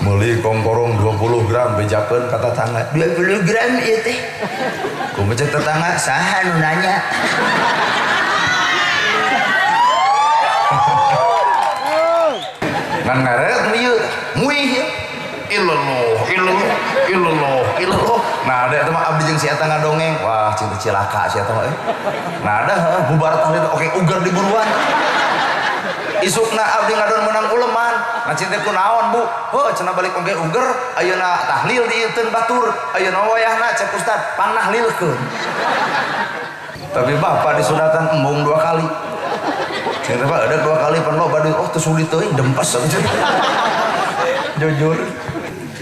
Meuli kongkorong 20 gram bejakeun ka tetangga. 20 gram ieu teh. Kumaha cek tetangga saha nu nanya? Ngan ngaret ieu muih ieu. Illallah illallah illallah illallah. Nah ada eta mah abdi jeung si eta ngadongeng. Wah cinta cilaka si eta mah euy. Nah ada heuh bubar tahlil oke uger di buruan. Isukna abdi ngadon menang uleman. Nah cinta ku naon bu? Heuh cenah balik oge uger ayeuna tahlil dieuteun batur. Ayeuna wayahna cek ustad pangnahlilkeun. Tapi bapak disunatan embung 2 kali. Cinta pak ada 2 kali pan loba duit. Oh teu sulit teuing dempes. Jujur.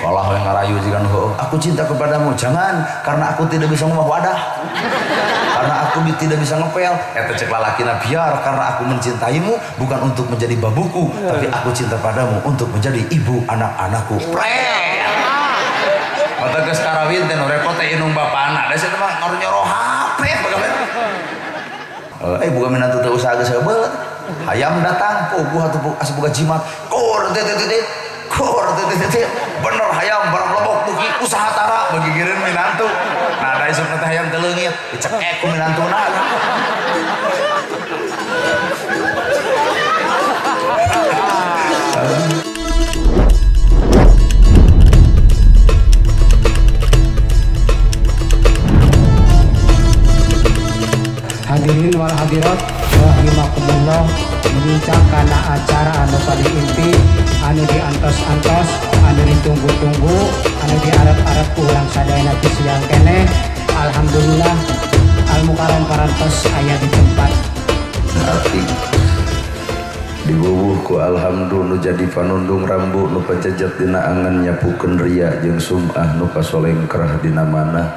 Kalah yang ngarayu jigan heuh. Aku cinta kepadamu. Jangan karena aku tidak bisa ngomong wadah. Karena aku tidak bisa ngepel. Eta cek lalakina biar karena aku mencintaimu bukan untuk menjadi babuku, tapi aku cinta padamu untuk menjadi ibu anak-anakku. Prek. Mata geus karawin teh nu repot teh indung bapana. Da sia teh mah ngarunyoro HP bagaimana. Bukan minantu teh usaha geus heubeul. Hayam datang, puguh atuh asa boga jimat. Kur teh teh teh. Kur teh teh teh. Bener hayam barang lebok buki usaha tara bagigireun minantu. Nah da isukna teh hayam teu leungit, dicekek ku minantuna. Hadirin wal hadirat rahimakumullah, menyincang kana acara anu paling inti, anu diantos-antos, anu ditunggu-tunggu, anu diarep-arep urang sadayana ti siang keneh. Alhamdulillah Al Mukarram parantos aya di tempat. Arti dibubuh ku alhamdulillah nu jadi panundung rambu nu pajejet dina angan nyapukeun ria jeung sum'ah nu kasolengkrah dina manah.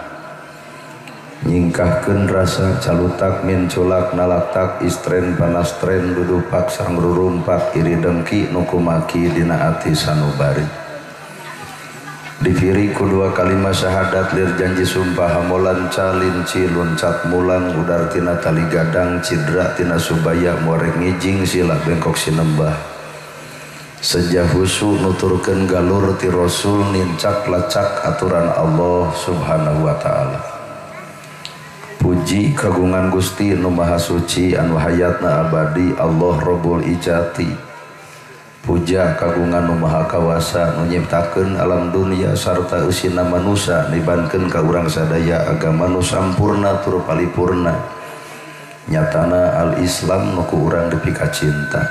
Nyingkahkeun rasa calutak minculak nalaktak istren panastren dudupak sangrurumpak iri dengki nu kumaki dina ati sanubari. Difiri ku 2 kalimat syahadat lir janji sumpah hamolan calinci luncat mulang udar tina tali gadang cidra tina subaya muarek ngijing sila bengkok sinembah. Sejah husu nuturkeun galur ti rasul nincak lacak aturan Allah subhanahu wa ta'ala. Puji kagungan Gusti nu Maha Suci anu hayatna abadi Allah Rabbul Ijati. Puja kagungan nu Maha Kawasa nu nyiptakeun alam dunia sarta eusina manusa nibankeun ka urang sadaya agama nu sampurna tur palipurna. Nyatana al-Islam nu ku urang dipikacinta.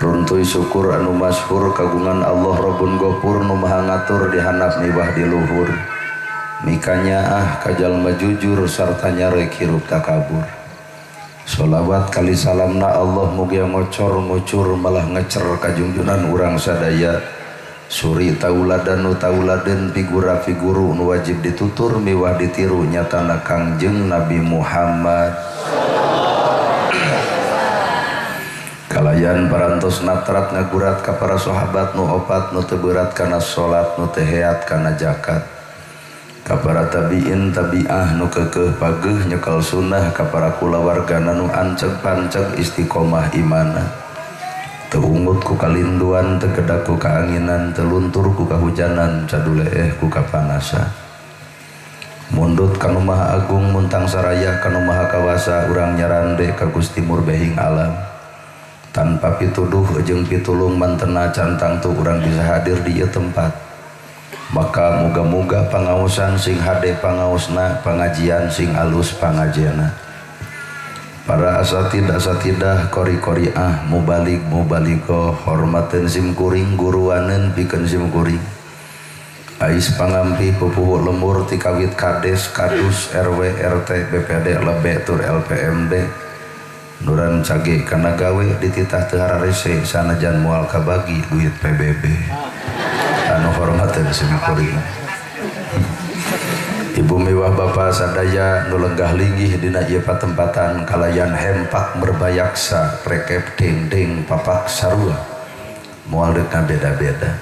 Runtuy syukur anu masyhur kagungan Allah Rabbun Ghafur nu Maha ngatur di handap miwah di luhur. Mikanya ah kajalma jujur sarta nyarek hirup takabur. Sholawat kali salamna Allah mugia ngocor ngucur malah ngecer kajungjunan urang sadaya. Suri tauladan nu tauladen figura figuru nu wajib ditutur miwah ditiru nyatana Kangjeng Nabi Muhammad. Kalayan parantos natrat ngagurat ka para sahabat nu opat nu teu beurat kana salat nu teu heat kana zakat. Kapara tabiin tabiah nu kekeh pageuh nyekel sunnah kapara kulawargana nu anceg panceg istiqomah imana. Teu ungut ku kalinduan, teu gedak ku kaanginan, teu luntur ku kahujanan, caduleeh ku kapanasan. Mundut kanu Maha Agung muntang saraya kanu Maha Kawasa urang nyarande ka Gusti Murbehing alam. Tanpa pituduh jeung pitulung mantena cantang tu urang bisa hadir di ieu tempat. Maka muga-muga pangaosan sing hade pangaosna, pangajian sing alus pangajiana. Para asatid asatidah kori-koriah mubalik mubaligoh hormateun sim kuring guruaneun pikeun sim kuring. Ais pangampi pupuhu lemur tikawit kades kadus RW RT BPD lebe tur LPMD. Nuran cage kana gawe dititah teu hararese sanajan moal kabagi duit PBB. Anu hormateun sim kuring. Ibu miwah bapa sadaya nu lenggah linggih dina ieu patempatan kalayan hempak merbayaksa rekep dinding papak sarua moal deuk beda-beda.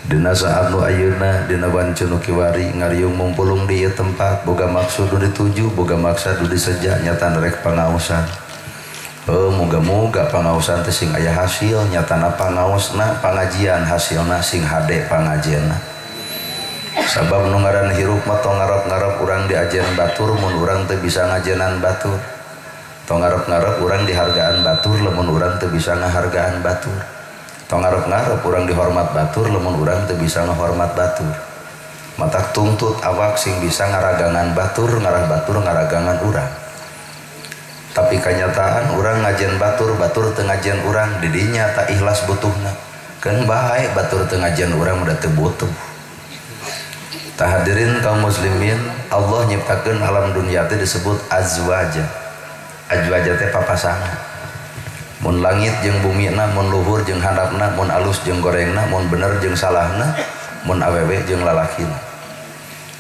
Dina saat nu ayeuna dina wancu nu kiwari ngariung mumpulung di ieu tempat boga maksud nu dituju boga maksad nu diseja nyata rek pangaosan. Moga-moga pangaosan teh sing aya hasil nyatana pangaosna pangajian hasilna sing hade pangajianna. Sabab nu ngaran hirup mah tong ngarep-ngarep urang diajen batur mun urang teu bisa ngajenan batur. Tong ngarep-ngarep urang dihargaan batur lamun urang teu bisa ngahargaan batur. Tong ngarep-ngarep urang dihormat batur lamun urang teu bisa ngahormat batur. Matak tungtut awak sing bisa ngaragangan batur, ngarah batur ngaragangan urang. Tapi kenyataan urang ngajen batur, batur teu ngajen urang, didinya tak ikhlas butuhna. Keun bae batur teu ngajen urang udah teu butuh. Tah hadirin kaum muslimin, Allah nyiptakeun alam dunia teh disebut azwaja. Azwaja teh papasangan. Mun langit jeung bumina, mun luhur jeung handapna, mun alus jeung gorengna, mun bener jeung salahna, mun awewe jeung lalakina.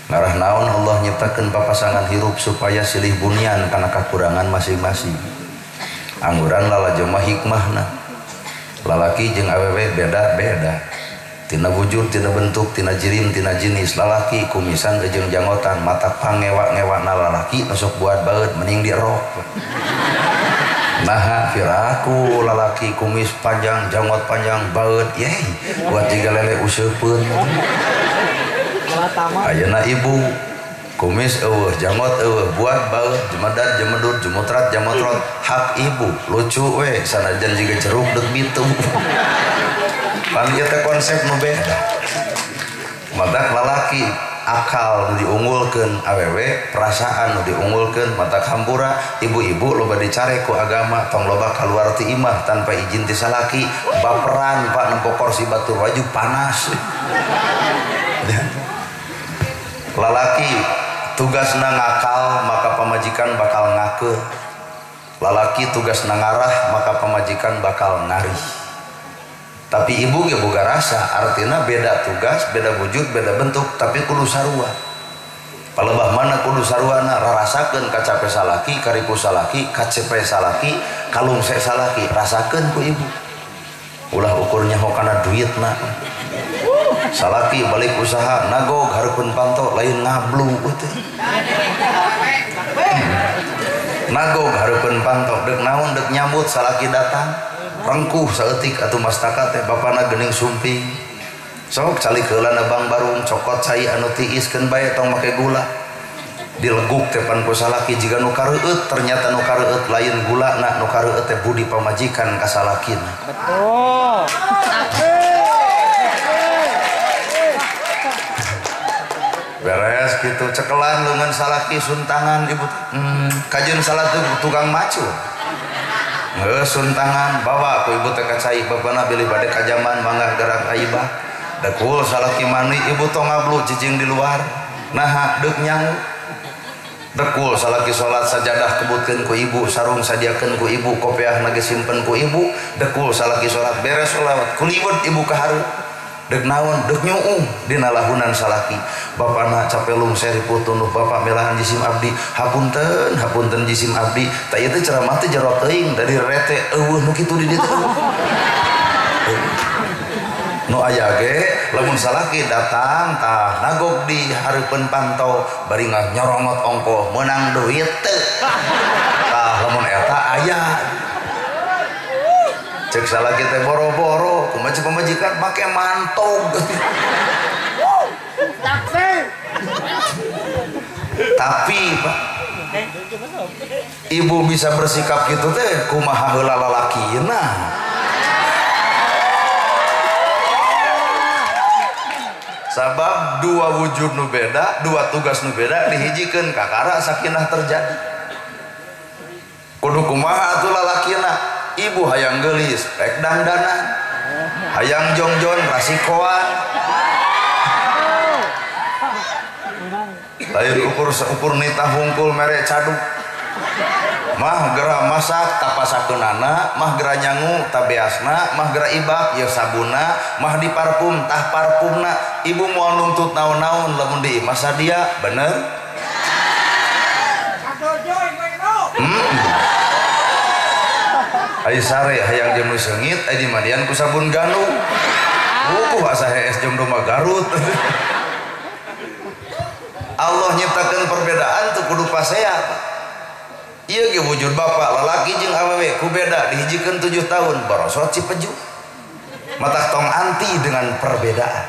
Ngarah naon Allah nyiptakeun papasangan hirup supaya silih bunian kana kakurangan masing-masing. Angguran lalajo mah hikmahna. Lalaki jeung awewe beda-beda. Tina wujud, tina bentuk, tina jirim, tina jenis. Lalaki kumisan jeung janggotan, mata pangewa-ngewakna lalaki nusuk buat baeud mending dirok. Naha piraku lalaki kumis panjang, janggot panjang, baeud, yey, buat jiga lele useupeun. Ayeuna ibu kumis eueuh, janggot eueuh, buat baeud, jemedat, jemedut, jemutrat, jamotrot, hak ibu lucu we sanajan jiga jeruk deuk bitu. Pan ieu teh konsep nu beda. Matak lalaki akal nu diunggulkeun awewe, perasaan nu diunggulkeun, matak hampura ibu-ibu loba dicare ku agama tong loba kaluar ti imah tanpa izin ti salaki, baperan pak nempo kursi batur waju panas. Lalaki tugasna ngakal maka pamajikan bakal ngake. Lalaki tugasna ngarah maka pamajikan bakal ngarih. Tapi ibu ge boga rasa, artinya beda tugas, beda wujud, beda bentuk, tapi kudu sarua. Palebah mana kudu saruana rarasakeun kacape salaki, karipu salaki, kacepe salaki, kalungse salaki, rasakeun ku ibu. Ulah ukurnya hokana duitna. Salaki balik usaha nagog hareupeun panto lain ngablu teh. Nagog hareupeun panto deuk naon deuk nyambut salaki datang. Rengkuh saeutik atuh mastaka teh bapana geuning sumping. Sok calik heula na bang barung cokot cai anu tiis keun bae tong make gula. Dileguk teh pan ku salaki jiga nu kareueut, ternyata nu kareueut lain gulana, nu kareueut teh budi pamajikan ka salakina. Betul. Beres gitu cekelan leungeun salaki suntangan ibu. Kajeun salaki tukang macu. Ngeus suntangan bawa ku ibu teh ka cai bapana bilih bade kajaman mangga gerak aibah. Dekul salaki mani ibu tong ngablu cicing di luar. Naha deuk nyangu. Dekul salaki salat sajadah kebutkeun ku ibu, sarung sadiakeun ku ibu, kopiahna ge simpen ku ibu. Dekul salaki salat beres salat kuliwet ibu ka hareup. Dek naon dek nyuung dina lahunan salaki. Bapana capelung seriput tunduh bapak melahan jisim abdi, hapunten hapunten jisim abdi. Ta ieu teh ceramah teh jero teuing dari rete eueuh nu kitu di dieu. Nu aya ge lamun salaki datang tah nagog di hareupeun panto bari nyorongot ongkoh meunang duit teu. Tah lamun eta aya. Cek salaki teh boro-boro kumaha cek pamajikan make mantog. Tapi Pak, ibu bisa bersikap gitu teh kumaha heula lalakina. Sabab dua wujud nu beda, dua tugas nu beda dihijikeun kakara sakinah terjadi. Kudu kumaha atuh lalakina? Ibu hayang geulis rek dangdanan, hayang jongjon rasikoan. Lain ukur ukur nitah hungkul mere caduk. Mah gera masak tapasakeunana, mah gera nyangu tabeasna, mah gera ibak ya sabuna, mah diparfum tah parfumna. Ibu moal nuntut naon-naon lamun di imah sadia, bener? Ai sare hayang jeung nu seungit, ai dimandian ku sabun ganu. Bukuh asa hees jeung domba Garut. Allah nyiptakeun perbedaan teu kudu pasea, Pak. Ieu ge wujud bapak lalaki jeung awewe ku beda dihijikeun 7 tahun barosot cipeju. Matak tong anti dengan perbedaan.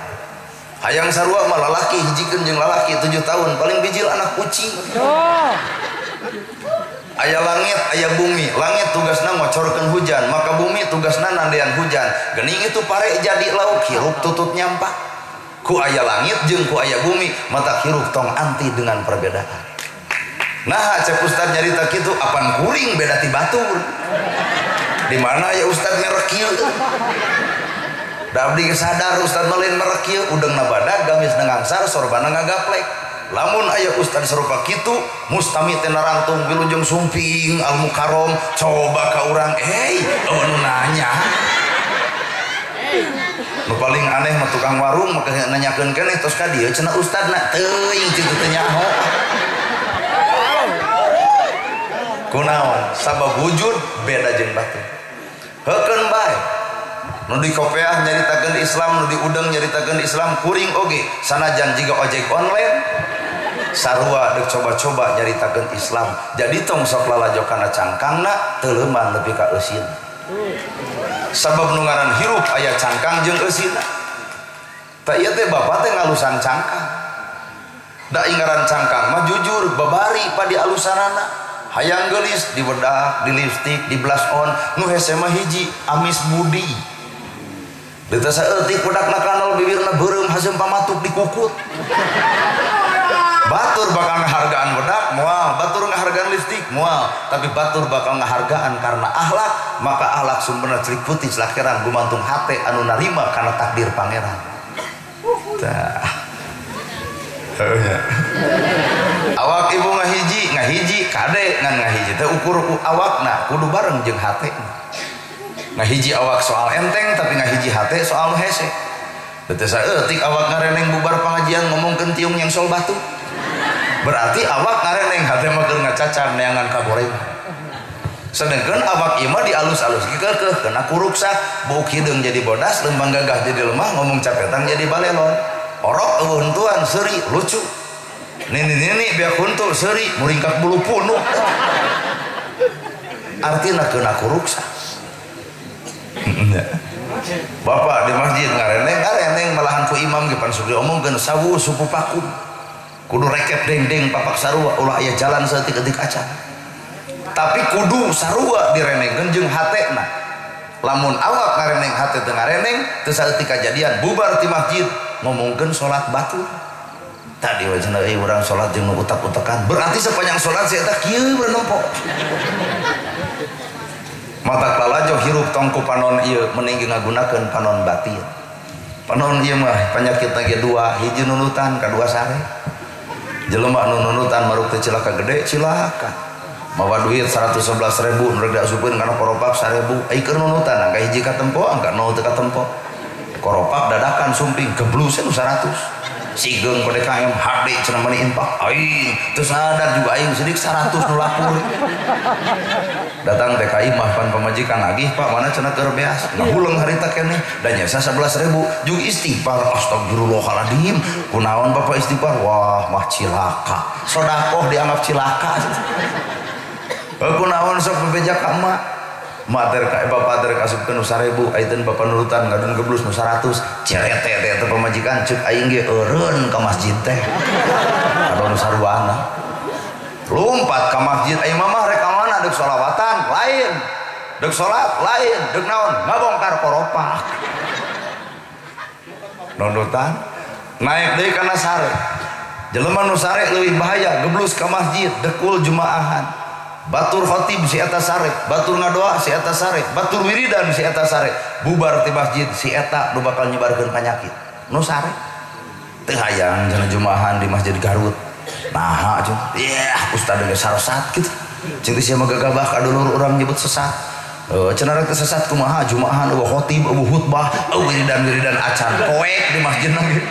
Hayang sarua mah lalaki hijikeun jeung lalaki 7 tahun paling bijil anak kucing. Aya langit, aya bumi. Langit tugasna ngocorkeun hujan, maka bumi tugasna nandean hujan. Geuning itu pare jadi lauk hirup tutut nyampak. Ku aya langit jeung ku aya bumi, mata hirup tong anti dengan perbedaan. Nah, cek ustad nyarita kitu apan kuring beda ti batur. Di mana aya ustad merek kieu? Da abdi sadar ustad mah lain merek kieu, udeungna badag, gamisna ngangsar, sorbana ngagaplek. Lamun aya ustad serupa kitu mustami teh narangtung wilujeng sumping al mukarrom coba ka urang hey eueuh nu nanya. Nu paling aneh mah tukang warung mah nanyakeun keneh tos ka dieu cenah ustadna teuing kitu teh nyaho. Kunaon sabab wujud beda jeung batur. Heukeun bae nu di kopeah nyaritakeun Islam, nu di udeng nyaritakeun Islam, kuring oge sanajan jiga ojek online sarua deuk coba-coba nyaritakeun Islam. Jadi tong sok lalajo kana cangkangna teuleumang nepi ka eusina. Sabab nu ngaran hirup aya cangkang jeung eusina. Tah ieu teh bapak teh ngalusan cangkang. Da ingaran cangkang mah jujur babari pa dialusanana. Hayang geulis dibedak, di lipstik, di blush on, nu hese mah hiji amis budi. Dita saeutik budakna kanal bibirna beureum haseum pamatuk dikukut. Batur bakal ngahargaan bedak moal, batur ngahargaan lipstik moal, tapi batur bakal ngahargaan karena akhlak, maka akhlak sumberna cerik putih celakeran gumantung hate anu narima karena takdir pangeran. Tah. Awak ibu ngahiji, ngahiji kade ngan ngahiji teh ukur awakna kudu bareng jeung hatena. Ngahiji awak soal enteng tapi ngahiji hate soal nu hese. Teu saeutik awak ngareneng bubar pengajian ngomongkeun tiung yang sol batu. Berarti awak ngareneng hate mah keur ngacacang neangan kagorengan. Sedangkan awak ieu mah dialus-alus kekeuh kena kuruksa, buuk hideung jadi bodas, lembang gagah jadi lemah, ngomong capetang jadi balelon. Orok eueuh huntuan seuri lucu. Nini-nini biak huntu seuri muringkak bulu punuk. Artina kena kuruksa. Bapak di masjid ngareneng ngareneng malahan ku imam ge pan sok diomongkeun sawu suku paku. Kudu rekep dengdeng papak sarua ulah aya jalan saeutik-eutik acan. Tapi kudu sarua direnengkeun jeung hatena. Lamun awak ngareneng hate teu ngareneng teu saeutik kajadian bubar ti masjid ngomongkeun salat batur. Tadi we cenah euy urang salat jeung nu utak-utakan. Berarti sepanjang salat si eta kieu bernempo. Mata lalajo hirup tong ku panon ieu mending ngagunakeun panon batin. Panon ieu mah panyakitna ge dua, hiji nunutan, kadua sare. Jelema nu nunutan maruk teh cilaka gede cilaka. Mawa duit 111.000 nu rek diasupkeun kana koropak 1.000, ai keur nunutan angka hiji katempo, angka 0 teu katempo. Koropak dadakan sumping geblus nu 100. Sigeung ku DKM HD cenah meuni infak aing teu sadar juga aing sidik 100 nu lapur. Datang TKI mah pan pamajikan nagih pak mana cenah keur beas ngahuleng harita keneh da nyesa 11.000 jeung istighfar astagfirullahaladzim kunaon bapak istighfar wah mah cilaka sodakoh dianggap cilaka kunaon sok bebeja ka emak mater ka bapak teh kasupkeun nu 1000 ayeuna bapak nurutan ngadon geblus nu 100 cerete teh eta pamajikan ceuk aing ge eureun ka masjid teh adon nu saruana lompat ka masjid aing mamah rek ka mana deuk sholawatan lain deuk salat lain deuk naon ngabongkar koropak nurutan naik deui kana sare jelema nu sare leuwih bahaya geblus ka masjid dekul jumaahan batur khotib si eta sare, batur ngadoa si eta sare, batur wiridan si eta sare, bubar ti masjid si eta nu bakal nyebarkeun panyakit. Nu sare. Teu hayang cenah jumaahan di Masjid Garut. Naha cenah. Yeh, ustad geus sarosat kitu. Ceuk sia mah gagabah ka dulur urang nyebut sesat. Cenah rek sesat kumaha jumaahan eueuh khotib, eueuh khutbah, eueuh wiridan-wiridan acan poek di masjid ge.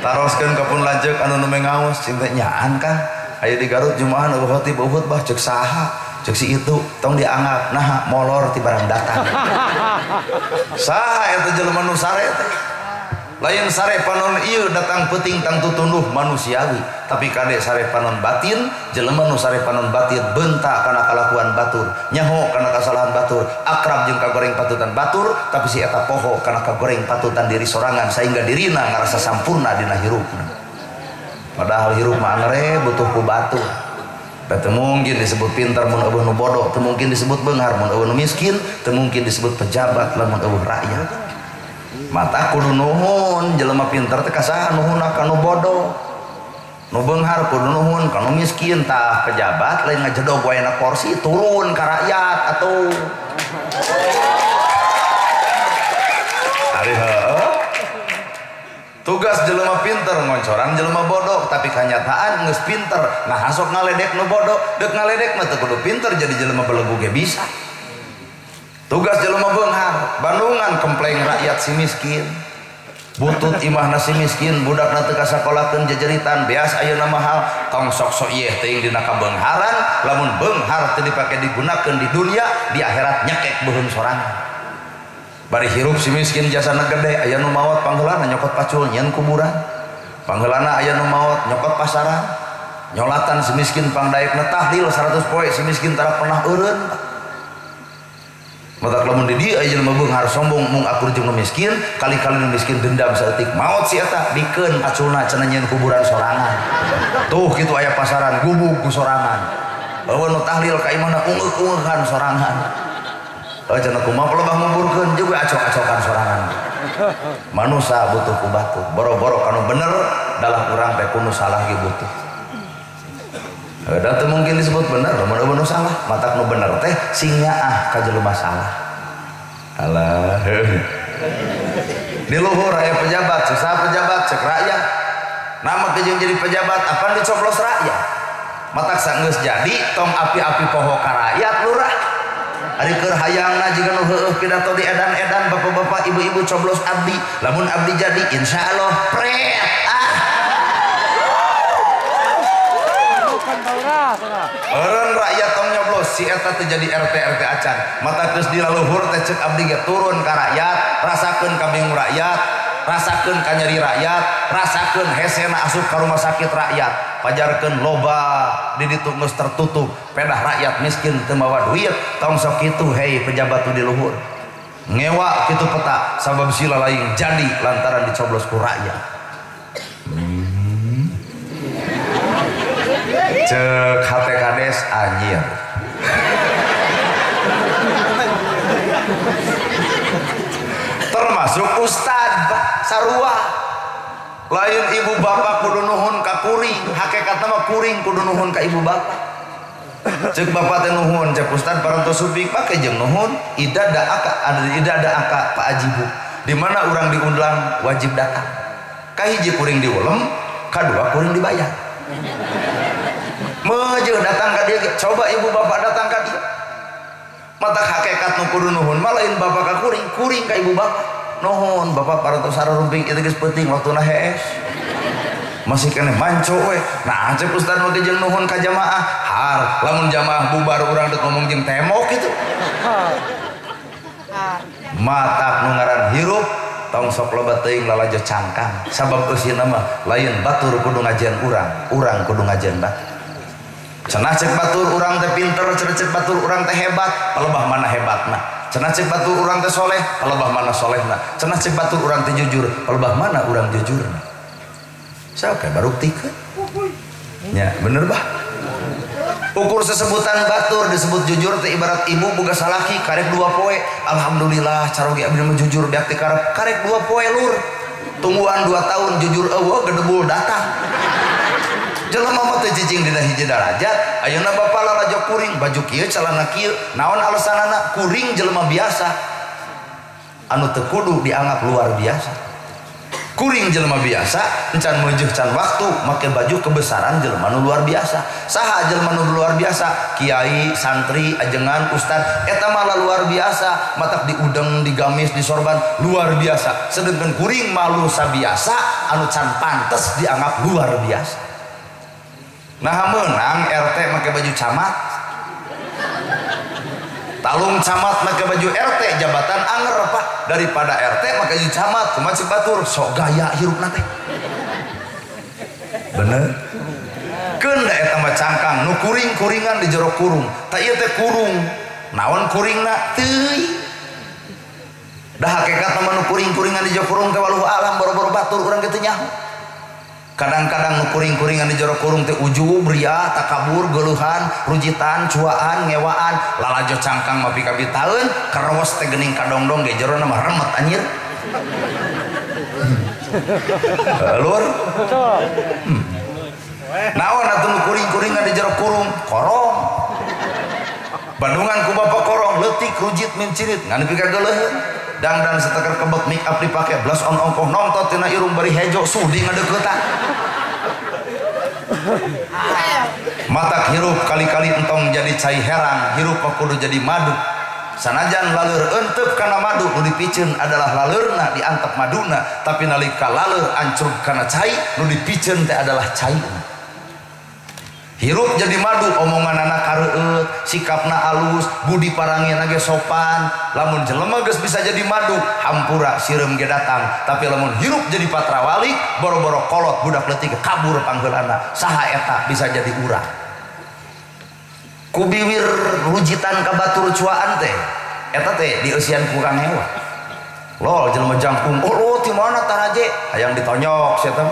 Taroskeun ka pun lanceuk anu nu ngaos cinta nyaan kan. Aya di Garut jumaahan eueuh khotib eueuh khutbah ceuk saha ceuk si itu tong dianggap naha molor ti barang datang. Saha eta jelema nu sare teh? Lain sare panon ieu datang peuting tangtu tunduh manusiawi, tapi kade sare panon batin, jelema nu sare panon batin bentak kana kalakuan batur, nyaho kana kasalahan batur, akrab jeung kagoreng patutan batur, tapi si eta poho kana kagoreng patutan diri sorangan sehingga dirina ngarasa sampurna dina hirupna. Padahal hirup mah angere butuh ku batur. Da teu mungkin disebut pintar mun eueuh nu bodoh, teu mungkin disebut beunghar mun eueuh nu miskin, teu mungkin disebut pejabat lamun eueuh rakyat. Mata kudu nuhun jelema pinter teh ka saha nuhunna ka nu bodoh, nu beunghar kudu nuhun ka nu miskin. Tah pejabat lain ngajedog wae na kursi turun ka rakyat atuh. Ari heueuh tugas jelema pinter ngoncoran jelema bodoh, tapi kanyataan geus pinter nah sok ngaledek nu bodoh, deuk ngaledek mah teu kudu pinter jadi jelema belegu ge bisa. Tugas jelema beunghar bandungan kempleng rakyat si miskin, butut imahna si miskin, budakna teu kasakolakeun jejeritan beas ayeuna mahal, tong sok-sok ieu teuing dina kabeungharan, lamun beunghar teu dipake digunakeun di dunia, di akhirat nyekek beuheung sorangan. Bari hirup si miskin jasana gede, aya nu maot pangheulana nyokot pacul nyieun kuburan, pangheulana aya nu maot nyokot pasaran, nyolatan si miskin pangdaekna tahlil 100 poe si miskin tara pernah eureun. Matak lamun di dieu aya jelema beunghar sombong mung akur jeung nu miskin, kali-kali nu miskin dendam saeutik maot si eta bikeun paculna cenah nyieun kuburan sorangan. Tuh kitu aya pasaran gubug ku sorangan. Eueuh nu tahlil ka imahna ungeuk-ungeukhan sorangan. Heuh cenah kumaha pelebah nguburkeun juga acok-acokan sorangan. Manusa butuh ku batur, boro-boro kanu bener dalah urang teh kudu salah ge butuh. Da teu mungkin disebut bener lamun eueuh nu salah, matak nu bener teh sing nyaah ka jelema salah. Alah di luhur aya pejabat, susah pejabat cek rakyat. Nama jeung jadi pejabat apan dicoblos rakyat. Matak sanggeus jadi tong api-api poho ka rakyat lurah. Ari keur hayangna jiga nu heueuh pidato di edan-edan bapak-bapak ibu-ibu coblos abdi, lamun abdi jadi insyaallah pret ah. Eureun rakyat tong nyoblos si eta teu jadi RT RT acan. Mata geus di laluhur teh ceuk abdi ge turun ka rakyat, rasakeun ka bingung rakyat, rasakeun ka nyeri rakyat, rasakeun hesena asup ka rumah sakit rakyat, pajarkeun loba di ditu geus tertutup, pedah rakyat miskin teu mawa duit, tong sok kitu hei pejabat nu di luhur. Ngewa kitu peta sabab sila lain jadi lantaran dicoblos ku rakyat. Cek hate kades anjir. Termasuk ustad sarua. Lain ibu bapak kudu nuhun ka kuring, hakikatna mah kuring kudu nuhun ka ibu bapak. Cek bapak teh nuhun, cek ustad parantos supik pake jeung nuhun, ida da aka, ida da aka pak ajibu. Di mana urang diundang wajib datang. Kahiji kuring diulem, kadua kuring dibayar. Meujeun datang ka dia, coba ibu bapak datang ka dia. Mata hakikat nu kudu nuhun mah lain bapak ka kuring, kuring ka ibu bapak. Nuhun bapak parantos sarumping ieu geus peuting waktuna hees. Masih keneh manco we. Nah cek ustad mah jeung nuhun ka jamaah, har lamun jamaah bubar urang deuk ngomong jeung tembok kitu. Matak nu ngaran hirup tong sok loba teuing lalajo cangkang, sabab eusina mah lain batur kudu ngajian urang, urang kudu ngajian batur. Cenah cek batur urang teh pinter, cenah cek batur urang teh hebat, palebah mana hebatna. Cenah cek batur urang teh soleh, palebah mana solehna. Cenah cek batur urang teh jujur, palebah mana urang jujurna. Sok baru tikeun. Nya bener bah. Ukur sesebutan batur disebut jujur teh ibarat ibu boga salaki karek 2 poe. Alhamdulillah caroge abdi mah jujur beak teh karep karek 2 poe lur. Tungguan 2 tahun jujur eueuh gedebul datang. Jelema mah teu cicing dina hiji darajat, ayeuna bapa lalajo kuring, baju kieu celana kieu, naon alasanana kuring jelema biasa anu teu kudu dianggap luar biasa. Kuring jelema biasa encan meujeuh can waktu make baju kebesaran jelema nu luar biasa. Saha jelema nu luar biasa? Kiai, santri, ajengan, ustad, eta malah luar biasa, matak diudeng, digamis, disorban, luar biasa. Sedangkan kuring malu sabiasa anu can pantes dianggap luar biasa. Nah menang RT make baju camat. Talung camat make baju RT jabatan anger pak daripada RT make baju camat kumaha cek batur sok gaya hirupna teh. Bener? Keun da eta mah cangkang nu kuring-kuringan di jero kurung. Tah ieu teh kurung. Naon kuringna? Teuing. Dah hakikat mah nu kuring-kuringan di jero kurung teh waluh alam boro-boro batur urang kitu nyaho. Kadang-kadang nu kuring-kuringan di jero kurung teh ujub, ria, takabur, geuluhan, rujitan, cuaan, ngewaan, lalajo cangkang mah pikabitaeun, kerewes teh geuning kadongdong ge jerona mah remet anjir. Lur. Naon atuh nu kuring-kuringan di jero kurung? Korong. Bandungan ku bapak korong, leutik rujit mincirit, ngan pikageuleuheun. Dangdan seteker kebek make up dipake blush on ongkoh nongtot tina irung bari hejo sudi ngadeuketan. Matak hirup kali-kali entong jadi cai herang, hirup mah kudu jadi madu. Sanajan laleur entep kana madu nu dipiceun adalah laleurna diantep maduna, tapi nalika laleur ancrub kana cai nu dipiceun teh adalah caina. Hirup jadi madu, omonganana kareueut, sikapna alus, budi parangina ge sopan. Lamun jelema geus bisa jadi madu, hampura sireum ge datang. Tapi lamun hirup jadi patrawalik, boro-boro kolot budak leutik kabur pangheulana. Saha eta bisa jadi urang? Ku biwir rujitan ka batur cuaan teh, eta teh dieusian ku Kang Ewa. Lol jelema jangkung, oh lo ti mana taraje? Hayang ditonyok sia teh.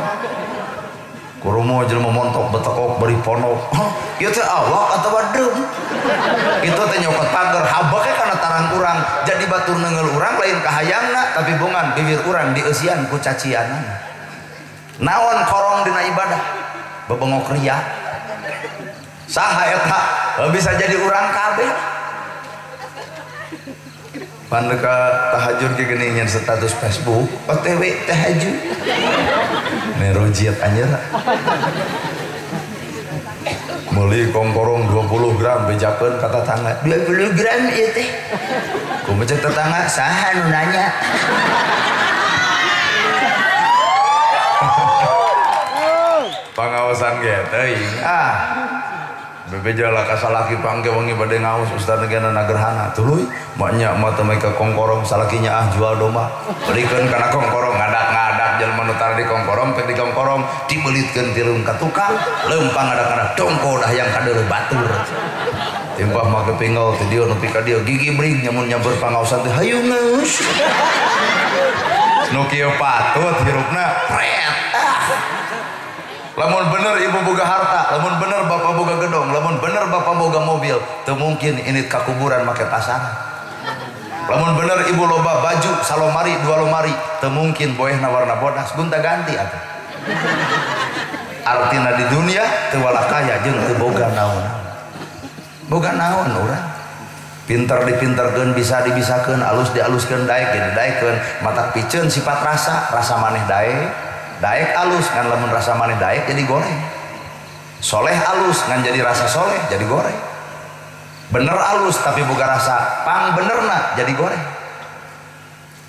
Kurumo jelema montok betekok bari ponok. Ieu teh awak atawa deum? Itu teh nyokot pager habake kana tarang urang. Jadi batur neungeul urang lain kahayangna tapi bongan bibir urang dieusian ku cacianana. Naon korong dina ibadah? Bebengok ria. Saha eta bisa jadi urang kabeh. Pandeka tahajud ge geuning nyen status Facebook OTW tahajud. Nerojiat anjir. Meuli kongkorong 20 gram bejakeun ka tetangga. 20 gram ieu teh. Kumaha cek tetangga saha nu nanya? Pangaosan ge teuing. Ah. Bebeja lah kasalaki pangke wengi bade ngaos ustaz ge nagerhana tuluy maknya mah teu ka kongkorong salakinya ah jual domba belikeun kana kongkorong ngadak-ngadak jelema nu tara di kongkorong pek di kongkorong dibelitkeun tirung ka tukang leumpang ngadak-ngadak dongko dah yang kadeuleuh batur timpah make pingol ti dieu nepi ka dieu gigi bring nyamun nyamper pangaosan teh hayu geus nu kieu patut hirupna pret. Lamun bener ibu boga harta, lamun bener bapak boga gedong, lamun bener bapak boga mobil, teu mungkin ini ka kuburan make pasangan. Lamun bener ibu loba baju salomari dua lomari, teu mungkin boehna warna bodas, gonta ganti atuh. Artina di dunia teu walah kaya jeung teu boga naon-naon. Boga naon urang? Pinter dipinterkeun, bisa dibisakeun, alus dialuskeun, daek ge didaekeun, matak piceun sifat rasa, rasa maneh daek. Daek alus ngan lamun rasa maneh daek jadi goreng. Soleh alus ngan jadi rasa soleh jadi goreng. Bener alus tapi boga rasa pang benerna jadi goreng.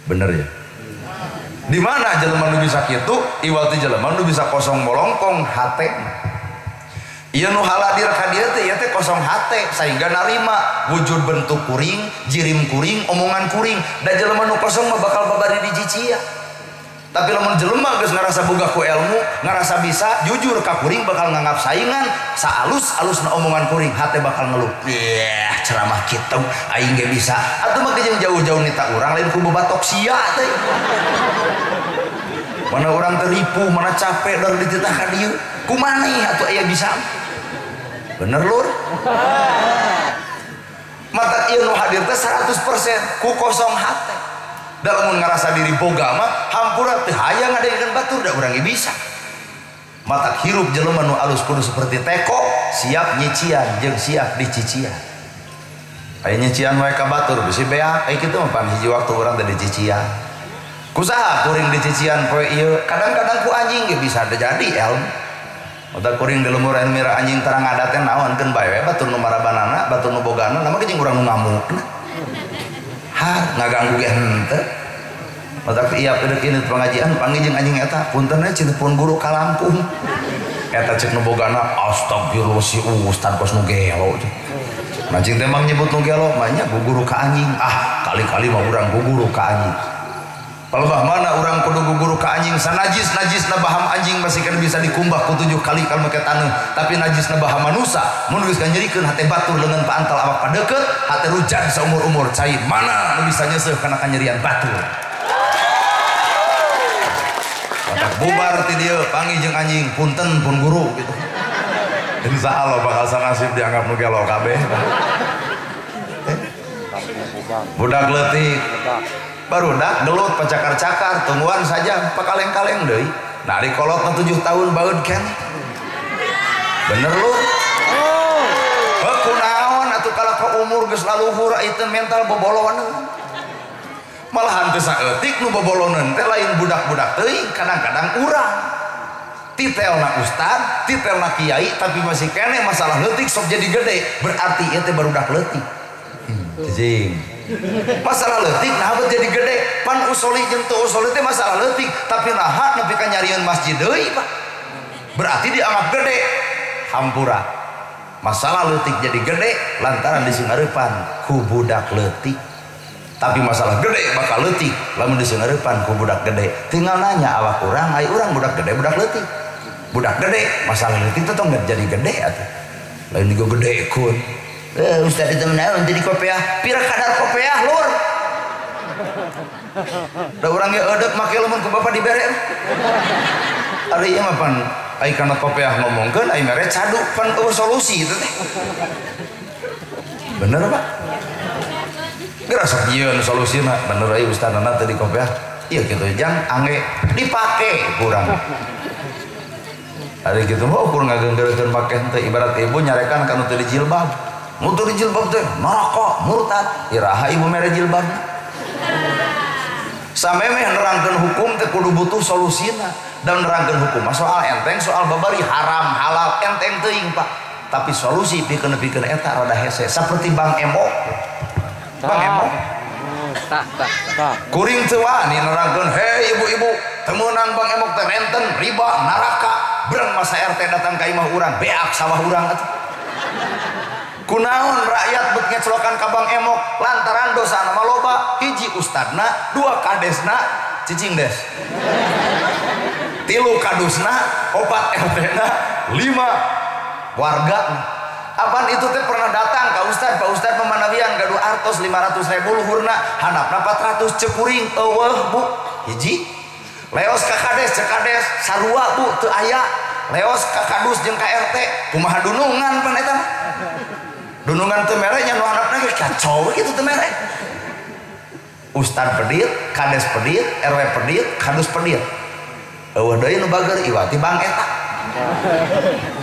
Bener ya? Di mana jelema nu bisa kitu, iwal ti jelema nu bisa kosong molongkong hate. Ieu nu haladir ka dieu teh ieu teh kosong hate sehingga narima wujud bentuk kuring, jirim kuring, omongan kuring. Da jelema nu kosong mah bakal babari dijijia. Tapi lamun jelema geus ngarasa boga ku ilmu, ngarasa bisa, jujur ka kuring bakal nganggap saingan, saalus-alusna omongan kuring, hate bakal ngeluh. Yeh, ceramah kitu aing ge bisa. Atuh mah jeung jauh-jauh nita urang lain ku bobatok sia teh. Mana urang teh ripuh, mana capek dari dititah ka dieu. Kumaha atuh aya bisa? Bener lur? Mata ieu nu hadir teh 100% ku kosong hate. Da lamun ngarasa diri boga mah hampura teu hayang ngadengekeun batur da urang ge bisa. Matak hirup jelema nu alus kudu seperti teko, siap nyician jeung siap dicician. Aya nyician wae ka batur bisi beak, aya kitu mah pan hiji waktu urang teh dicician. Kusaha kuring dicician poe ieu, kadang-kadang ku anjing ge bisa jadi ilmu. Otak kuring di lemur anu mira anjing tarang ngadat teh naon keun bae we batur nu marabanana, batur nu bogana, nama ge jeung urang nu ngamukna. Har ngaganggu ge henteu. Matak iya pedeuk ini pengajian panggih jeung anjing eta punten we cenah pun guru kalangkung. Eta cek nu bogana astagfirullah si ustad kos nu gelo. Nah cing teh mang nyebut nu gelo mah nya guguru ka anjing. Ah, kali-kali mah urang guguru ka anjing. Palebah mana urang kudu guguru ka anjing, sanajis najisna baham anjing masih kan bisa dikumbah ku 7 kali kalau make taneuh, tapi najisna baham manusa mun geus kanyerikeun hate batur leungeun paantal awak padeukeut, hate rujat saumur-umur cai mana nu bisa nyeuseuh kana kanyerian batur. Batak bubar ti dieu panggih jeung anjing punten pun guru gitu. Insyaallah bakal sanasib dianggap nu gelo kabeh. Budak leutik barudak gelut pacakar-cakar tungguan saja pakaleng-kaleng deui. Nah di kolotna 7 tahun baeud keneh. Bener lur? Oh. Heuh kunaon atuh kalah ka umur geus laluhur ieu mental boboloneun. Malahan teu saeutik nu boboloneun teh lain budak-budak teuing, kadang-kadang urang. Titelna ustad, titelna kiai tapi masih keneh masalah leutik sok jadi gede, berarti ieu teh barudak leutik. Cicing. Masalah leutik nah bet jadi gede, pan usoli jeung teu usoli teh masalah leutik, tapi naha nepi ka nyarieun masjid deui Pak. Berarti dianggap gede. Hampura. Masalah leutik jadi gede lantaran disingareupan ku budak leutik. Tapi masalah gede bakal leutik lamun disingareupan ku budak gede. Tinggal nanya awak urang, ai urang budak gede budak leutik. Budak gede masalah leutik teh tong jadi gede atuh. Lain juga gede kun. Ustaz itu menawan jadi kopiah, pira kadar kopiah lur. Da urang ge eudek make lamun ku bapak dibere. Ari ieu mah pan ai kana kopiah ngomongkeun ai mere cadu pan eueuh solusi itu teh. Bener Pak? Geura sok ieu nu solusina, bener ai ustadna teh di kopiah. Ieu kitu jang angge dipake kurang. Ari kitu mah ukur ngagenggeurkeun make henteu ibarat ibu nyarekan kana teu dijilbab. Mutur jilbab teh neraka murtad iraha ibu mere jilbab samemeh nerangkeun hukum teh kudu butuh solusina dan nerangkeun hukum mah soal enteng soal babari haram halal enteng teuing Pak, tapi solusi pikeun-pikeun eta rada hese saperti Bang Emok. Bang Emok tah tah tah kuring teu wani nerangkeun hei ibu-ibu teu meunang Bang Emok teh renten riba neraka breng masa RT datang ka imah urang beak sawah urang atuh. Kunaon rakyat bet ngeclokan ka Bang Emok lantaran dosana mah loba, hiji ustadna, 2 kadesna, cicing des. 3 kadusna, 4 RT-na, 5 warga. Apaan itu teh pernah datang ka ustad, Pak Ustad pemanawian gaduh artos 500.000 luhurna, handapna 400 ceuk kuring eueuh Bu. Hiji. Leos ka kades, ceuk kades sarua Bu teu aya. Leos ka kadus jeung ka RT, kumaha dunungan pan eta mah. Dunungan teu mere nya nu handapna geus kacau kitu teu mere. Ustad pedit, kades pedit, RW pedit, kadus pedit. Eueuh deui nu bager iwati bang eta.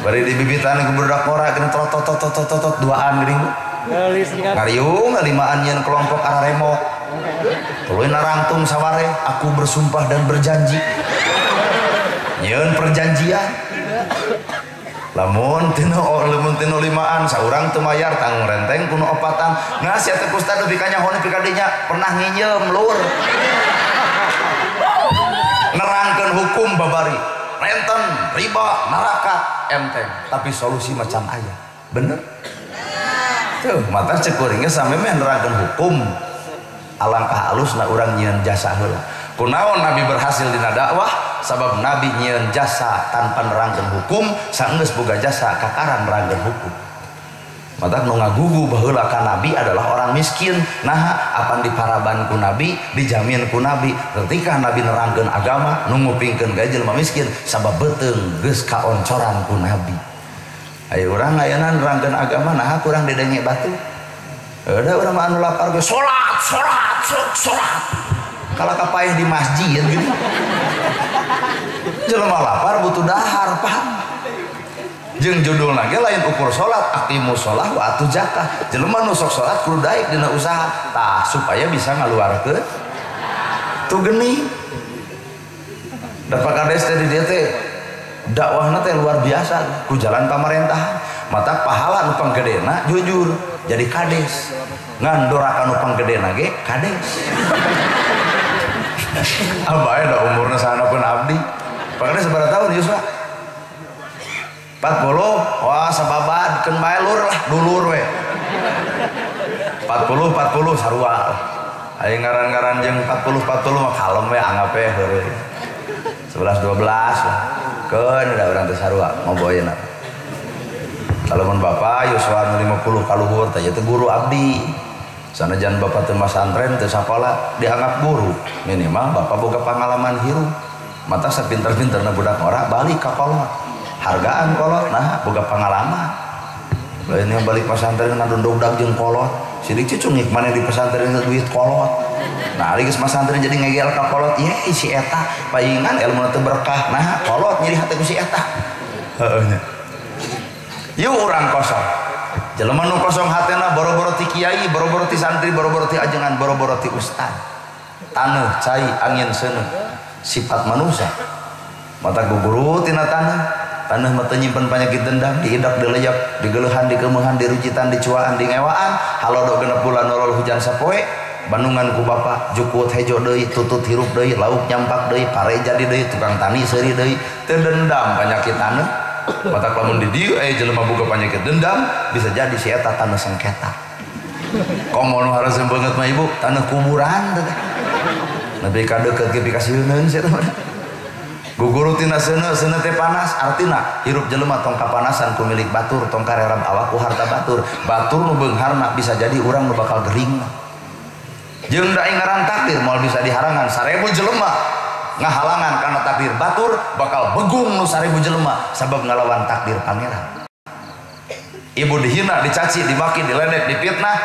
Bari dibibitan ku budak ngora geuning tot tot tot tot tot duaan geuning Bu. Ngariung limaan nyeun kelompok araremok. Tuluy narangtung saware, aku bersumpah dan berjanji. Nyeun perjanjian. Lamun tinu limaan saurang teu mayar tanggung renteng kuno opatan. Nah sia teh ustad nepi ka nyaho nepi ka dinya pernah nginjem lur. Nerangkeun hukum babari, renten, riba, neraka, enteng, tapi solusi macam aya. Bener? Tuh, mata cek kuring ge samemeh nerangkeun hukum. Alangkah alusna urang nyieun jasa heula. Kunaon Nabi berhasil dina dakwah? Sabab Nabi nyieun jasa tanpa nerangkeun hukum, saenggeus boga jasa kakaran nerangkeun hukum. Matak nu ngagugu baheula ka Nabi adalah orang miskin. Naha apan diparaban ku Nabi, dijamin ku Nabi. Ketika Nabi nerangkeun agama, nu ngupingkeun ka jelema miskin sabab beuteung geus kaoncoran ku Nabi. Ayo urang ayeuna nerangkeun agama naha kurang didenge batu. Udah urang mah anu lapar ge salat, salat, salat. Kalau kapaeh di masjid gitu. Jelema lapar butuh dahar, paham? Jeung judulna ge lain ukur salat, aqimus shalah wa atu zakah. Jelema nu sok salat kudu daek dina usaha tah supaya bisa ngaluarkeun tuh geni. Da Pak Kades teh di dieu teh dakwahna teh luar biasa ku jalan pamarentahan. Mata pahala nu panggedena jujur jadi kades. Ngan doraka nu panggedena ge kades. Abae da umurna sahandapeun abdi. Pak Kades sabaraha tahun Yuswa? 40. Wah sababad keun bae lur lah dulur we. 40 40 sarua. Aya ngaran-ngaran jeung 40 40 mah kalem we anggap we heureuy. 11 12 keun da urang teh sarua ngoboyeuna. Kalau bapak yuswa 50 kaluhur teh teh guru abdi. Sanajan bapak teu masantren teu sakola dianggap guru. Minimal bapak boga pengalaman hirup. Mata sapinter-pinterna budak ora balik ka kolot. Hargaan kolot nah boga pengalaman. Lain yang balik pesantren ngadondogdag jeung kolot. Sidik cicungik mana di pesantren duit kolot. Nah ari geus masantren jadi ngegel ka kolot, ye si eta paingan ilmuna teu berkah. Nah kolot nyeri hate ku si eta. Heueuh nya. Yuk urang kosong. Jelema nu kosong hatena boro-boro ti kiai, boro-boro ti santri, boro-boro ti ajengan, boro-boro ti ustad. Taneuh cai angin seuneuh. Sifat manusia. Mata guguru tina taneuh. Taneuh mah teu nyimpen panyakit dendam, diidak, dileyak, digeleuhan, dikeumehan, dirujitan, dicuaan, dingewaan, halodo genep bulan nolol hujan sapoe, bandungan ku bapa, jukut hejo deui, tutut hirup deui, lauk nyampak deui, pare jadi deui, tukang tani seuri deui, teu dendam panyakit taneuh. Mata lamun di dieu aya jelema boga panyakit dendam, bisa jadi si eta taneuh sengketa. Komo nu hareusem beungeut mah ibu, taneuh kuburan teh. Nepi ka deukeut ge pikasieun si eta mah. Guguru tina seuneu, seuneu teh panas, artina hirup jelema tong kapanasan ku milik batur, tong karerab awak ku harta batur. Batur nu beungharna bisa jadi urang nu bakal gering. Jeung da ngaran takdir moal bisa diharangan 1000 jelema ngahalangan karena takdir batur bakal begung nu 1000 jelema sabab ngalawan takdir pangeran. Ibu dihina, dicaci, dimaki, diledek, dipitnah,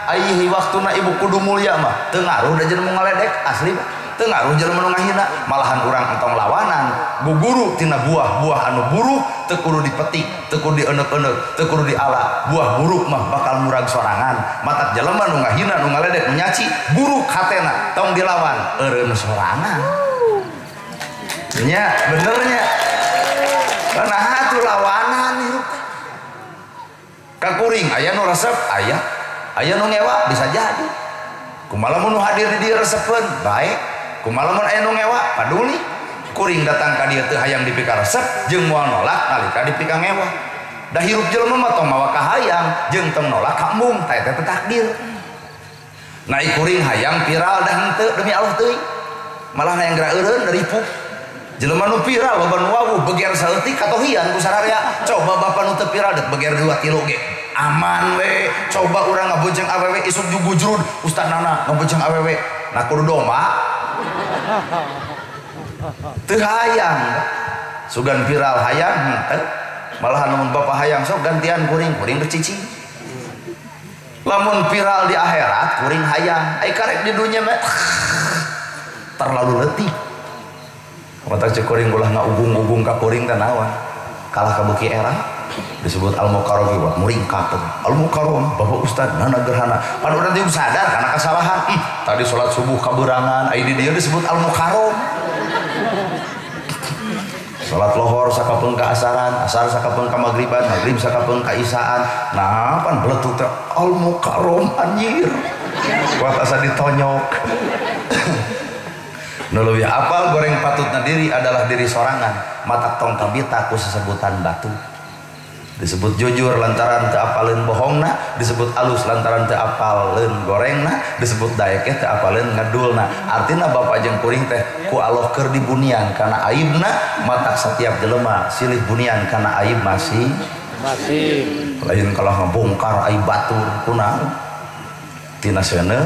ai waktuna ibu kudu mulia mah teu ngaruh da jelema ngaledek asli mah. Teu ngaruh jelema nu ngahina, malahan urang entong lawanan. Guguru tina buah-buah anu buruk teu kudu dipetik, teu kudu dieneuk-eneuk, teu kudu diala. Buah buruk mah bakal murag sorangan. Matak jelema nu ngahina, nu ngaledek, nu nyaci, buruk hatena, tong dilawan, eureun sorangan. Nya, benernya. Karena hatu lawanan hirup teh. Ka kuring aya nu resep, aya. Aya nu ngewa bisa jadi. Kumaha lamun nu hadir di dieu resepeun, baik. Kumaha lamun aya nu ngewa, paduli. Kuring datang ka dieu teu hayang dipika resep jeung moal nolak nalika dipika ngewa. Da hirup jelema mah tong mawa kahayang jeung tong nolak ka embung, tah eta teh takdir. Nah kuring hayang viral dah henteu demi Allah teuing. Malah hayang geura eureun ripuh. Jelema nu viral loba nu wawuh beger saeutik katohian ku sararea. Coba bapa nu teu viral deuk beger 2 3 ge. Aman we. Coba urang ngabonceng awewe isuk jugujrud ustad nana ngabonceng awewe. Nah kudu domba. Teu hayang. Sugan viral hayang henteu. Malahan lamun bapa hayang sok gantian kuring, kuring bercicing. Lamun viral di akhirat kuring hayang. Ai karek di dunya mah terlalu letih. Mata cek kuring ulah ngaugung-ugung ka kuring teh naon. Kalah ka beuki era disebut al-mukarram buat muringkak. Al-mukarram bapak ustad nana gerhana. Pan urang teh sadar kana kesalahan. Tadi salat subuh kaberangan, ai di dieu disebut al-mukarram. Salat lohor sakapeung ka asaran, asar sakapeung ka magriban, magrib sakapeung ka isaan. Nah, pan beletuk teh al-mukarram anjir. Kuat asa ditonyok. Nu leuwih apal goreng patutna diri adalah diri sorangan, matak tong kabita ku sesebutan batu. Disebut jujur lantaran teu apaleun bohongna, disebut alus lantaran teu apaleun gorengna, disebut daek teu apaleun ngedulna. Artina bapa jeung kuring teh ku Allah keur dibunian kana aibna, matak setiap jelema silih bunian kana aib masih masih. Lain kalau ngabongkar aib batur kunaon. Tina seuneu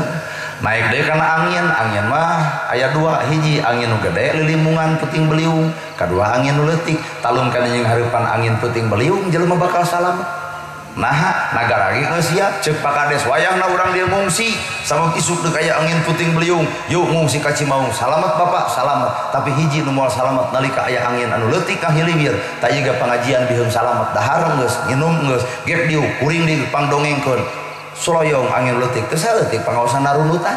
naik deui kana angin, angin mah aya dua, hiji angin nu gede lilimungan puting beliung, kadua angin nu leutik, talung kana jeung hareupan angin puting beliung jelema bakal salamet. Nah, nagara ge geus siap ceuk Pak Kades wayahna urang dieu ngungsi sabab isuk deuk aya angin puting beliung, yuk ngungsi ka Cimaung, salamet bapak, salamet. Tapi hiji nu moal salamet nalika aya angin anu leutik ka hiliwir, tah ieu pangajian biheung salamet, dahar geus, nginum geus, gek dieu kuring dieu pangdongengkeun. Suloyong angin leutik teu saeutik pangaosan narundutan.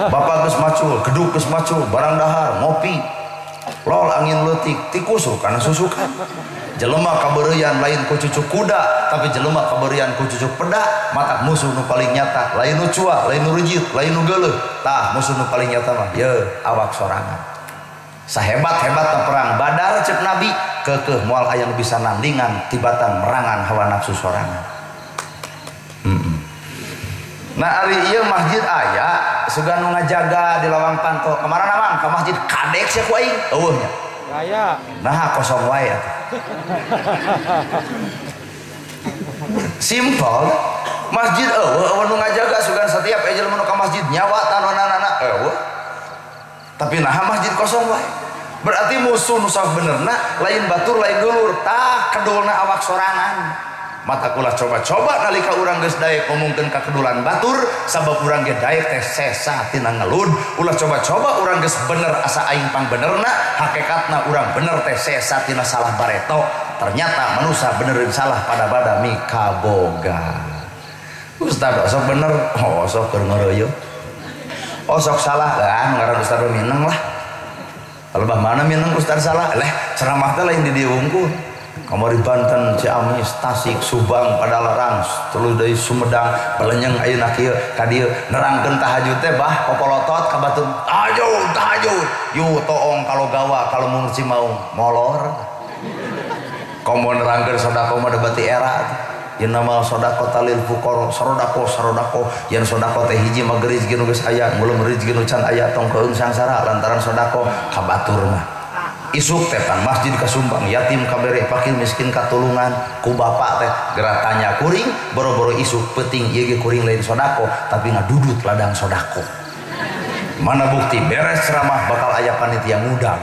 Bapak geus macul, geduk geus macul, barang dahar, ngopi. Lol angin leutik, tikus kana susukan. Jelema kabeureuyan lain ku cucuk kuda, tapi jelema kabeureuyan ku cucuk peda, matak musuh nu paling nyata, lain nu cua, lain nu rujit, lain nu geuleuh. Tah musuh nu paling nyata mah ye awak sorangan. Sahebat-hebatna perang Badar ceuk Nabi, keukeuh moal aya nu bisa nandingan tibatan merangan hawa nafsu sorangan. Nah ari ieu masjid aya sugan nu ngajaga di lawang panto. Kamarana mang ka masjid kadek sia ku aing eueuh nya. Aya. Nah kosong wae atuh. Simpel. Masjid eueuh eueuh nu ngajaga sugan setiap ejel nu ka masjid nyawa tanonanana eueuh. Tapi nah masjid kosong wae. Berarti musuh nu sabenerna lain batur lain dulur, tah kedulna awak sorangan. Mata kula coba-coba nalika urang geus daek ngomongkeun ka kedulan batur sabab urang ge daek teh sesa tina ngelud. Ulah coba-coba urang geus bener asa aing pangbenerna, hakikatna urang bener teh sesa tina salah bareto. Ternyata manusia benerin salah pada bada mikaboga. Ustaz osok bener, oh, osok keur ngeureuyeuh. Osok salah lah, ngaran ustaz mineng lah. Lebah mana mineng ustaz salah? Leh, ceramah teh lain di dieu wungkul. Kamari Banten, Ciamis, Tasik, Subang, Padalarang, terus dari Sumedang, Palenyeng ayeuna kieu ka dieu nerangkeun tahajud teh bah popolotot ka batur. Tahajud, tahajud. Yu toong kalau gawa kalau mun Cimaung molor. Komo nerangkeun sedekah mah debati era. Innamal shadaqah lil fuqara, sarodaqah sarodaqah yen sedekah teh hiji mah rezeki nu geus aya, ngulum rezeki nu can aya tong keung sangsara lantaran sedekah ka batur mah. Isuk teh pan masjid kasumbang yatim kabere fakir miskin katulungan ku bapak teh geura tanya kuring boro-boro isuk peuting ieu ge kuring lain sedekah tapi ngadudut ladang sedekah. Mana bukti beres ceramah bakal aya panitia ngundang.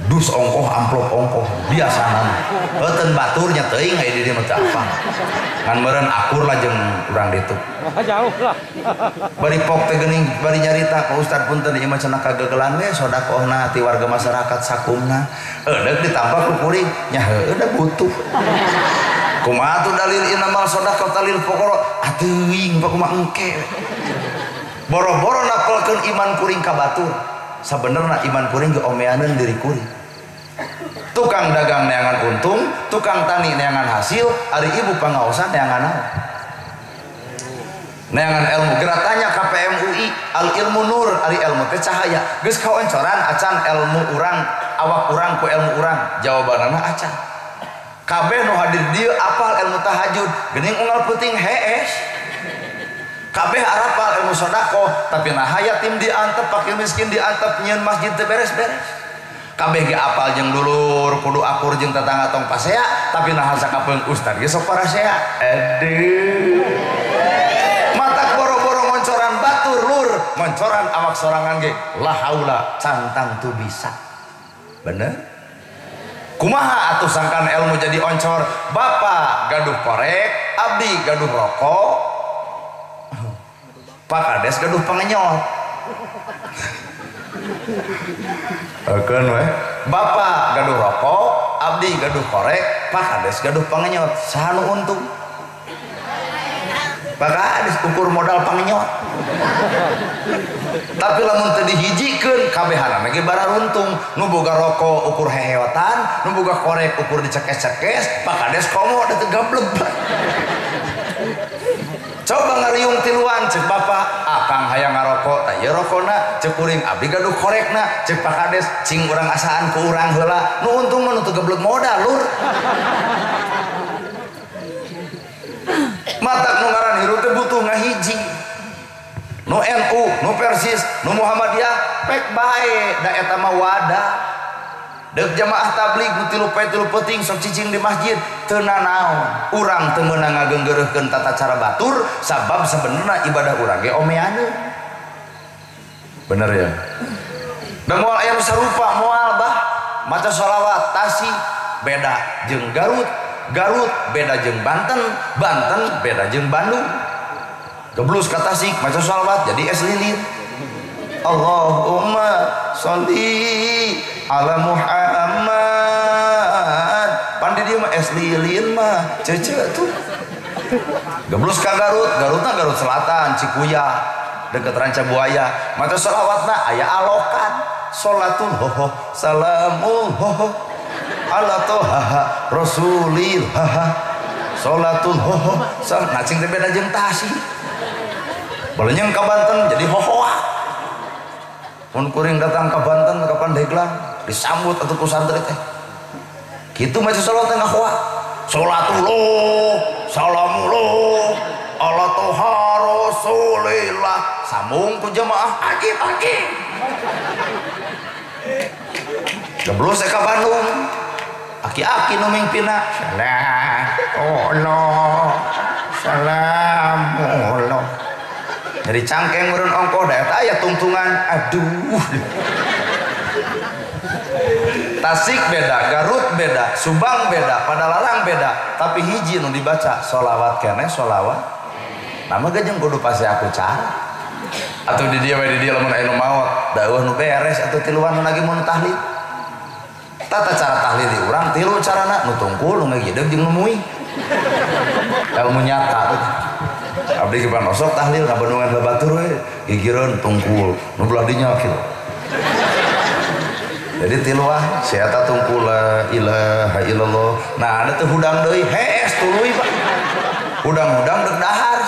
Dus ongkoh amplop ongkoh biasa nama euteun baturnya teuing aya di dieu mah teu apa ngan meureun akur lah jeung urang ditu jauh lah bari pok teh geuning bari nyarita ka ustad punten ieu mah cenah kagegelan we sedekahna ti warga masyarakat sakumna eudeuh ditambah ku kuring nya heueuh da butuh kumaha tuh dalil innamal shadaqah lil fuqara atuing pak kumaha engke boro-boro napelkeun iman kuring ka batur sabenerna iman kuring ge omeaneun diri kuring. Tukang dagang neangan untung, tukang tani neangan hasil, ari ibu pangaosan neangan naon? Neangan ilmu. Geura tanya ka PMUI, al ilmu nur, ari ilmu teh cahaya. Geus kaoncoran acan ilmu urang, awak urang ku ilmu urang. Jawabanana acan. Kabeh nu hadir dieu apal ilmu tahajud, geuning unggal peuting hees. Kabeh arapal ilmu sedekah, tapi nah yatim diantep, fakir miskin diantep, nyieun masjid teu beres-beres. Kabeh ge apal jeung dulur, kudu akur jeung tetangga tong pasea, tapi nah sakapeung ustad ge sok parasea. Aduh. Matak boro-boro ngoncoran batur lur, ngoncoran awak sorangan ge la haula cantang tu bisa. Bener? Kumaha atuh sangkan ilmu jadi oncor? Bapak gaduh korek, abdi gaduh rokok, Pak Kades gaduh pengenyot. Akeun we. Bapak gaduh rokok, abdi gaduh korek, Pak Kades gaduh pengenyot. Saha nu untung? Pak Kades ukur modal pengenyot. Tapi lamun teu dihijikeun kabehanana ge bararuntung. Nu boga rokok ukur heheotan, nu boga korek ukur dicekes-cekes, Pak Kades komo da teu gableb. Coba ngariung tiluan cek bapak, akang hayang ngarokok, tah ieu rokona, cek kuring abdi gaduh korekna, cek Pak Kades cing urang asaan ku urang heula, nu untung mah nu teu geblek modal lur. Matak nu ngaran hirup teh butuh ngahiji. Nu NU, nu Persis, nu Muhammadiyah pek bae, da eta mah wadah. Deuk jamaah tabligh nu tilu poe tilu peuting sok cicing di masjid teu nanaon. Urang teu meunang ngageunggeureuhkeun tata cara batur sabab sabenerna ibadah urang ge omeaneun. Bener ya? Da moal aya nu sarupa moal bah. Maca sholawat Tasik beda jeung Garut, Garut beda jeung Banten, Banten beda jeung Bandung. Geblus ka Tasik maca sholawat jadi es lilin. Allahumma sholli ala Muhammad. Pandi dia mah es lilin mah cece tuh. Geblus ka Garut, Garutna Garut Selatan, Cikuya, deket Ranca Buaya. Maca sholawatna aya alokan. Sholatul hoho salamul hoho ala tohaha rasulil haha. Sholatul hoho sal nacing teh beda jeung Tasik. Balenyeng ka Banten jadi hohoa. Mun kuring datang ke Banten ke Pandeglang disambut atuh ku santri teh. Kitu maca sholawat teh ngahoa. Sholatullah salamullah ala toha rasul Rasulillah sambung ku jemaah aki-aki geblus ka Bandung aki-aki nu mingpina salatullah salamullah dari cangkeng meureun ongkoh da eta aya tungtungan aduh. Tasik beda, Garut beda, Subang beda, Padalarang beda, tapi hiji nu dibaca sholawat keneh sholawat. Nama ge jeung kudu pasti aku cara. Atau di dia we di dia lamun aya nu maot, da eueuh nu beres atuh tiluan nu lagi mun tahlil. Tata cara tahlil di urang tilu carana, nu tungkul, nu ngagideg jeung nu muih. Ilmu nyata. Abdi ge pan osok tahlil ka bendungan babatur we, gigireun tungkul, nu belah dinya kitu. Jadi tiluah si eta tungkul la ilaha illallah. Nah ada teh hudang deui hees tuluy Pak. Hudang-hudang deuk dahar.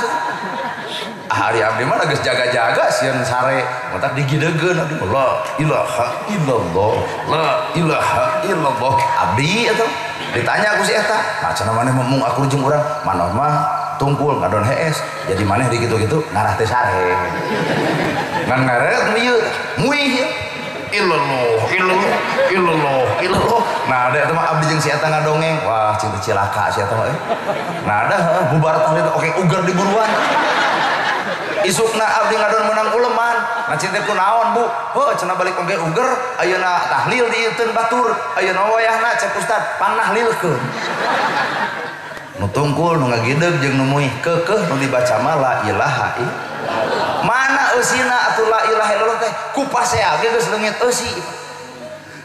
Ah ari abdi mah geus jaga-jaga sieun sare matak digidegeun abdi la ilaha illallah la ilaha illallah abdi eta ditanya ku si eta nah cenah maneh mung akur jeung urang maneh mah tungkul ngadon hees jadi maneh di kitu-kitu ngarah teh sare ngan ngaret ieu muih illallah illallah illallah illallah. Nah ada mah abdi jeung si eta ngadongeng wah cinta cilaka si eta mah nah ada bubar tahlil oke ugar di buruan isukna abdi ngadon menang uleman nah cinta ku naon bu heuh cenah balik oge uger ayeuna tahlil dieuteun batur ayeuna wayahna cek ustad pangnahlilkeun nu tungkul nu ngagideg jeung nu muih keukeuh nu dibaca mah la ilaha illallah. Mana eusina atuh la ilaha illallah teh ku pasea ge geus leungit eusi.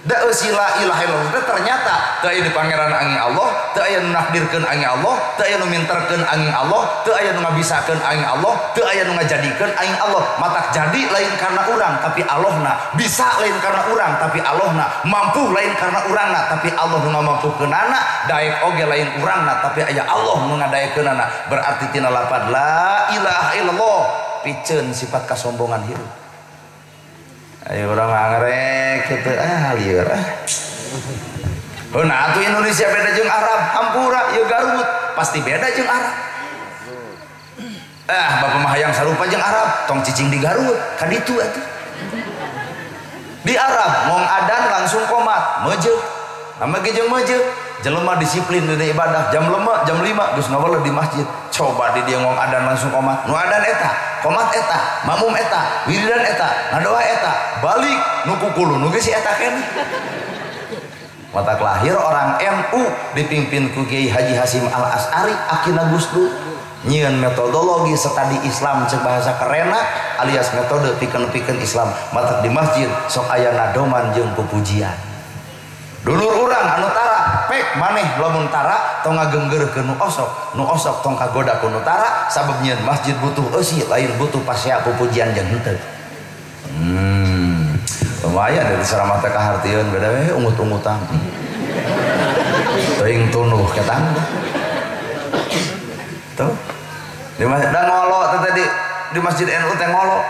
Da eusi la ilaha illallah teh ternyata teu aya di pangeran angin Allah, teu aya nu nakdirkeun angin Allah, teu aya nu minterkeun angin Allah, teu aya nu ngabisakeun angin Allah, teu aya nu ngajadikeun angin Allah. Matak jadi lain karena urang tapi Allahna, bisa lain karena urang tapi Allahna, mampu lain karena urangna tapi Allah nu ngamampukeunana, daek oge lain urangna tapi aya Allah nu ngadaekeunana. Berarti tina lapad la ilaha illallah piceun sifat kasombongan hirup. Ayo urang ngangrek kitu ah lieur ah. Heuh nah atuh Indonesia beda jeung Arab, hampura ieu Garut pasti beda jeung Arab. Ah bapak mah hayang sarupa jeung Arab, tong cicing di Garut, ka ditu atuh. Di Arab ngong adan langsung komat, meujeuh. Nama ge jeung meujeuh, jelema disiplin dina ibadah, jam 5, jam 5 geus ngawaleh di masjid. Coba di dia ngong adan langsung komat. Nu adan eta, komat eta, makmum eta, wiridan eta, ngadoa eta, balik nu kukulu nu ge si eta keneh. Matak lahir orang NU dipimpin ku Kiai Haji Hasyim Al As'ari akina Gus Dur nyieun metodologi studi Islam cek bahasa kerena alias metode pikeun-pikeun Islam. Matak di masjid sok aya nadoman jeung pupujian. Dulur urang anu tara pek maneh lamun tara tong ngagenggeurkeun nu osok, nu osok tong kagoda ku nu tara sabab nyieun masjid butuh eusi lain butuh pasea pupujian jeung henteu. Lumayan dari ceramah teh kahartieun beda we ungut-ungutan. Teuing tunuh ketang. Tuh. Di masjid da ngolo teh tadi di masjid NU teh ngolo.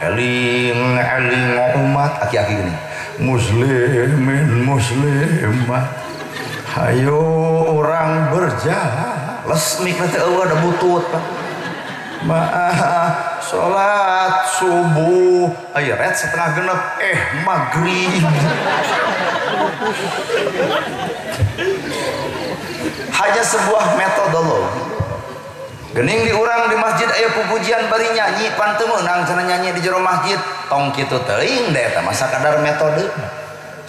Eling eling umat aki-aki gini. Muslimin muslimat hayo orang berjalan les mik teh eueuh da butut Pak. Maaf salat subuh ayo ret setengah genep maghrib. Hanya sebuah metodologi. Gening di urang di masjid aya pupujian bari nyanyi pan teu meunang cenah nyanyi di jero masjid tong kitu teuing da eta mah sakadar metode.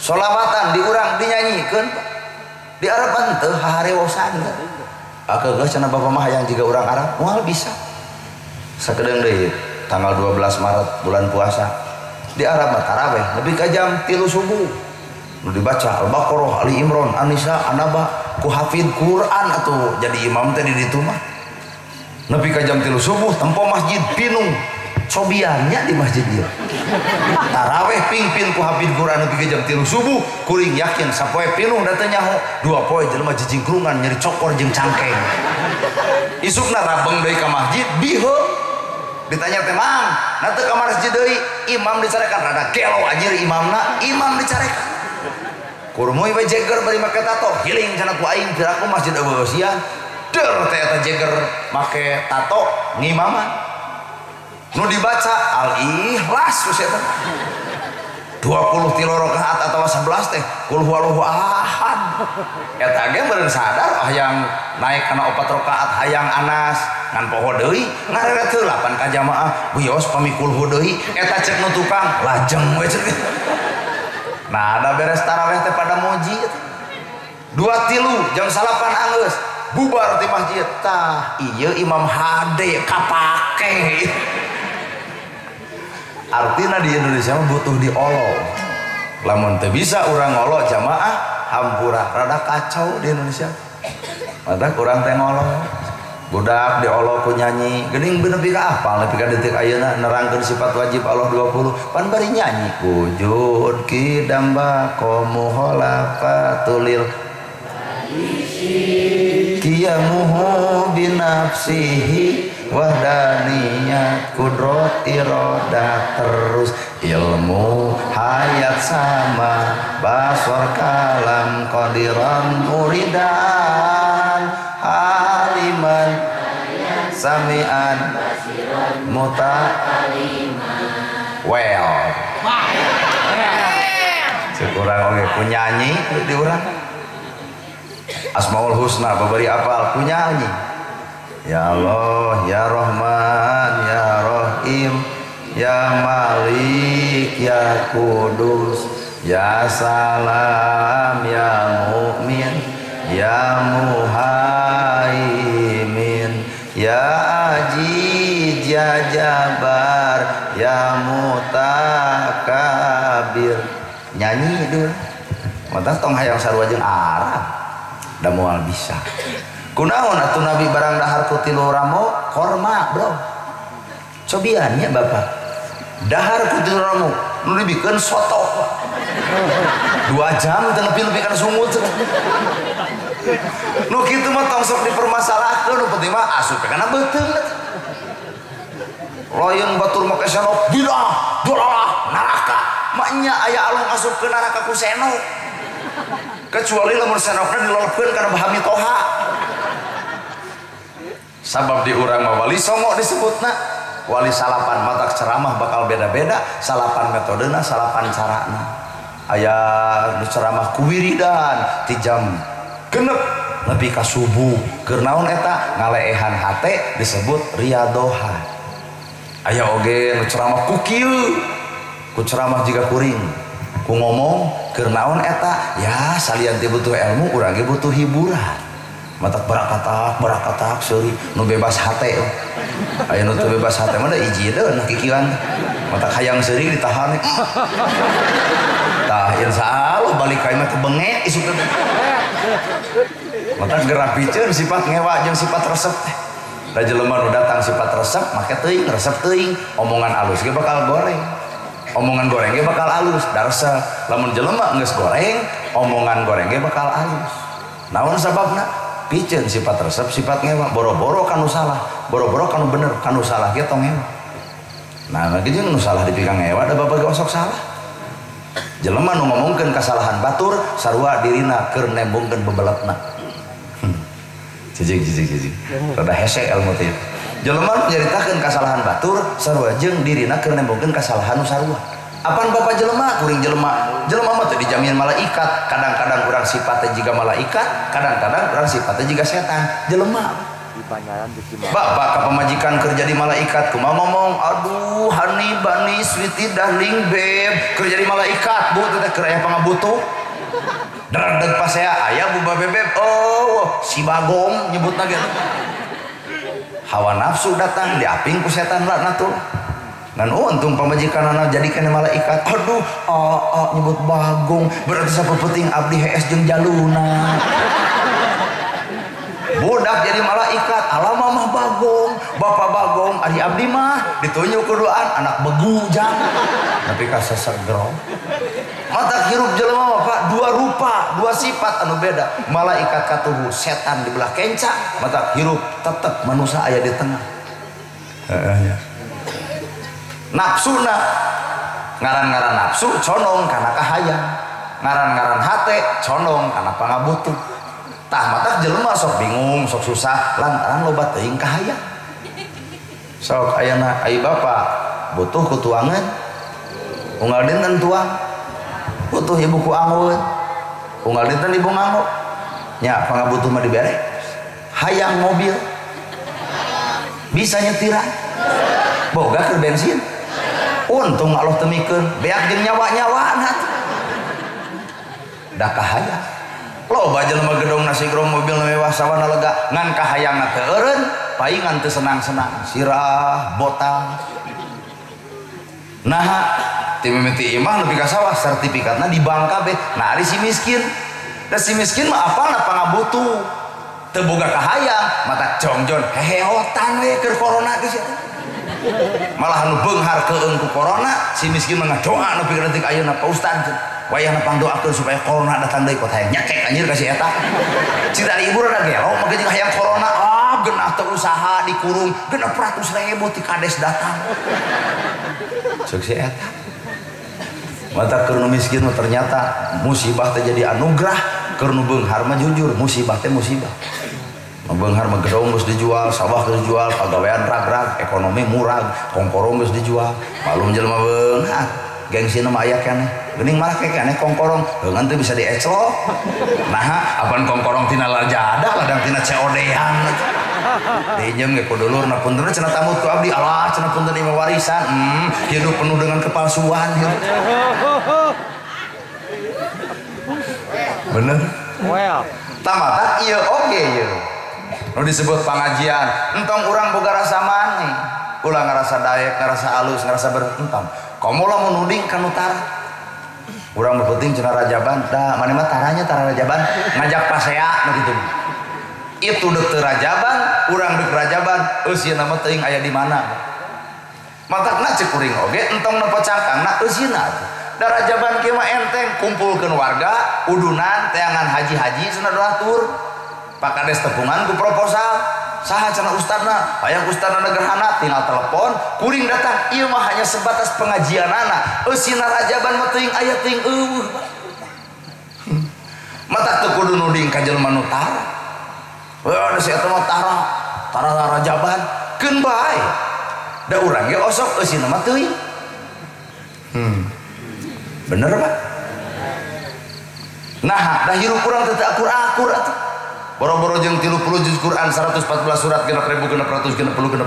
Solawatan di urang dinyanyikeun di Arab teu haharewosan. Akeugeuh cenah bapak mah hayang jiga urang Arab moal bisa. Sakedeung deui tanggal 12 Maret bulan puasa di Arab mah taraweh nepi ka jam 3 subuh. Nu dibaca Al-Baqarah, Ali Imran, An-Nisa, An-Naba ku hafid Quran atuh jadi imam teh di ditu mah. Nepi ka jam 3 subuh tempo masjid pinuh cobiannya di masjid ieu. Taraweh pingpin ku hafid Quran nepi ka jam 3 subuh kuring yakin sapoe pinuh da teu nyaho dua poe jelema jijingkrungan nyeri cokor jeung cangkeng. Isukna rabeng deui ka masjid biheung. Ditanya teh mang, na teu ka masjid deui, imam dicarekan rada gelo anjir imamna, imam dicarekan. Kurmui we jeger bari make tato, hiling cenah ku aing piraku masjid eueuh eusian. Der teh eta jeger make tato ngimaman. Nu dibaca al-ikhlas ku eta. 23 rakaat atau 11 teh kul huwallahu ahad. Eta ge meureun sadar hayang naik kana 4 rakaat hayang anas ngan poho deui ngareret heula pan ka jamaah wios pami kulhu deui eta cek nu tukang lajeng we cek. Nah ada beres taraweh teh pada muji 2-3 jam 9 anggeus bubar di masjid tah ieu Imam HD kapake. Artinya di Indonesia mah butuh diolo. Lamun teu bisa urang ngolo jamaah hampura rada kacau di Indonesia. Mata kurang teh ngolo. Budak diolo ku nyanyi geuning nepi ka apal nepi ka detik ayeuna nerangkeun sifat wajib Allah 20 pan bari nyanyi wujud kidam baqamu khalafatulil qiyamuhu binafsihi wahdaniyat kudrot irodah terus ilmu hayat sama basor kalam qadiran muridan aliman samian mutakaliman well sekurang oge ku nyanyi di urang Asmaul Husna babari apal ku nyanyi Ya Allah, Ya Rahman, Ya Rahim, Ya Malik, Ya Kudus, Ya Salam, Ya Mu'min, Ya Muhaimin, Ya Aziz, Ya Jabar, Ya Mutakabir. Nyanyi dulu. Mata tong hayang sarua jeung Arab. Da moal bisa. Kunaon atuh Nabi barang dahar ku tilu ramo korma bro. Cobian nya bapak. Dahar ku tilu ramo nu dibikeun soto. 2 jam teu nepi-nepi kana sungut. Nu kitu mah tong sok dipermasalahkeun nu penting mah asup kana beuteung. Lain batur make senok bidah dolalah neraka. Maknya aya alung asup ke neraka ku senok. Kecuali lamun senokna dilolepkeun kana Bahami Toha. Sabab di urang mah wali songo disebutna wali salapan matak ceramah bakal beda-beda salapan metodena salapan carana aya nu ceramah ku wiridan ti jam 6 nepi ka subuh keur naon eta ngaleehan hate disebut riyadohan aya oge nu ceramah ku kieu ku ceramah jiga kuring ku ngomong keur naon eta ya salian ti butuh ilmu urang ge butuh hiburan matak berakatak seuri nu bebas hate aya nu teu bebas hate mah da ijideun kikieuan matak hayang seuri ditahan tah insyaallah balik ka imah teh bengek isuk teh matak gerak piceun sifat ngewa jeung sifat resep teh da jelema nu datang sifat resep make teuing resep teuing omongan alus ge bakal goreng omongan goreng ge bakal alus da resep lamun jelema geus goreng omongan goreng ge bakal alus naon sababna piceun sifat resep sifat ngewa boro-boro kanu salah boro-boro kanu bener kanu salah ge tong ngewa nah lagi jeung nu salah dipikang ngewa da bapak ge osok salah jelema nu ngomongkeun kasalahan batur sarua dirina keur nembongkeun bebeletna cicing cicing cicing rada hese ilmu teh jelema nyaritakeun kasalahan batur sarua jeung dirina keur nembongkeun kasalahan nu sarua. Apaan bapak jelema kuring jelema jelema mah teu dijamin malaikat kadang-kadang kurang sifatnya jiga malaikat kadang-kadang kurang sifatnya jiga setan jelema bapak ka pamajikan kerja di malaikat kumaha ngomong aduh honey bunny sweetie darling babe kerja di malaikat bu teh keur aya pangabutuh dredeg pasea aya buba bebeb oh si bagong nyebutna ge hawa nafsu datang diaping ku setan laknatul. Ngan untung pamajikanana jadi kana malaikat. Aduh, nyebut bagong berarti sapepeting abdi hees jeung jaluna. Budak jadi malaikat, alah mamah bagong, bapak bagong, ari abdi mah ditunjuk kuduan anak begujang. Tapi kasesegro. Mata hirup jelema mah Pak, dua rupa, dua sifat anu beda. Malaikat katuhu, setan di belah kenca, mata hirup tetep manusia aya di tengah. Heeh ya. Nafsuna ngaran-ngaran nafsu condong kana kahayang, ngaran-ngaran hate condong kana pangabutuh. Tah matak jelema sok bingung, sok susah lantaran loba teuing kahayang. Sok ayana ai bapak butuh ku tuangan unggal dinten tuang, butuh ibu ku angeun unggal dinten ibu nganggo nya pangabutuh mah dibere. Hayang mobil bisa nyetiran boga keur bensin, untung Allah teu mikeun beak jeung nyawa-nyawaan atuh da kahayang. Loba jelema gedong nasi grong mobil mewah sawana lega ngan kahayangna teu eureun paingan teu senang-senang sirah botang. Nah ti mimiti imah nepi ka sawah sertifikatna di bank kabeh. Nah ari si miskin, da si miskin mah apalna pangabutuh teu boga kahayang mata jongjon heheotan we keur corona geus eta. Malah anu beunghar keung ku corona si miskin mah ngadoa nepi ka detik ayeuna Pak Ustad wayahna pangdoakeun supaya corona datang deui kota hayang nyakek anjir ka si eta. Cita ibu rada gelo make jeung hayang corona ah genah teu usaha dikurung 600.000 ti kades datang. Ceuk si eta. Mata keur nu miskin mah ternyata musibah teh jadi anugerah, keur nu beunghar mah jujur musibah teh musibah. Beunghar mah gedong geus dijual, sawah geus dijual, pagawean rag-rag, ekonomi murag, kongkorong geus dijual. Malum jelema beunghar, gengsina mah aya keneh. Geuning malah keneh kongkorong, heungeun teu bisa dieclok. Naha apan kongkorong tina lajada ladang tina COD-an. Diinjem ge ku dulurna punten cenah tamut ku abdi, alah cenah punten ieu warisan. Hidup penuh dengan kepalsuan hidup. Bener? Well. Tamatak ieu oge ieu. Nu disebut pengajian, entong urang boga rasa maneh, ulah ngarasa daek, ngarasa alus, ngarasa berentong. Komo lamun nuding ka nu tara. Urang mah penting cenah rajaban, da maneh mah taranya tara rajaban, ngajak pasea nu kitu. Itu deuk teu rajaban, urang deuk rajaban, eusieuna mah teuing aya di mana. Matakna ceuk kuring oge entong nempo cangkangna eusieuna atuh. Da rajaban kieu mah enteng, kumpulkeun warga, udunan, teangan haji-haji cenah doatur. Pak Kades tepungan ku proposal, saha cenah ustadna, hayang ustadna gerhana tinggal telepon, kuring datang. Ieu mah hanya sebatas pengajianana, eusina rajaban mah teuing aya teuing eueuh. Matak teu kudu nuding ka jelema nu tara. Wah, si eta mah tara, tara rajaban, keun bae. Da urang ge osok eusina mah teuing. Bener Pak? Nah, da hirup urang teu akur-akur atuh. Boro-boro jeung 30 juz Quran 114 surat 6.666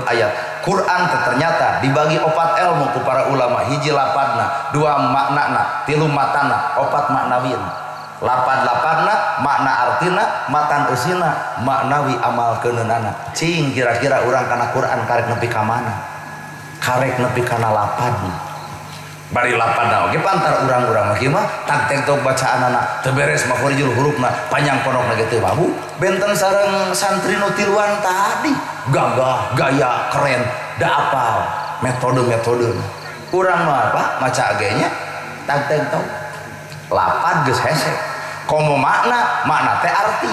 ayat. Quran ternyata dibagi 4 ilmu ku para ulama, hiji lapadna, 2 maknana, 3 matana, 4 maknawina. Lapad-lapadna makna artina, matan eusina, maknawi amal keuneunana. Cing kira-kira urang kana Quran karek nepi ka mana? Karek nepi kana lapadna. Bari lapadna oge pantar urang-urang mah kieu mah tak tektok bacaanana teu beres makhorijul hurufna panjang pondokna ge teu babu benten sareng santri nu tiluan tadi gagah gaya keren da apal metode-metode urang mah apa maca ge nya tak tektok lapad geus hese komo makna makna teh arti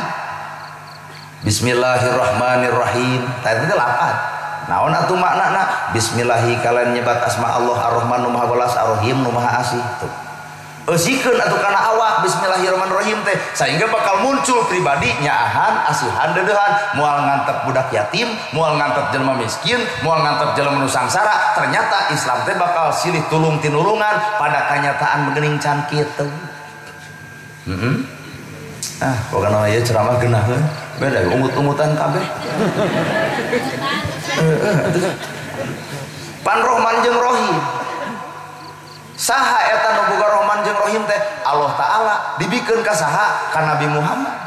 bismillahirrahmanirrahim tadi teh lapad. Naon atuh maknana bismillahi kalian nyebat asma Allah Ar-Rahman nu Maha Welas Ar-Rahim nu Maha Asih tuh. Eusikeun atuh kana awak bismillahirrahmanirrahim teh sehingga bakal muncul pribadi nyaahan asihan deudeuhan moal ngantep budak yatim, moal ngantep jelema miskin, moal ngantep jelema nu sangsara. Ternyata Islam teh bakal silih tulung tinulungan pada kanyataan geuning can kitu. Ah, pokona ieu ceramah geunaheun. Beda ungut-ungutan kabeh. Pan Rohman jeung Rohim. Saha eta nu boga Rohman jeung Rohim teh? Allah Ta'ala dibikeun ka saha? Ka Nabi Muhammad.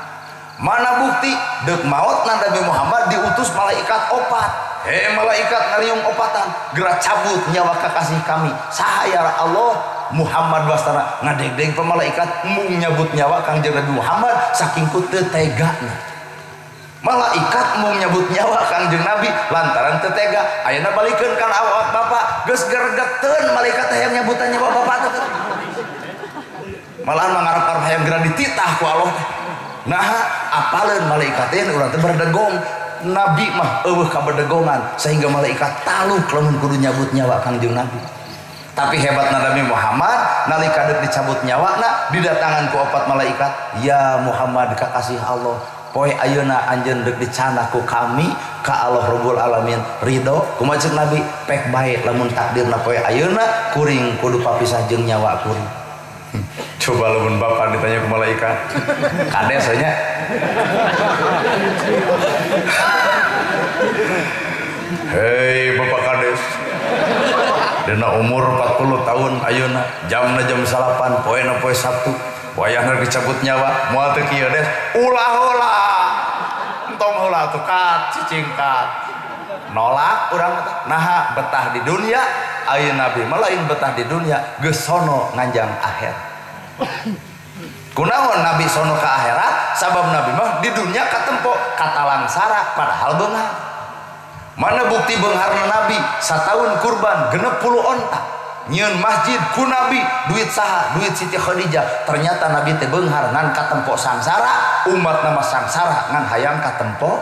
Mana bukti? Deuk maotna Nabi Muhammad diutus malaikat 4. Hei malaikat ngariung opatan, geura cabut nyawa kakasih kami. Saha ya Allah? Muhammad wastana ngadegdeg pa malaikat mung nyabut nyawa Kangjeng Nabi Muhammad saking ku teu tegana. Malaikat mung nyabut nyawa Kangjeng Nabi lantaran teu tega. Ayeuna balikeun kana awak bapak geus geregeteun malaikat hayang nyabutan nyawa bapak teh. Malahan mangarep-arep hayang geura dititah ku Allah teh. Nah, apaleun malaikat teh urang teh berdegong. Nabi mah eueuh kaberdegongan sehingga malaikat taluk lamun kudu nyabut nyawa Kangjeng Nabi. Tapi hebat Nabi Muhammad nalika deuk dicabut nyawana didatangan ku 4 malaikat, ya Muhammad kakasih Allah, poe ayeuna anjeun deuk dicandak ku kami ka Allah Rabbul Alamin ridho kumaha ceuk Nabi pek bae lamun takdirna poe ayeuna kuring kudu papisah jeung nyawa kuring. Coba lamun bapak ditanya ku malaikat kades nya. Hei bapak kades, dina umur 40 tahun ayeuna jamna jam 9 poena poe Sabtu wayahna dicabut nyawa moal teu kieu des ulah heula entong heula atuh kat cicing kat nolak urang naha betah di dunia ayeuna Nabi mah lain betah di dunia geus sono nganjang akhirat. Kunaon Nabi sono ka akhirat sabab Nabi mah di dunia katempo katalangsara padahal beunghar. Mana bukti beungharna Nabi sataun kurban 60 onta nyieun masjid ku Nabi duit saha duit Siti Khadijah. Ternyata Nabi teh beunghar ngan katempo sangsara umat nama sangsara ngan hayang katempo.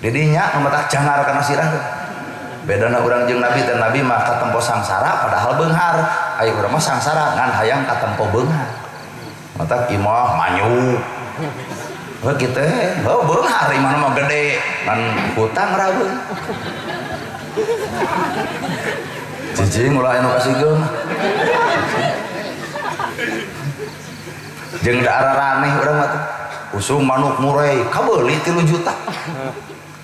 Didinya nu matak jangar kana sirah bedana urang jeung Nabi teh Nabi mah katempo sangsara padahal beunghar aya urang mah sangsara ngan hayang katempo beunghar matak imah manyu heuh kitu heuh beunghar imah mah gede ngan hutang rabeun cicing ulah anu kasihkeun jeung da araraneh urang mah teh usung manuk murai kabeuli 3 juta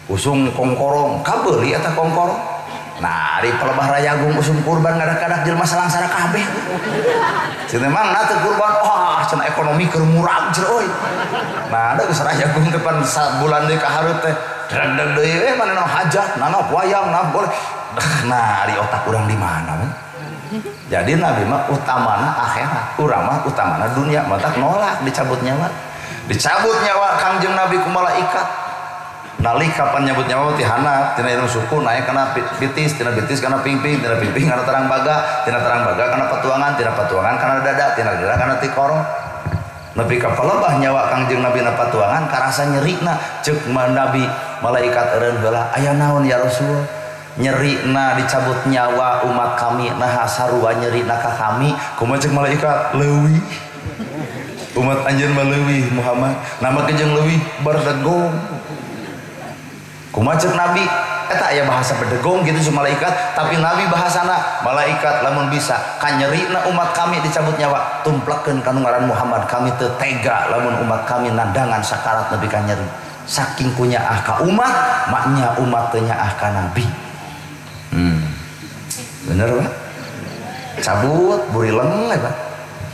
usung kongkorong kabeuli eta kongkorong. Nah ari pelebah Rayagung usum kurban ngadak-ngadak jelema salangsara kabeh cenah mang na teu kurban wah cenah ekonomi keur murag cenah euy. Nah da geus Rayagung teh pan sabulan deui ka hareup teh dreg-dreg deui we manehna hajat nana wayang nah boleh. Nah ari otak urang di mana we? Jadi Nabi mah utamana akhirat urang mah utamana dunia matak nolak dicabut nyawa. Dicabut nyawa Kangjeng Nabi ku malaikat nalika pan nyabut nyawa ti handap tina irung suku naik kana bitis tina bitis kana pingping tina pingping kana terang baga tina terang baga kana patuangan tina patuangan kana dada tina dada kana tikoro nepi ka palebah nyawa Kangjeng Nabi na patuangan karasa nyerina ceuk Nabi malaikat eureun heula aya naon ya Rasul nyerina dicabut nyawa umat kami naha sarua nyerina ka kami kumaha ceuk malaikat leuwih umat anjeun mah leuwih Muhammad nama jeung leuwih berdegong kumaha ceuk Nabi eta aya bahasa bedegong gitu si malaikat tapi Nabi bahasana malaikat lamun bisa kanyerina umat kami dicabut nyawa tumplekeun ka nu ngaran Muhammad kami teu tega lamun umat kami nandangan sakarat nepi ka nyeri saking kunyaah ka umat maknya umat teu nyaah ka Nabi. Bener Pak cabut burileng ya Pak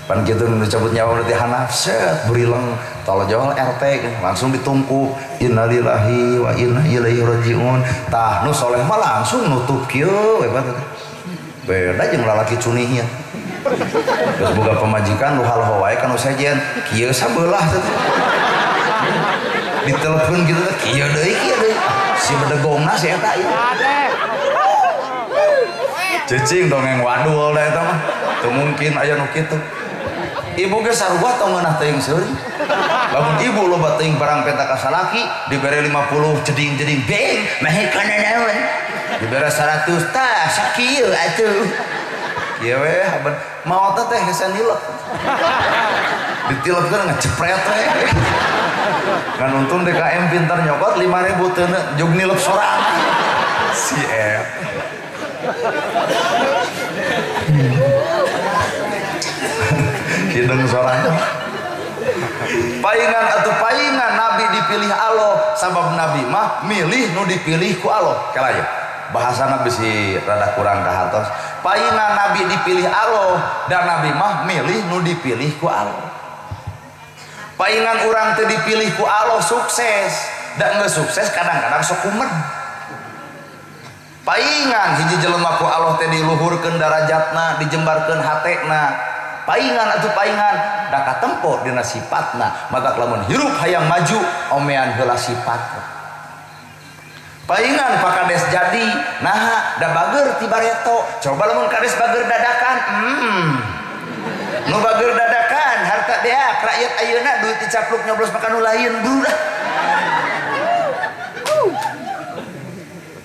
pan kitu nu cabut nyawa berarti hanaf set burileng tolong jawab RT langsung ditungku innalillahi wa inna ilaihi rajiun tah nu soleh mah langsung nutup kieu we Pak beda jeung lalaki cunihnya geus boga pamajikan nu haloho wae ka nu sejen kieu sabelah teh ditelepon kitu teh kieu deui si bedegongna si eta ieu cicing dongeng wadul da eta mah teu mungkin aya nu kitu. Ibu ge sarua tong ngeunah teuing seuri. Lamun ibu loba teuing barang penta ka salaki dibere 50 jeding-jeding beng meh kana naon. Dibere 100 tah sakieu atuh. Kieu we haben maot teh hese nilep. Ditilepkeun ngejepret we. Ngan untung DKM pintar nyokot 5000 teu jug nilep sorangan. Si et. Hidung sorangan. Paingan atau paingan Nabi dipilih Allah sabab Nabi mah milih nu dipilih ku Allah. Kela ya bahasana bisi rada kurang kahartos. Paingan Nabi dipilih Allah dan Nabi mah milih nu dipilih ku Allah. Paingan urang teu dipilih ku Allah sukses dan geus sukses kadang-kadang sok kumed. Paingan hiji jelema ku Allah teh diluhurkeun darajatna, dijembarkeun hatena. Paingan atuh paingan da katempo dina sifatna matak lamun hirup hayang maju omean heula sifatna. Paingan Pak Kades jadi naha da bager ti bareto coba lamun kades bager dadakan nu bager dadakan harta beak rakyat ayeuna duit dicapluk nyoblos maka nu lain dulu.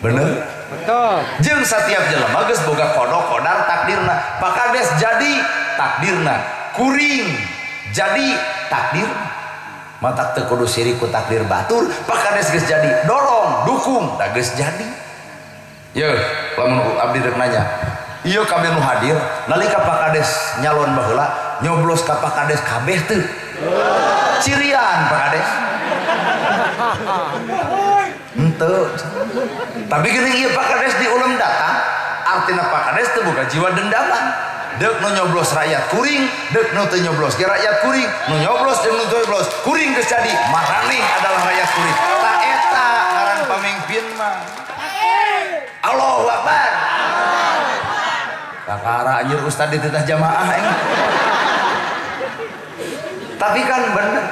Bener? Betul. Jeung setiap jelema geus boga kodok kodar takdirna. Pak Kades jadi takdirna, kuring jadi takdirna. Matak teu kudu sirik ku takdir batur, Pak Kades geus jadi, dorong, dukung, da geus jadi. Yeuh, lamun abdi rek nanya, ieu kabeh nu hadir nalika Pak Kades nyalon baheula nyoblos ka Pak Kades kabeh teu? Cirian Pak Kades. Henteu. Tapi geuning ieu Pak Kades diulem datang, artina Pak Kades teu boga jiwa dendaman. Deuk nu nyoblos rakyat kuring, deuk nu teu nyoblos ge rakyat kuring, nu nyoblos jeung nu teu nyoblos kuring geus jadi, maraneh adalah rakyat kuring. Ta eta ngaran pamimpin mah. Allahu Akbar. Kakara anjir ustad dititah jamaah ini. Tapi kan bener.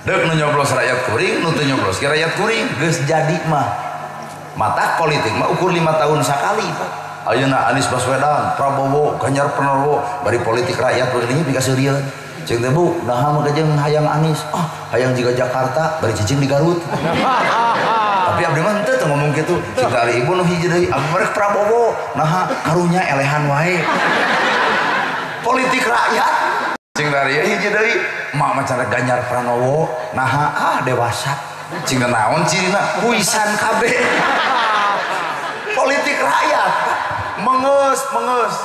Deuk nu nyoblos rakyat kuring, nu teu nyoblos ge rakyat kuring, geus jadi mah. Mata politik mah ukur 5 tahun sakali, Pak. Ayeuna Anies Baswedan, Prabowo, Ganjar Pranowo, bari politik rakyat begini pikaseurieun. Ceuk teh Bu, naha mah jeung hayang Anies. Ah, hayang jiga Jakarta, bari cicing di Garut. Tapi abdi mah henteu teu ngomong kitu. Cik ari ibu nu hiji deui, abdi mah Prabowo, naha karunya elehan wae. Politik rakyat. Cing dari hiji deui, mak mah cara Ganjar Pranowo, naha ah dewasa. Cing naon cirina puisan kabeh. Politik rakyat mengeus mengeus.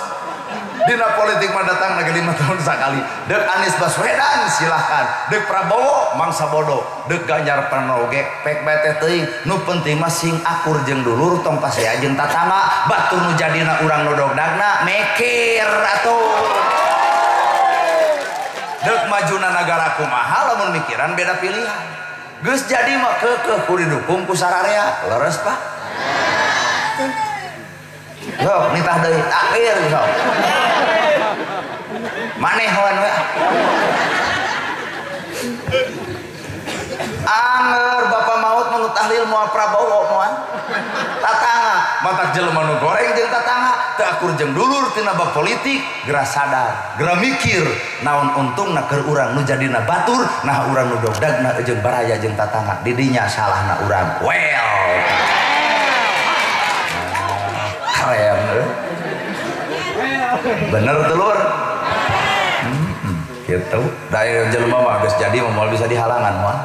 Dina politik mah datang lagi 5 tahun sekali. Deuk Anies Baswedan silahkan, deuk Prabowo mangsa bodoh, deuk Ganjar Pranowo ge pek bae teh teuing. Nu penting mah sing akur jeung dulur tong pasea jeung tatangga, batur nu jadina urang nu dogdagna mikir atuh. Deuk majuna nagara kumaha lamun mikiran beda pilihan. Geus jadi mah keukeuh kudu didukung ku sararea, leres Pak. Sok nitah deui takbir sok. Maneh wan we. Anger bapak maut mun tahlil moal Prabowo moal. Tatangga matak jelema nu goreng jeung tatangga teu akur jeung dulur tina bab politik geura sadar, geura mikir naon untungna keur urang nu jadina batur, nah urang nu dogdagna jeung baraya jeung tatangga didinya salahna urang. Well. Keren bener telur gitu da jelema mah geus jadi moal bisa dihalangan moal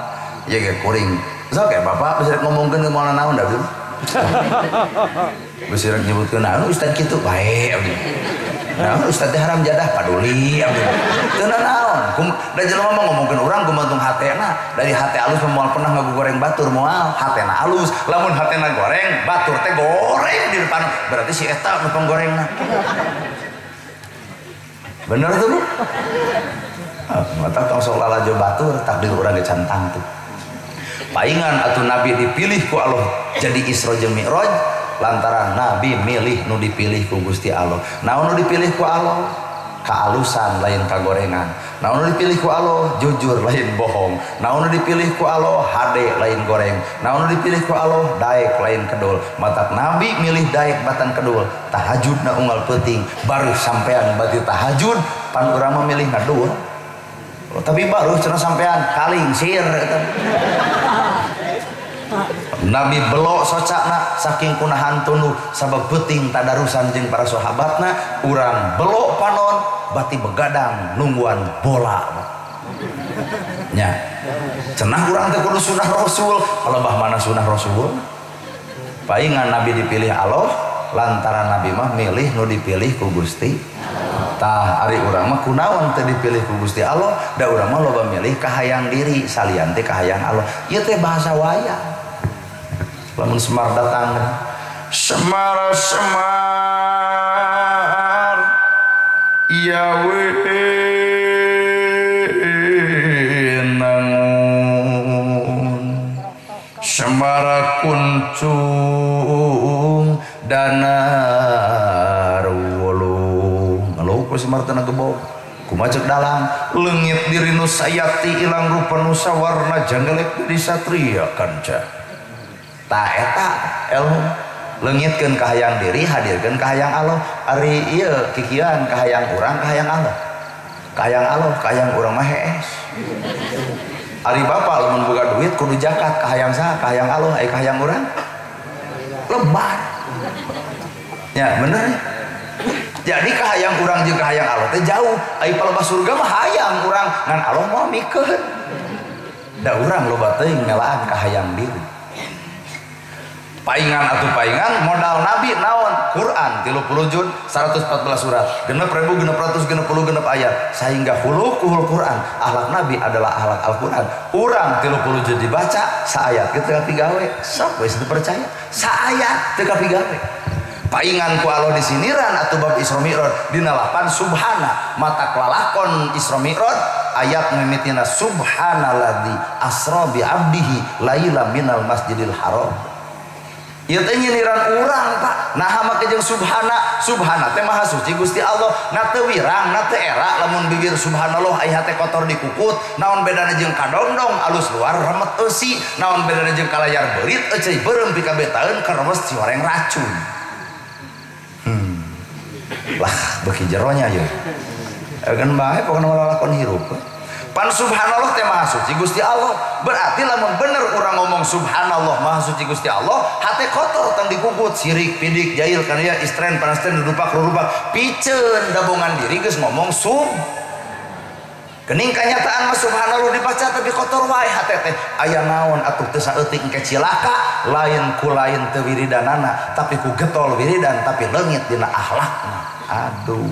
ieu ge kuring sok ge bapak bisa ngomongkeun moal naon da bisa rek nyebutkeun naon ustad kitu bae abdi naon ustad teh haram jadah paduli abdi teu naon da jelema mah ngomongkeun urang gumantung hatena dari hate alus mah moal pernah ngagoreng batur moal hatena alus lamun hatena goreng batur teh goreng di depan berarti si eta nu panggorengna bener tuh Bu mata tong sok lalajo batur takdir urang ge can tangtu paingan atuh nabi dipilih ku Allah jadi Isra jeung Mi'raj lantaran nabi milih nu dipilih ku Gusti Allah. Naon nu dipilih ku Allah? Kaalusan lain kagorengan. Naon nu dipilih ku Allah? Jujur lain bohong. Naon nu dipilih ku Allah? Hade lain goreng. Naon nu dipilih ku Allah? Daek lain kedul. Matak nabi milih daek batan kedul. Tahajudna unggal peuting baru sampean bati tahajud pan urang mah milih ngadul. Tapi baru cenah sampean kalingsir eta. Nabi belok socakna saking kunahan tunduh sabab peuting tadarusan jeung para sahabatna urang belok panon bati begadang nungguan bola nya cenah urang teh kudu sunah rasul palebah mana sunah rasul paingan nabi dipilih Allah lantaran nabi mah milih nu dipilih ku Gusti tah ari urang mah kunaon teh dipilih ku Gusti Allah da urang mah loba milih kahayang diri salian teh kahayang Allah ieu teh bahasa wayang. Lamun Semar datang Semar Semar ya wenangun Semar kuncung danar wulung ngeluh ku Semar teu gebog kumaha ceuk dalang leungit diri nu sayati ilang rupa nu sawarna janggelek di satria kanca ta eta ilmu leungitkeun kahayang diri hadirkeun kahayang Allah ari ieu kikian kahayang urang kahayang Allah kahayang Allah kahayang urang mah hees ari bapak lamun boga duit kudu zakat kahayang saha kahayang Allah ai kahayang urang lebar ya bener jadi kahayang urang jeung kahayang Allah teh jauh ai palebah surga mah hayang urang ngan Allah moal mikeun. Da urang loba teuing ngelaan kahayang diri. Paingan atau paingan modal nabi naon Quran 30 juz 114 surat 6.666 ayat sehingga hulukuhul Quran akhlak nabi adalah akhlak Al-Quran. Urang 30 juz dibaca saayat teu kapigawe sok we teu percaya saayat teu kapigawe. Paingan ku Allah disiniran atau bab Isra Mi'raj dina 8 subhana mata lalakon Isra Mi'raj ayat mimitina subhanalladzi asra bi abdihi laila minal masjidil haram. Ieu teh nyiniran urang Pak. Naha make jeung subhana, subhana teh maha suci Gusti Allah. Na teu wirang, na teu era lamun bibir subhanallah ai hate kotor dikukut, naon bedana jeung kadongdong alus luar remet eusi, naon bedana jeung kalayar beurit euceuy beureum pikabetaeun kerewes cioreng racun. Lah beuki jeronya ye. Kan bae pokona lalakon hirup. Pan subhanallah teh maha suci Gusti Allah. Berarti lamun bener urang ngomong subhanallah maha suci Gusti Allah, hate kotor tong dikukut, sirik, pidik, jail kana ya istren, panasten, rupak, rupak, piceun dabongan diri geus ngomong sub. Kening kanyataan mah subhanallah dibaca tapi kotor wae hate teh. Aya naon atuh teu saeutik engke cilaka, lain ku lain teu wiridanana, tapi ku getol wiridan tapi leungit dina akhlakna. Aduh.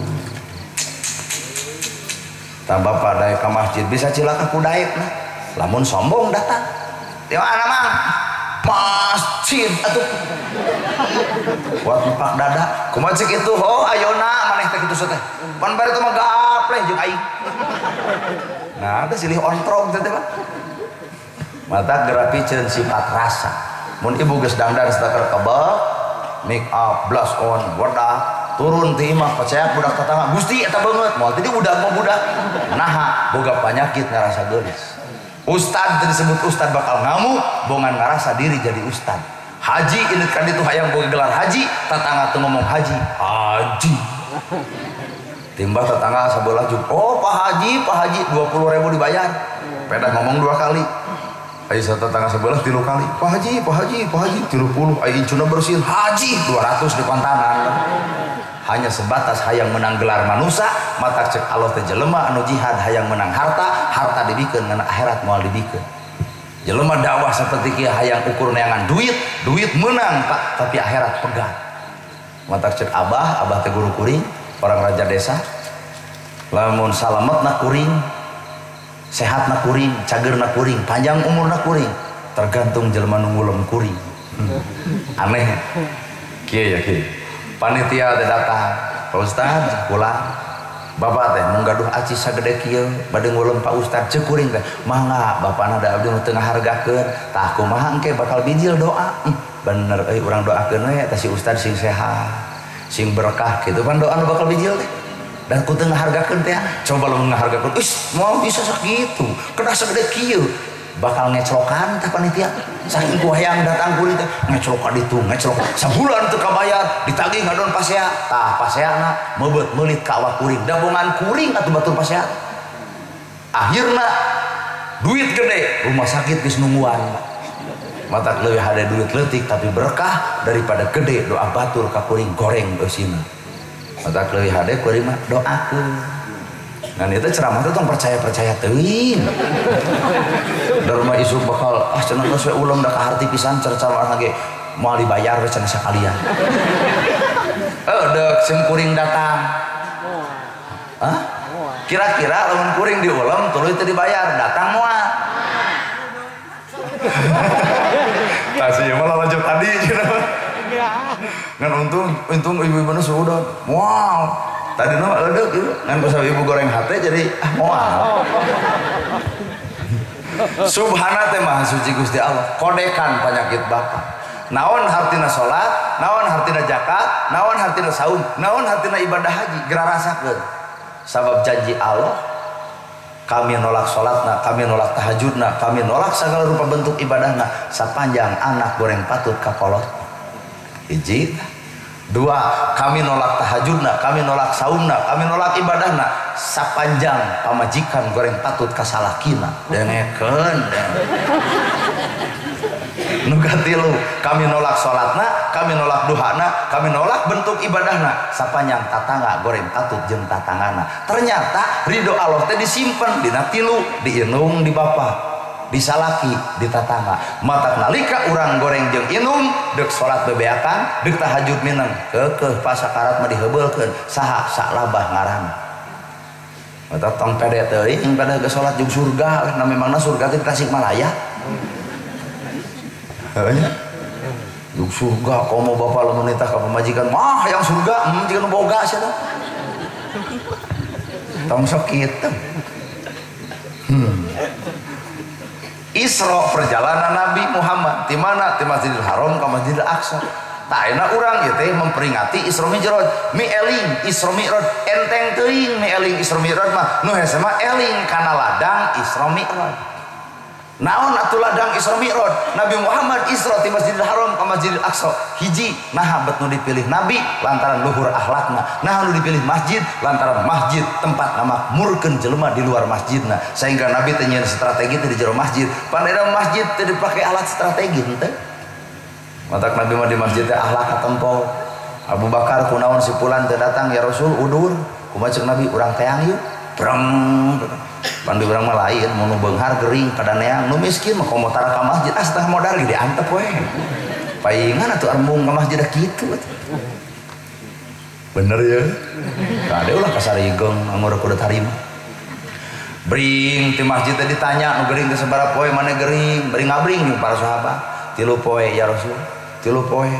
Tambah pada ke masjid bisa cilaka ku daek nah. Lamun sombong datang. Di mana mang? Masjid atuh. Buat empak dada. Kumaha cek itu? Oh ayeuna maneh teh kitu teh. Pan bari teh mah gapleh jeung aing. Nah, teh silih ontrog teh teh Pak. Mata geura piceun sifat rasa. Mun ibu geus dangdan satakar kebek, make up, blush on, wedah, turun ti imah percaya budak tetangga Gusti eta beungeut moal tadi budak mah budak naha boga penyakit ngarasa geulis. Ustad teu disebut ustad bakal ngamuk bongan ngarasa diri jadi ustad. Haji ini kan itu hayang boga gelar haji tetangga teu ngomong haji haji timbah tetangga sabelah juga oh Pak Haji Pak Haji 20.000 dibayar pedah ngomong 2 kali. Ayo tetangga sebelah 3 kali Pak Haji Pak Haji Pak Haji 30 ayo incuna bersin haji 200 di kontanan. Hanya sebatas hayang menang gelar manusia mata cek Allah teh jelema anu jihad hayang menang harta, harta dibikeun ngan akhirat moal dibikeun. Jelema dakwah seperti kieu hayang ukur neangan duit, duit menang Pak tapi akhirat pegat. Mata cek abah, abah teh guru kuring, orang raja desa. Lamun salametna kuring, sehatna kuring, cageurna kuring, panjang umurna kuring, tergantung jelema nu ngulem kuring. Aneh. Kieu ya kieu. Panitia teh datang, Pak Ustad pulang. Bapak teh mun gaduh aci sagede kieu bade ngulem Pak Ustad ceuk kuring teh. Mangga bapana da abdi nu teu ngahargakeun. Tah kumaha engke bakal bijil doa. Bener euy urang doakeun we eta si Ustad sing sehat, sing berkah kitu pan doa nu bakal bijil teh. Dan ku teu ngahargakeun teh coba lamun ngahargakeun, "Is, moal bisa sakitu, kedah sagede kieu." Bakal ngeclokan tah panitia. Saking ku hayang datang kuring teh ngeclok ka ditu, ngeclok. Sabulan teu kabayar, ditagih ngadon pasea. Tah paseana meubeut meulit ka awak kuring. Dabongan kuring atuh batur pasea. Akhirna duit gede, rumah sakit geus nungguan. Matak leuwih hade duit leutik tapi berkah daripada gede doa batur ka kuring goreng eusina. Matak leuwih hade kuring mah doakeun. Nah itu ceramah itu tong percaya-percaya teuing. Darma isuk bakal ah cenah geus we ulem da kaharti pisan ceramah ge moal dibayar we cenah sakalian. Deuk sim kuring datang. Hah? Kira-kira lamun kuring diulem tuluy teu dibayar, datang moal. Tah sih mah lanjut tadi cenah. Ngan untung ibu-ibu nu sudah. Moal. Tadi mah eudeuh ieu ngan ku ibu goreng hate jadi ah moal. Subhana teh maha suci Gusti Allah, kodekan penyakit bapak. Naon hartina salat, naon hartina zakat, naon hartina saum, naon hartina ibadah haji, geura rasakeun. Sabab janji Allah, kami nolak salatna, kami nolak tahajudna, kami nolak segala rupa bentuk ibadahna sapanjang anak goreng patut ka kolot. Hiji. Dua, kami nolak tahajudna, kami nolak saumna, kami nolak ibadahna sapanjang pamajikan goreng patut kasalakina. Dengekeun. Nu katilu, kami nolak salatna, kami nolak duhana, kami nolak bentuk ibadahna sapanjang tatangga goreng patut jeung tatangana. Ternyata ridho Allah teh disimpen dina tilu, diinung di bapa. di salaki, di tatangga. Matak nalika urang goreng jeung inum deuk salat bebeakan, deuk tahajud mineng, keukeuh pasakarat mah diheubeulkeun saha saklabah ngaran. Matak tong pede teuing pada geus salat jeung surga, nah memangna surga teh di Tasikmalaya. Heuh nya. Jeung surga komo bapak lamun nitah ka pamajikan, mah hayang surga, jika nu boga sia teh. Tong sok kitu. Isra perjalanan Nabi Muhammad di mana? Di Masjidil Haram ke Masjidil Aqsa. Tak enak urang ieu teh memperingati Isra Mi'raj. Mi eling Isra Mi'raj, enteng teuing mi eling Isra Mi'raj mah nu hese mah eling kana ladang Isra Mi'raj. Naon atuh ladang Isra Mi'raj? Nabi Muhammad Isra di Masjidil Haram ke Masjidil Aqsa. Hiji, naha bet nu dipilih Nabi lantaran luhur akhlakna. Naha nu dipilih masjid lantaran masjid tempat ngamakmurkeun jelema di luar masjidna. Sehingga Nabi teh nyieun strategi teh di jero masjid. Pan eta masjid teh dipake alat strategi henteu. Matak Nabi mah di masjid teh akhlak katempo. Abu Bakar kunaon si fulan teu datang ya Rasul udur. Kumaha ceuk Nabi urang teang yuk. Breng. Pandu urang mah lain, mun nu beunghar gering kadaneang, nu miskin mah komo tara ka masjid, ah setengah modal ge diantep we. Paingan atuh embung ka masjid da kitu atuh. Bener ya? Kade ulah kasarigeung anggur kudu tarima. Bring ti masjid teh ditanya nu gering teh sabaraha poe maneh gering, bari ngabring jeung para sahabat. 3 poe ya Rasul, 3 poe.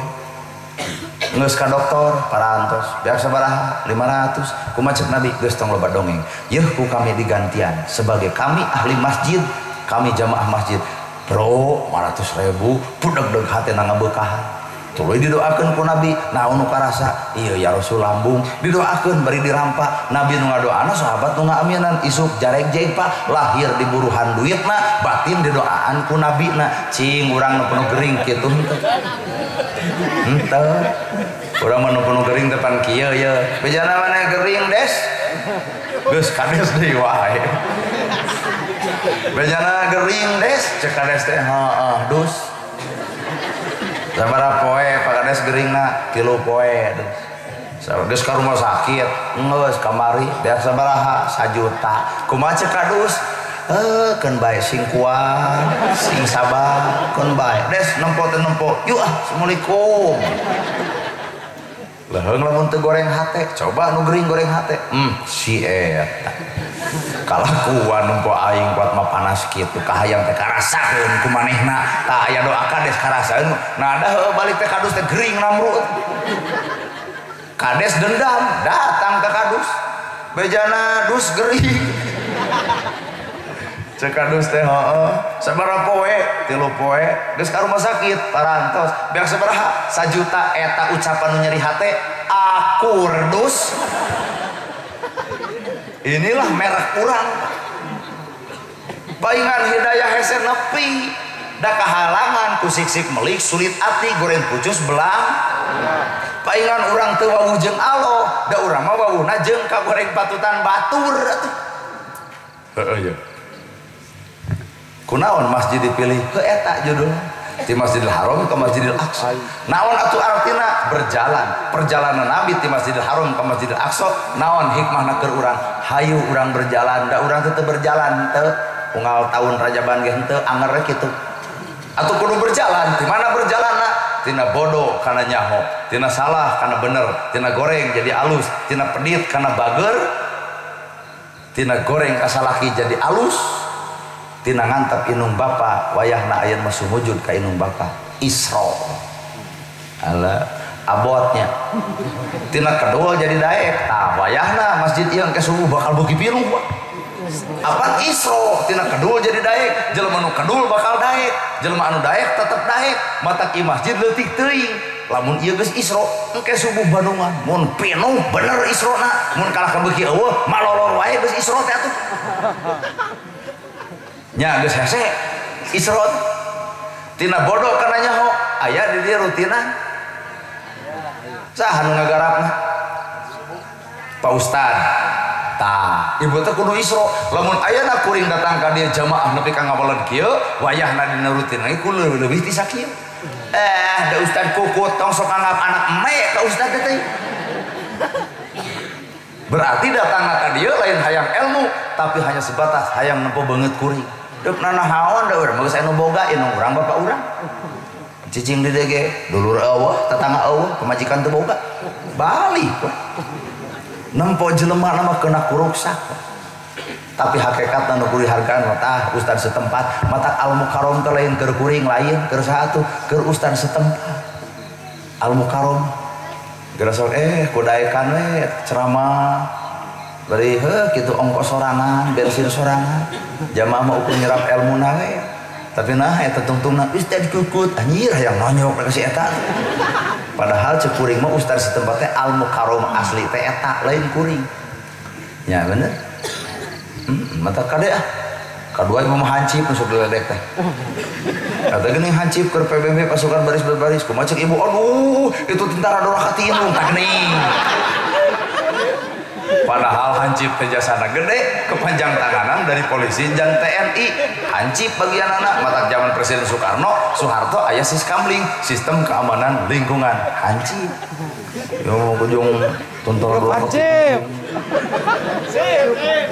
Geus ka dokter parantos beak sabaraha 500 kumaha ceuk Nabi geus tong loba dongeng yeuh ku kami digantian sebagai kami ahli masjid, kami jamaah masjid bro 500.000 budeg-deg hatena ngabeukahan tuluy didoakeun ku Nabi naon nu karasa ieu ya Rasul lambung didoakeun bari dirampa Nabi nu ngadoana sahabat nu ngaaminan isuk jaregjeg Pak lahir di buruhan duitna batin didoaan ku Nabi na cing urang nu penuh gering kitu henteu henteu urang mah nu penuh gering teh pan kieu ye bejana maneh gering des geus kades deui wae bejana gering des cek kades teh heeh dus sabaraha poe Pak Kades geringna 3 poe dus geus ka rumah sakit geus kamari beak sabaraha 1 juta kumaha cek kadus keun bae sing kuat sing sabar keun bae des nempo teh nempo yuk ah assalamualaikum leuheung lamun teu goreng hate coba nu gering goreng hate si eta kalakuan nempo aing kuat mah panas kitu kahayang teh karasakeun ku manehna tah aya doa kades karasakeun nah da heuh balik teh kadus teh gering namrut kades dendam datang ke kadus bejana dus gering cek kadus teh heuh sabaraha poe 3 poe geus ka rumah sakit parantos beak sabaraha 1 juta eta ucapan nu nyeri hate akur dus. Inilah merek urang paingan hidayah hese nepi da kahalangan ku sik-sik melik sulit ati goreng pucus belang paingan urang teu wawuh jeung Allah da urang mah wawuhna jeung ka goreng patutan batur atuh heueuh ye kunaon masjid dipilih heuh eta judulna di Masjidil Haram ke Masjidil Aqsa. Naon atuh artina berjalan perjalanan Nabi di Masjidil Haram ke Masjidil Aqsa naon hikmahna keur urang hayu urang berjalan da urang teu berjalan teu unggal tahun rajaban ge henteu anger kitu atuh kudu berjalan di mana berjalanna tina bodoh kana nyaho tina salah kana bener tina goreng jadi alus tina pedit kana bager tina goreng ka salaki jadi alus tina ngantep inung bapa wayahna ayeuna mah sumujud ka inung bapa Isra ala abotnya tina kedua jadi daek tah wayahna masjid ieu engke subuh bakal beuki pinuh apan Isra tina kedua jadi daek jelema nu kedul bakal daek jelema anu daek tetep daek matak ieu masjid leutik teuing lamun ieu geus Isra engke subuh Bandungan mun pinuh bener Isrona mun kalah ka beuki eueuh malolor wae geus Isra teh atuh nya geus hese Isra tina bodoh kana nyaho aya di dieu rutinan saha nu ngagarapna Pak Ustad tah ibu teh kudu Isra lamun ayana kuring datang ka dieu jamaah nepi ka ngawaled kieu wayahna dina rutinan kudu leuwih ti sakieu da Ustad kukut tong sok anggap anak eme ka Ustad teh berarti datang ka dieu lain hayang ilmu tapi hanya sebatas hayang nempo beungeut kuring. Deuk nanahaon da urang geus anu boga indung urang bapak urang. Cicing di dieu ge dulur eueuh, tetangga eueuh, pamajikan teu boga. Balik we. Nempo jelema mah kena kuruksak. Tapi hakikatna nu kudu dihargaan mah tah ustad setempat, matak Al Mukarrom teh lain keur kuring lain, keur saha atuh, keur ustad setempat. Al Mukarrom geura sok kudaekan we ceramah bari heuh kitu ongkos sorangan, bensin sorangan. Jamaah mah ukur nyerap elmuna we. Tapi nah eta tungtungna ustad kukut anjir hayang nonyok ka si eta. Padahal cek kuring mah ustad setempat teh Al Mukarrom asli teh eta lain kuring. Ya bener. Mata kade ah. Kadua ieu mah hancip masuk diledek teh. Kata geuning hancip keur PBB pasukan baris berbaris kumaha cek ibu aduh itu tentara doraka ti indung tah geuning. Padahal hancip teh jasana gede kepanjang tanganan dari polisi dan TNI. Hancip bagian anak mata zaman Presiden Soekarno, Soeharto aya Siskamling, sistem keamanan lingkungan. Hancip. Yo kujung tentara doraka. Hancip.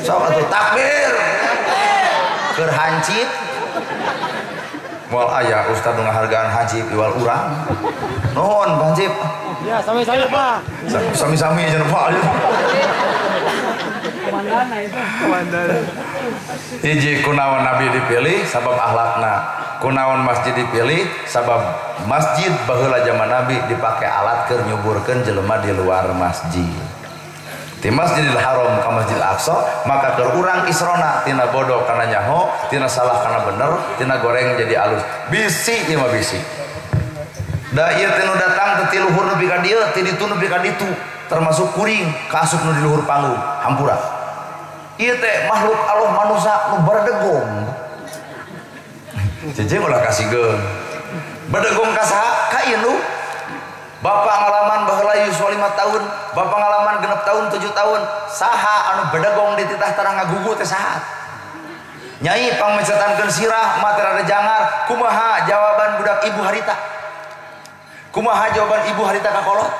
Sok atuh takbir. Keur hancip. Moal aya ustad nu ngahargaan hancip iwal urang. Nuhun Pak Hancip. Ya, sami-sami Pak. Sami-sami cenah Pak. Komandan itu, komandan. Hiji kunaon Nabi dipilih sabab akhlakna. Kunaon masjid dipilih sabab masjid baheula zaman Nabi dipake alat keur nyuburkeun jelema di luar masjid. Di Masjidil Haram ka Masjidil Aqsa maka keur urang isrona tina bodoh kana nyaho, tina salah kana bener, tina goreng jadi alus. Bisi ieu mah bisi. Da ieu teh nu datang teh ti luhur nepi ka dieu, ti ditu nepi ka ditu, termasuk kuring kaasup nu di luhur panggung, hampura. Ieu teh makhluk Allah manusia nu berdegong. Cicing ulah kasigeung. Bedegong ka saha? Ka indung. Bapak ngalaman baheula yuswa 5 tahun, bapak ngalaman 6 tahun, 7 tahun, saha anu bedegong di titah tarang ngagugu teh saha? Nyai pangmecetankeun sirah mah teh rada jangar, kumaha jawaban budak ibu harita? Kumaha jawaban ibu harita ka kolot?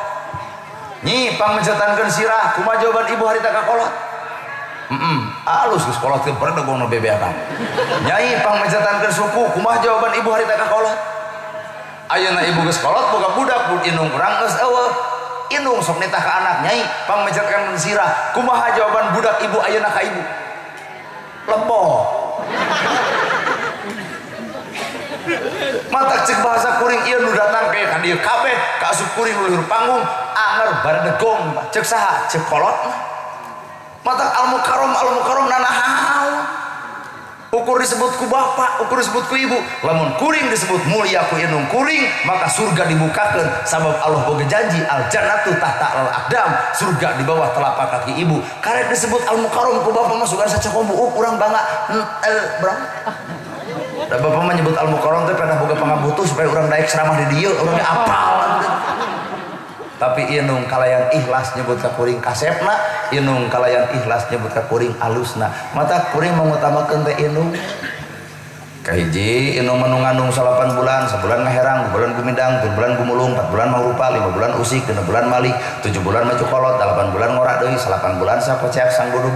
Nyi pangmecetankeun sirah, kumaha jawaban ibu harita ka kolot? Alus geus kolot teh berdegong nu bebeakan. Nyai pangmecetankeun suku, kumaha jawaban ibu harita ka kolot? Ayeuna ibu geus kolot boga budak bud indung urang geus eueuh. Indung sok nitah ka anak nyai pangmecetankeun sirah, kumaha jawaban budak ibu ayeuna ka ibu? Leboh. Matak cek bahasa kuring ieu nu datang ke ka dieu kabeh ka asup kuring luhur panggung anger baredegong cek saha cek kolot mah. Matak Al Mukarrom nanahaon. Ukur disebut ku bapak, ukur disebut ku ibu. Lamun kuring disebut mulia ku indung kuring, maka surga dibukakan. Sabab Allah boga janji al jannatu tahta al aqdam, surga di bawah telapak kaki ibu. Karek disebut Al Mukarrom ku bapak mah sugan sacakombu urang bangga. Berang. Da bapak mah nyebut Al Mukarrom teh pedah boga pangabutuh supaya urang daek ceramah di dieu, urang ge apal. Tapi indung kalayan ikhlas nyebut ka kuring kasepna, indung kalayan ikhlas nyebut ka kuring alusna. Mata kuring mengutamakeun teh indung. Kahiji indung mah ngandung 8 bulan, sabulan ngaherang, 2 bulan gumidang, 3 bulan gumulung, 4 bulan mangrupa, 5 bulan usik, 6 bulan malik, 7 bulan maju kolot, 8 bulan ngorak deui, 8 bulan sakoceak sang bodoh.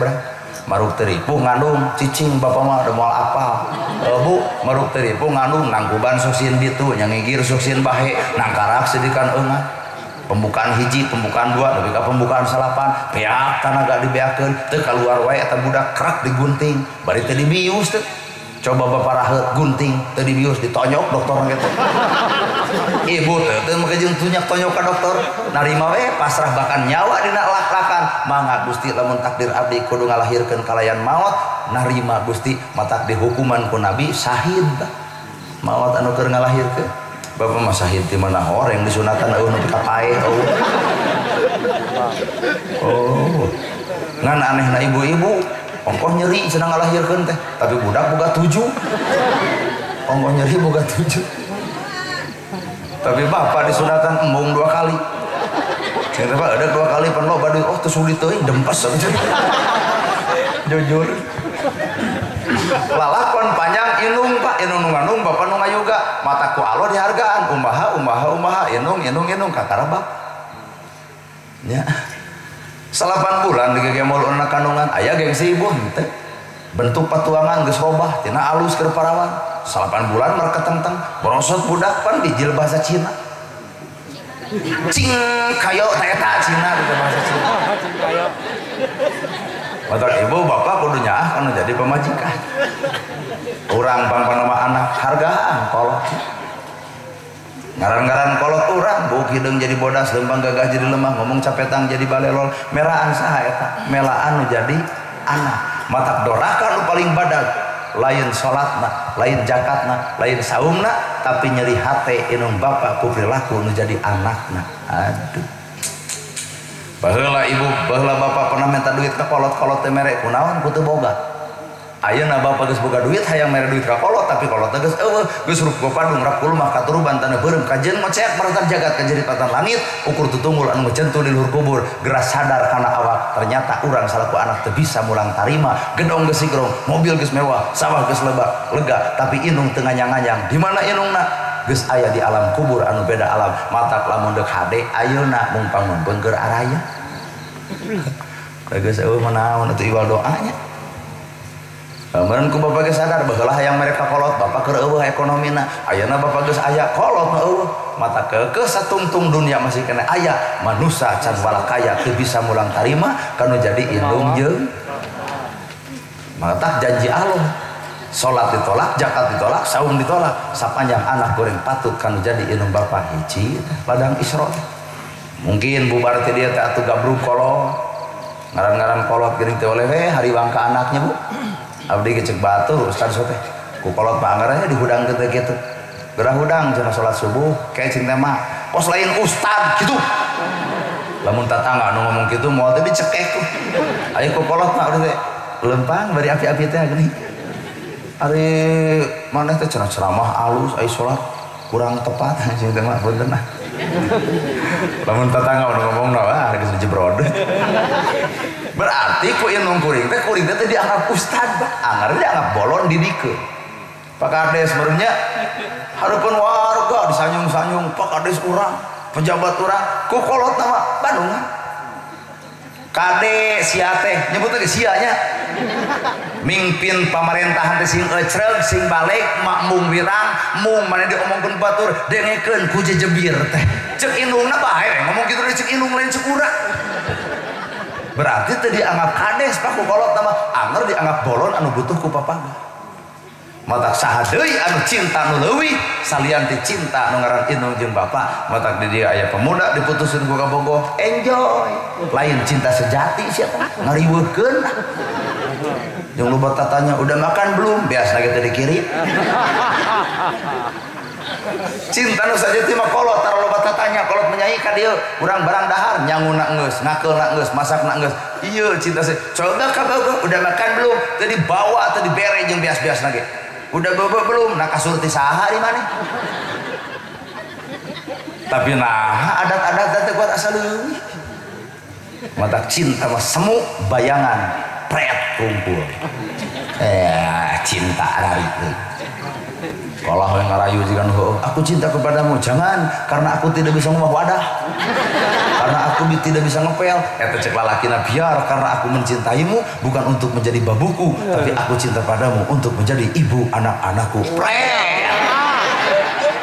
Maruk teu ripuh ngandung cicing bapak mah da moal apal. Bu, maruk teu ripuh ngandung nangkuban sok sieun bitu, nyangigir sok sieun bahe, nangkarak sedikan eungan. Pembukaan hiji, pembukaan dua, nepi ka pembukaan 8, beak tanaga dibeakeun, teu kaluar wae eta budak kerak digunting, bari teu dibius teh. Coba bapak raheut gunting, teu dibius ditonyok dokter gitu. Ibu teh teu make jeung tunyak tonyok ka dokter, narima we pasrah bahkan nyawa dina lak-lakan. Mangga Gusti lamun takdir abdi kudu ngalahirkeun kalayan maot, narima Gusti matak dihukuman ku Nabi syahid. Maot anu keur ngalahirkeun. Bapak mah syahid di mana horeng disunatan eueuh nepi ka paeh eueuh. Oh. Ngan anehna ibu-ibu ongkoh nyeri cenah ngalahirkeun teh, tapi budak boga 7. Ongkoh nyeri boga 7. Tapi bapak disunatan embung 2 kali. Cenah Pak ada 2 kali pan loba duit, oh teu sulit teuing dempes atuh. Jujur. Lalakon panjang indung Pak, indung nu ngandung bapak nu ngayuga, mata ku Allah dihargaan, umaha umaha umaha indung indung indung kakara bap. Nya. 8 bulan digegemol anak kandungan, aya gengsi ibu henteu. Bentuk patuangan geus robah tina alus keur parawan. 8 bulan merketengteng borosot budak pan dijil bahasa Cina. Cing kayo ta eta Cina gitu bahasa Cina. Matak ibu bapak kudu nyaah kanu jadi pamajikan. Urang pangpanama anak hargaan kolot. Ngaran-ngaran kolot urang buk hideung jadi bodas, lempang gagah jadi lemah, ngomong capetang jadi balelol, meraan saha eta? Melaan nu jadi anak. Matak doraka nu paling badag lain salatna, lain zakatna, lain saumna, tapi nyeri hate inung bapak ku perilaku nu jadi anakna. Aduh. Baheula ibu, baheula bapak pernah minta duit ka kolot-kolot teh mere kunaon ku teu boga. Ayeuna bapak geus boga duit hayang mere duit ka kolot tapi kolot teh geus eueuh, geus rup padung rak kulumah katuruban tanah beureum kajeun ngoceak maratan jagat kajeripatan langit ukur tutunggul anu ngecentu di luhur kubur geras sadar kana awak ternyata urang salaku anak teu bisa mulang tarima gedong geus sigrong mobil geus mewah sawah geus lebak lega tapi inung teu nganyang-nganyang di mana inungna geus aya di alam kubur anu beda alam matak lamun deuk hade ayeuna mung pangmeunpeun keur araya geus eueuh manaon atuh iwal doanya. Meureun ku bapak geus sadar baheula hayang mere ka kolot bapak keur eueuh ekonomina ayeuna bapak geus aya kolot mah eueuh mata keukeuh satungtung dunia masih kena aya manusa can walakaya teu bisa mulang tarima kanu jadi indung jeung matak janji Allah salat ditolak zakat ditolak saum ditolak sapanjang anak goreng patut kanu jadi indung bapak hiji ladang Isra mungkin bubar teh dia teh atuh gabrug kolot ngaran-ngaran kolot geuning teh oleh we hari bangka anaknya bu abdi gecek batur ustaz teh ku kolot mah anggarannya dihudangkeun teh kitu gerah hudang cenah salat subuh kayak cinta mah kos lain ustad gitu lamun tatangga nu ngomong kitu moal teh dicekeh ku aya ku kolot mah abdi teh lempang bari api-api teh geuning ari maneh teh cenah ceramah alus ai salat kurang tepat cinta mah punten ah lamun tatangga nu ngomongna wah geus dijebrod. Berarti ku indung kuring teh dianggap ustad, anggar dianggap bolon didikeun. Pak Kades merenya hareupeun warga disanyung-sanyung, Pak Kades urang, pejabat urang, ku kolot mah Bandungan. Kade sia teh nyebut teh sia nya. Mingpin pamarentahan teh sing ecreug, sing balik, makmung wirang, mung maneh diomongkeun batur, dengekeun ku jejebir teh. Ceuk indungna bae ngomong kitu ceuk indung lain ceuk urang. Berarti teu dianggap kades pak ku kolot mah anger dianggap bolon anu butuh ku papaga. Matak saha deui anu cinta nu leuwih salian ti cinta nu ngaran indung jeung bapak. Matak di dieu aya pemuda diputusin ku kabogoh enjoy. Lain cinta sejati sia teh ngariweuhkeun. Jeung loba tatanya udah makan belum? Biasa ge teh dikirim. Cinta nu sajati mah kolot tara loba tatanya kolot menyanyi ka dieu urang barang dahar nyanguna geus ngakeulna geus masakna geus ieu cinta sih coba ka bogoh udah makan belum teu dibawa teu dibere jeung bias-biasna ge udah bobo belum nah kasur ti saha di maneh tapi nah adat-adat teh kuat asa leuwih matak cinta mah semu bayangan pret kumpul cinta rari kalau yang ngarayu jika heuh aku cinta kepadamu jangan karena aku tidak bisa ngomong wadah karena aku tidak bisa ngepel eta cek lalakina biar karena aku mencintaimu bukan untuk menjadi babuku tapi aku cinta padamu untuk menjadi ibu anak-anakku pret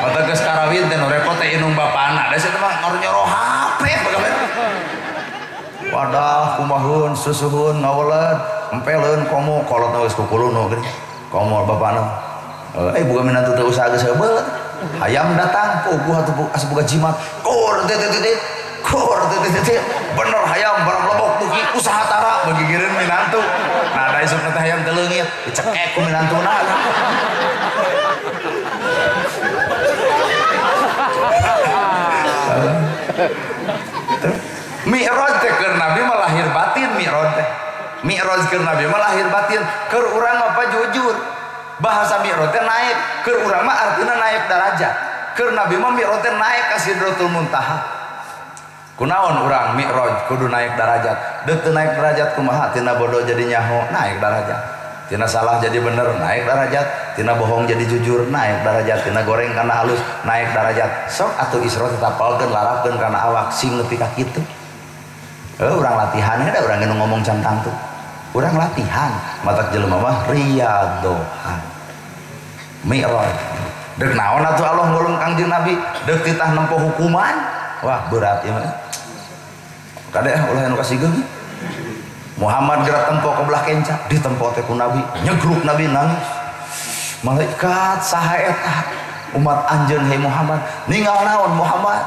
mata geus karawin teh nu repot teh indung bapana da sia teh mah ngornyoro HP bagaimana wadah kumaheun susuhun ngaweled empeleun komo kolot geus kukulunu geuning komo bapana bukan minantu teu usaha geus heubeut hayam datang puguh atuh asa boga jimat kur teh teh kur teh teh bener hayam barang lebok beuki usaha tara bagigireun minantu nah da isukna teh hayam teu leungit dicekek ku minantuna Mi'raj teh keur Nabi mah lahir batin mi'raj teh mi'raj keur Nabi mah lahir batin keur urang mah jujur bahasa mi'raj teh naik keur urang mah artina naik derajat keur Nabi mah mi'raj teh naik ka Sidratul Muntaha kunaon urang mi'raj kudu naik derajat deuk teu naik derajat kumaha tina bodoh jadi nyaho naik derajat tina salah jadi bener naik derajat tina bohong jadi jujur naik derajat tina goreng kana halus naik derajat sok atuh Isra tetapalkeun larapkeun kana awak sing nepi ka kitu urang latihan da urang nu ngomong can tangtu Urang latihan matak jelema mah riyadohan. Mi'raj. Deuk naon atuh Allah ngulung Kangjeng Nabi, deuk titah nempo hukuman. Wah, berat ieu mah. Kade ulah anu kasigeung. Muhammad gerak tempo ke belah kenca, ditempo teh ku Nabi, nyegruk Nabi nangis. Malaikat saha eta? Umat anjeun hei Muhammad, ninggal naon Muhammad?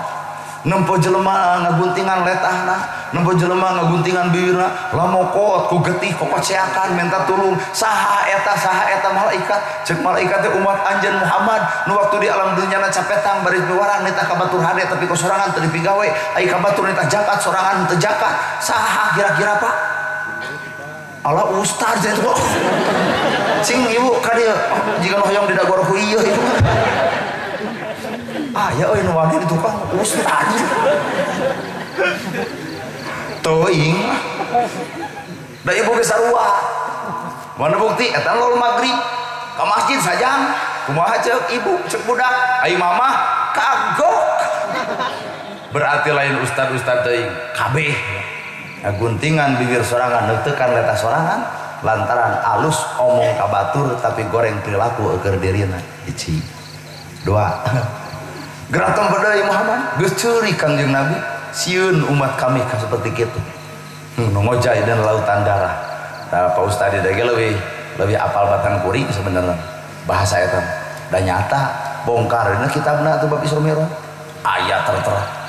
Nempo jelema ngaguntingan letahna, nempo jelema ngaguntingan bibirna, lamokot ku getih kokoceakan minta tulung. Saha eta malaikat? Ceuk malaikat teh umat anjeun Muhammad nu waktu di alam dunyana capetang baris miwarang nitah ka batur hade tapi ku sorangan teu dipigawe, ai ka batur nitah zakat sorangan teu zakat. Saha kira-kira Pak? Allah ustaz itu kok. Cing ibu ka dieu, jika nu hoyong didagor ku ieu ibu. Ah ya euy nu wani di tukang ustaz. Teuing. Da ibu geus sarua. Mana bukti eta lol magrib ka masjid sajam. Kumaha ceuk ibu, ceuk budak, ai mamah kagok. Berarti lain ustaz-ustaz teuing, kabeh. Guntingan bibir sorangan, neutekan letah sorangan lantaran alus omong ka batur tapi goreng perilaku eueur dirina. Hiji. Dua. Gerak tempo deui Muhammad, geus ceuri Kangjeng Nabi, sieun umat kami ka seperti kitu. Nu ngojay dan lautan darah. Tah Pak Ustaz di ge leuwih apal batang kuring sebenarnya bahasa eta. Da nyata bongkar dina kitabna atuh bab Isra Mi'raj. Aya tertera.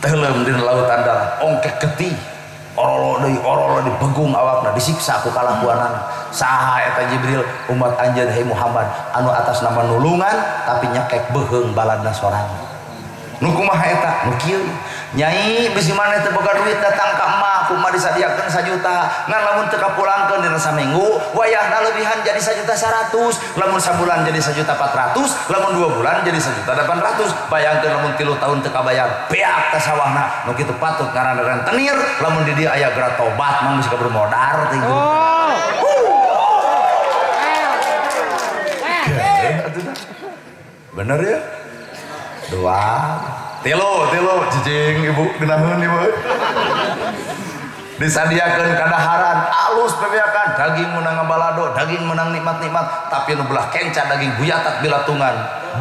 Teuleum dina lautan darah, ongkek getih, orolo deui begung awakna disiksa ku kalakuanana. Saha eta Jibril umat anjeun hei Muhammad anu atas nama nulungan tapi nyekek beuheung baladna sorangan. Nu kumaha eta? Nu kieu. Nyai bisi maneh teu boga duit datang ka emak, kumaha disadiakeun 1 juta. Ngan lamun teu kapulangkeun dina saminggu, wayahna leuwihan jadi 1.100.000, lamun sabulan jadi 1.400.000, lamun 2 bulan jadi 1.800.000. Bayangkeun lamun 3 tahun teu kabayar, beak teh sawahna. Nu kitu patut ngaranna rentenir, lamun di dieu aya geura tobat mah geus kabur modar teh. Bener ya? Dua. Tilu, cicing ibu genaheun ibu. Disadiakeun kadaharan alus bebeakan, daging menang ngabalado, daging menang nikmat-nikmat, tapi nu belah kenca daging buyatak bilatungan.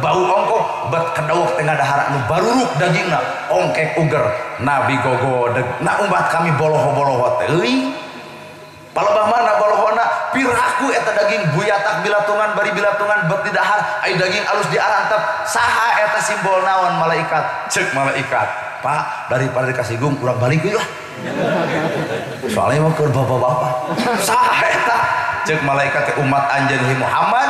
Bau ongkoh bet kedawak tengah dahara nu baruruk dagingna, ongkek uger. Nabi gogodeg, na umat kami boloho-boloho teuing. Palebah mana bolohona piraku eta daging buyatak bilatungan bari bilatungan bet di dahar ai daging alus diarantep. Saha eta simbol naon malaikat? Ceuk malaikat, Pak, daripada dikasih gung urang balik we lah. Soalnya mah keur bapak-bapak. Saha eta? Ceuk malaikat teh umat anjeun hi Muhammad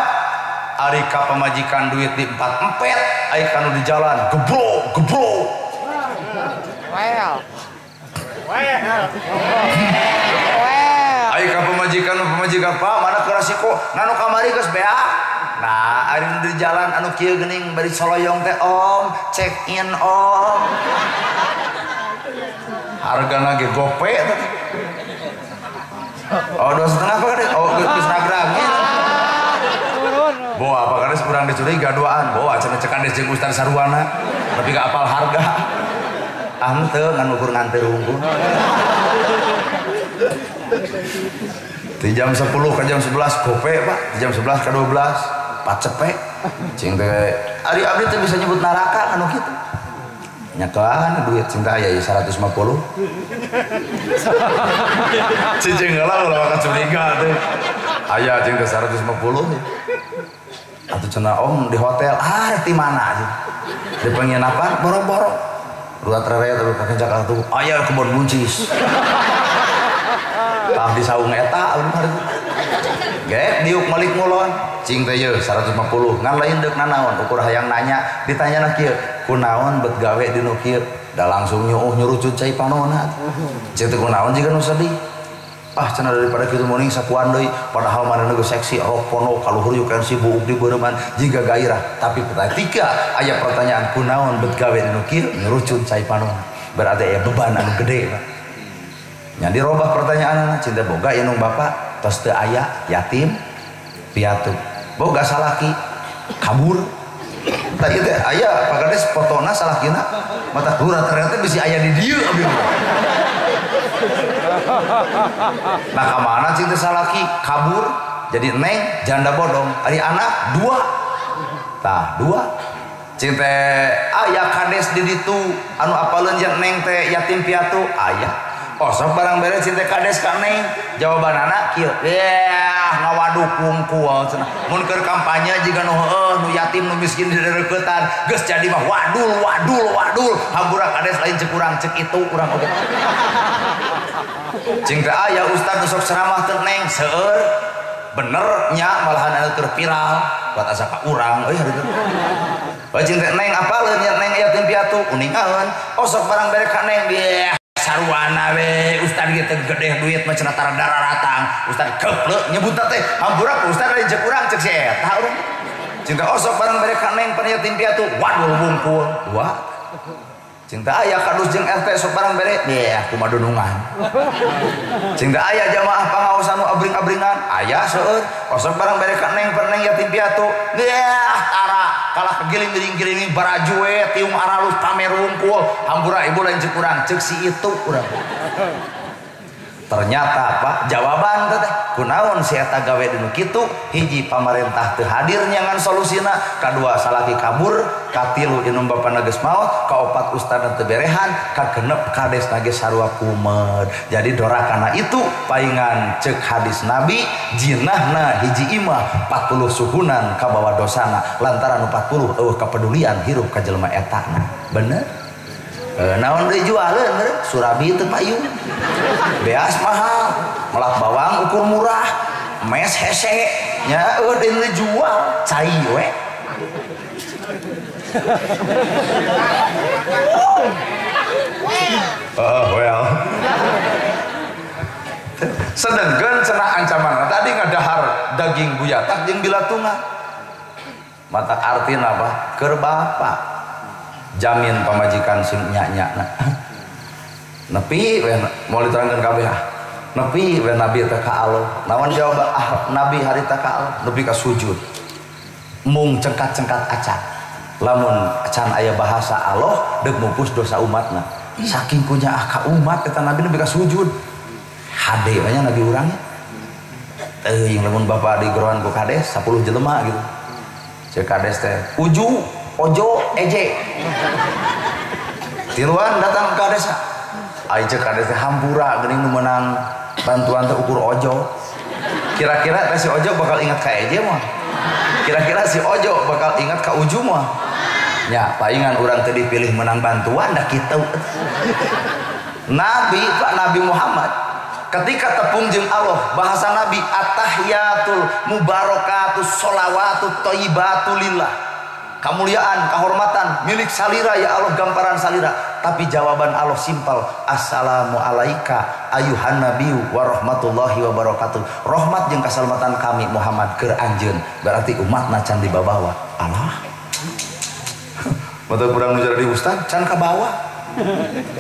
ari ka pamajikan duit di 4 empet ai kanu di jalan gebrok gebrok. Well. Well. Ai ka pamajikan Pak mana keur resiko nanu kamari geus beak. Nah, ari di jalan anu kieu geuning bari soloyong teh om, check in om. Hargana ge gope teh. Oh, 2,5 Pak Kades. Oh, geus ragrag. Boa Pak Kades urang dicuriga duaan. Boa cenah cek Kades jeung Ustaz Sarwana tapi gak apal harga. Ah henteu ngan ukur nganter unggul. Di jam 10 ke jam 11 gope Pak, di jam 11 ke 12 pacepe. Cing teh ari abdi teh bisa nyebut neraka anu kitu. Nyakaan duit cinta aya 150. Cicing heula ulah makan curiga teh. Aya cing teh 150. Atuh cenah om di hotel, ah rek di mana aja. Di penginapan boro-boro. Ruat rere tapi pakai Jakarta tuh aya kebon buncis. Tah di saung eta abdi mah. Gek diuk malik ngulon. Cing teh yeuh 150 ngan lain deuk nanaon ukur hayang nanya ditanyana kieu kunaon bet gawe di nu kieu da langsung nyuuh nyurucut cai panona. Cing teh kunaon jiga nu sedih. Ah cenah daripada kitu meuning sakuan deui padahal manehna geus seksi rok pono kaluhur yuk si buuk di beureman jiga gairah tapi ketika aya pertanyaan kunaon bet gawe di nu kieu nyurucut cai panona berarti aya beban anu gede Pak. Nya dirobah pertanyaanna cinta boga indung bapak tos teu aya yatim piatu boga salaki kabur tadi teh aya Pak Kades fotona salakina mata lurah ternyata bisi aya di dieu abdi. Nah ka mana cing teh salaki kabur jadi neng janda bodong ari anak dua tah dua cing teh aya kades di ditu anu apaleun jeung neng teh yatim piatu aya osok barang bere cing teh kades ka neng jawabanana kieu yah ngawaduk wungkul cenah mun keur kampanye jiga nu heueuh nu yatim nu miskin dideukeutan geus jadi mah wadul wadul wadul hampura kades lain cek urang cek itu urang oge cing teh aya ustad nu sok ceramah teh neng seueur bener nya malahan anu keur viral buat asa ka urang euy hareupeun. Bae cing teh neng apaleun nya neng yatim piatu uningaeun osok barang bere ka neng bieh saruana we ustad ge teh gedeh duit mah cenah tara dararatang ustad keplek nyebutna teh hampura ku ustad lain cek urang cek si eta urang cing teh osok barang bere ka neng pan yatim piatu wadul wungkul dua cing teh aya kadus jeung RT sok barang bere bieh kumaha dunungan cing teh aya jamaah pangaosan nu abring-abringan aya seueur osok barang bere ka neng pan neng yatim piatu bieh tara kalah kegiling-giling baraju we tiung aralus pamer wungkul hampura ibu lain cek urang cek si itu urang. Ternyata Pak jawaban teh kunaon si eta gawe dinu kitu hiji pamarentah teu hadir nyangan solusina kadua salaki kabur katilu inum bapana geus maot kaopat ustadna teu berehan kagenep kades na ge sarua kumed. Jadi dorakana itu paingan cek hadis Nabi jinahna hiji imah 40 suhunan kabawa dosana lantaran 40 eueuh kapedulian hirup ka jelema etana. Bener? Naon deui jualeun meureun surabi teu payung beas mahal melak bawang ukur murah mes hese nya eueuh deui jual cai we. Well. Sedengkeun cenah ancaman tadi ngadahar daging buyatak jeung bilatungan mata artina apa keur bapak jamin pamajikan sing nya-nya nepi we moal diterangkeun kabeh ah nepi we nabi teh ka Allah naon jawab ah nabi harita ka Allah nepi ka sujud mung cengkat-cengkat acan lamun acan aya bahasa Allah deuk mupus dosa umatna saking kunya ah ka umat eta nabi nepi ka sujud hade we nya nabi urang teuing lamun bapak digeroan ku kades 10 jelema gitu ceuk kades teh uju ojo eje tiluan datang ke desa ai ceuk kades teh hampura geuning nu meunang bantuan teh ukur ojo kira-kira teh si ojo bakal ingat ka eje mah kira-kira si ojo bakal ingat ka uju mah nya paingan urang teh dipilih menang bantuan dah kitu. Nabi Pak Nabi Muhammad ketika tepung jeung Allah bahasa Nabi atahiyatul mubarakatus sholawatut thayyibatulillah kamuliaan, kehormatan milik salira ya Allah gamparan salira tapi jawaban Allah simpel assalamu alaika ayuhan nabiyyu warahmatullahi wabarakatuh rahmat jeung kasalamatan kami Muhammad keur anjeun berarti umatna can dibabawa Allah mata kurang nu jadi ustad can kabawa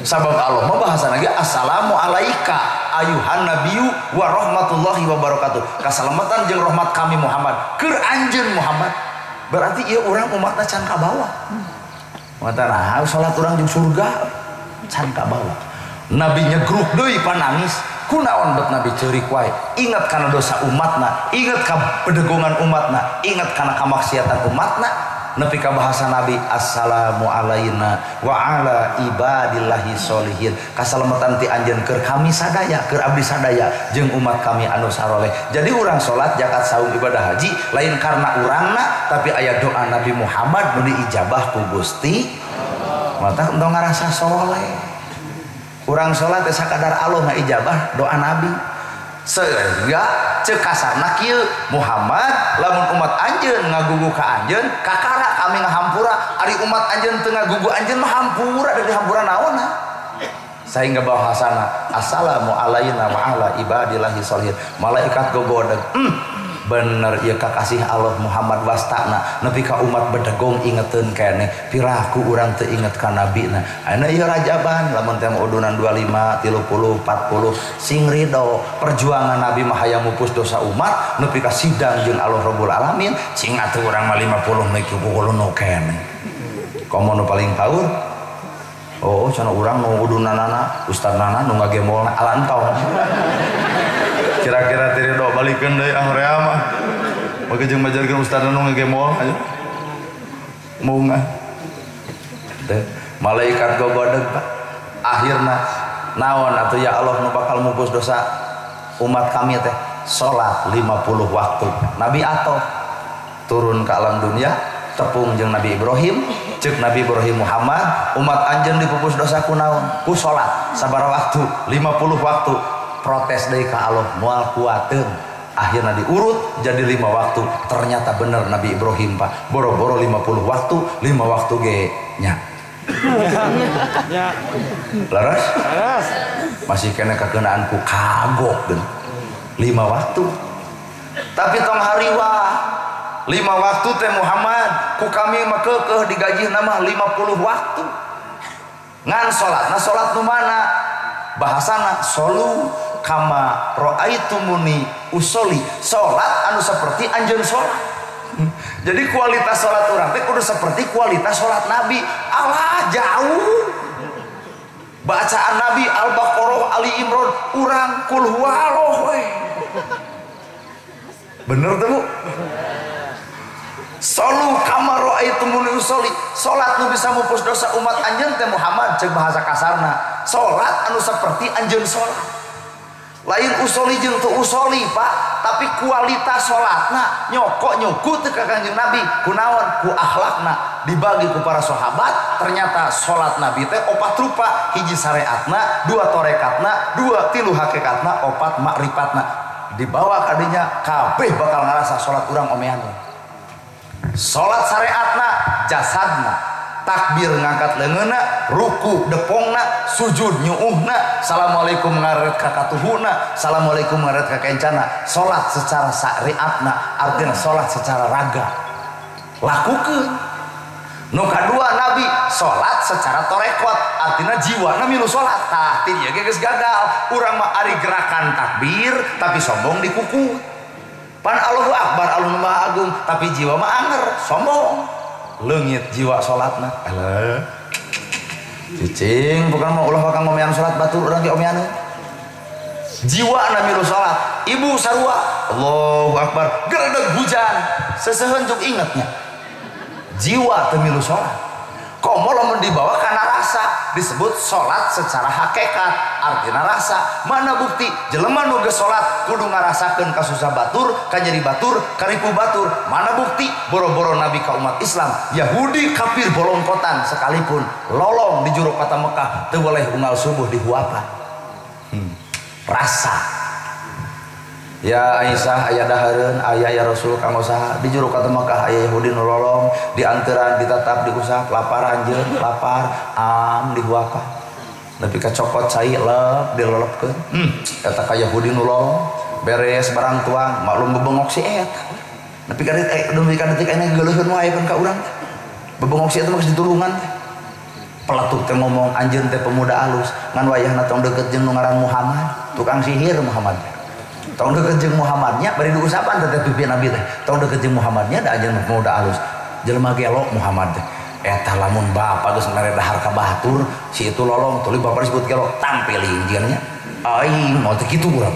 sabab Allah mah bahasana ge assalamu alaika ayuhan nabiyyu warahmatullahi wabarakatuh kasalamatan jeung rahmat kami Muhammad keur anjeun Muhammad berarti ieu urang umatna can kabawa mata nah salat urang jeung surga can kabawa nabi nyegruk deui panangis kunaon bet nabi ceurik wae ingat kana dosa umatna ingat ka pedegongan umatna ingat kana kamaksiatan umatna nepi ka bahasa nabi assalamu alaina wa ala ibadillahi sholihin kasalamatan ti anjeun keur kami sadaya keur abdi sadaya jeung umat kami anu saroleh. Jadi urang salat zakat saum ibadah haji lain karena urangna tapi aya doa Nabi Muhammad nu diijabah ku Gusti mata entong ngarasa soleh urang salat teh sakadar Allah ngaijabah doa Nabi sehingga cek kasarna kieu Muhammad lamun umat anjeun ngagugu ka anjeun kakara kami ngahampura ari umat anjeun teu ngagugu anjeun mah hampura dari hampura naonna sehingga bahasana assalamu alaina wa ala ibadillahi sholihin malaikat gogodeg bener ieu kakasih Allah Muhammad wastana nepi ka umat bedegong ingeteun keneh piraku urang teu inget ka nabina ayeuna ieu rajaban lamun teh udunan 25 30 40 sing ridho perjuangan nabi mah hayang mupus dosa umat nepi ka sidang jeung Allah Rabbul Alamin cing atuh urang mah 50 nepi kukulunu keneh komo nu paling taur Oh cenah urang nu udunanana ustadnana nu ngagemolna alantong. Kira-kira teu rido balikeun deui angrea mah. Make jeung majarkeun ustadna nu ngagemol aja. Mounga. Teh malaikat gogodeg Pak. Akhirna naon atuh ya Allah nu bakal mupus dosa umat kami teh salat 50 waktu. Nabi atoh turun ke alam dunia tepung jeung Nabi Ibrahim, cek Nabi Ibrahim Muhammad, umat anjeun dipupus dosa ku naon? Ku salat sabaraha waktu? 50 waktu. Protes deui ka Allah moal kuateun. Akhirnya diurut jadi 5 waktu. Ternyata bener Nabi Ibrahim Pak. Boro-boro 50 waktu, 5 waktu ge nya. Ya. Laras? Laras. Masih kena kekenaan ku kagok geun. 5 waktu. Tapi tong hariwa 5 waktu teh Muhammad ku kami mah keukeuh digaji nama 50 waktu. Ngan salatna salat nu mana? Bahasana solu kama raaitumuni usoli. Salat anu seperti anjeun salat. Jadi kualitas salat urang teh kudu seperti kualitas salat Nabi. Alah jauh. Bacaan Nabi Al-Baqarah, Ali Imran, urang kul huwallah we. Bener tuh Bu? Solu kama raaitumuni usoli. Salat nu bisa mupus dosa umat anjeun teh Muhammad cek bahasa kasarna. Salat anu seperti anjeun salat. Lain usoli jeung teu usoli Pak, tapi kualitas salatna nyokok nyuku teu ka Kanjeng Nabi. Kunaon? Ku akhlakna dibagi ku para sahabat. Ternyata salat Nabi teh opat rupa, hiji syariatna, 2 torekatna, 2 tilu hakikatna, 4 makrifatna. Dibawa kadinya kabeh bakal ngarasa salat urang omean. Salat syariatna jasadna, takbir ngangkat leungeunna, ruku depongna, sujud nyuuhna, assalamualaikum ngaret ka katuhuna, assalamualaikum ngaret ka kencana. Salat secara syariatna artinya salat secara raga. Lakukeun. Nu kadua Nabi salat secara torekot artinya jiwana milu salat. Tah ti dieu ge geus gagal. Urang mah ari gerakan takbir tapi sombong di kuku. Pan Allahu Akbar, Allahu Maha Agung, tapi jiwa mah anger, sombong. Leungit jiwa salatna. Alah. Cicing, bukan mau ulah bakal ngomean salat batur urang ge omean. Jiwa na milu salat, ibu sarua, Allahu Akbar, geredeg hujan, seuseuheun juk ingetnya. Jiwa teu milu salat. Komo lamun dibawa kana rasa, disebut salat secara hakikat, artinya rasa. Mana bukti jelema nu geus salat kudu ngarasakeun kasusah batur, kanyeri batur, karipu batur. Mana bukti boro-boro Nabi ka umat Islam, Yahudi kafir bolongkotan sekalipun lolong di juru kota Mekah teu boleh unggal subuh dihuapan. Rasa. Ya Aisyah aya dahareun, aya ya Rasul kanggo saha di juru kota Mekah aya Yahudi nu lolong, dianteran ditatap diusap, lapar anjeun, lapar am dihuapan. Nepi ka cokot cai lep dilelepkeun. Eta ka Yahudi nu lolong, beres barang tuang, maklum bebengok si eta. Nepi ka detik ayeuna geuleuheun wae pan ka urang teh. Bebengok si eta mah geus ditulungan teh. Peletuk teh ngomong anjeun teh pemuda alus, ngan wayahna tong deukeut jeung nu ngaran Muhammad, tukang sihir Muhammad. Tong deukeut jeung Muhammadnya bari diusapan teh pipi Nabi teh. Tong deukeut jeung Muhammadnya da anjeun pemuda alus. Jelema gelok Muhammad teh. Eta lamun bapa geus mere dahar ka batur, si itu lolong tuluy bapa disebut gelok, tampiling jeung nya. Aing moal teh kitu urang.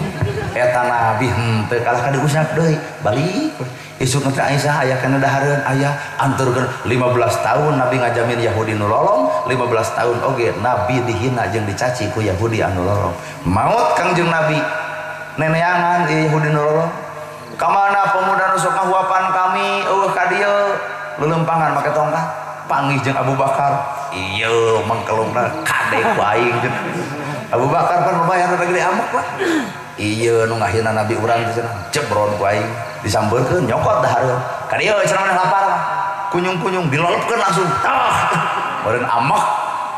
Eta Nabi henteu kalah ka diusap deui, balik. Isuk teh Aisyah aya kana dahareun, aya anturkeun 15 tahun Nabi ngajamin Yahudi nu lolong, 15 tahun oge Nabi dihina jeung dicaci ku Yahudi anu lolong. Maot Kangjeng Nabi neneangan ieu Yahudi nu lolong. Ka mana pemuda nu sok ngahuapan kami eueuh ka dieu leuleumpangan make tongkat. Panggih jeung Abu Bakar. Ieu mangkelungna kade ku aing. Abu Bakar pan lumayan rada gede amuk lah. Ieu nu ngahina Nabi urang teh cenah jebron ku aing disambeurkeun nyokot dahareun. Ka dieu cenah maneh lapar. Kunyung-kunyung dilelepkeun langsung. Tah. Beureun amok.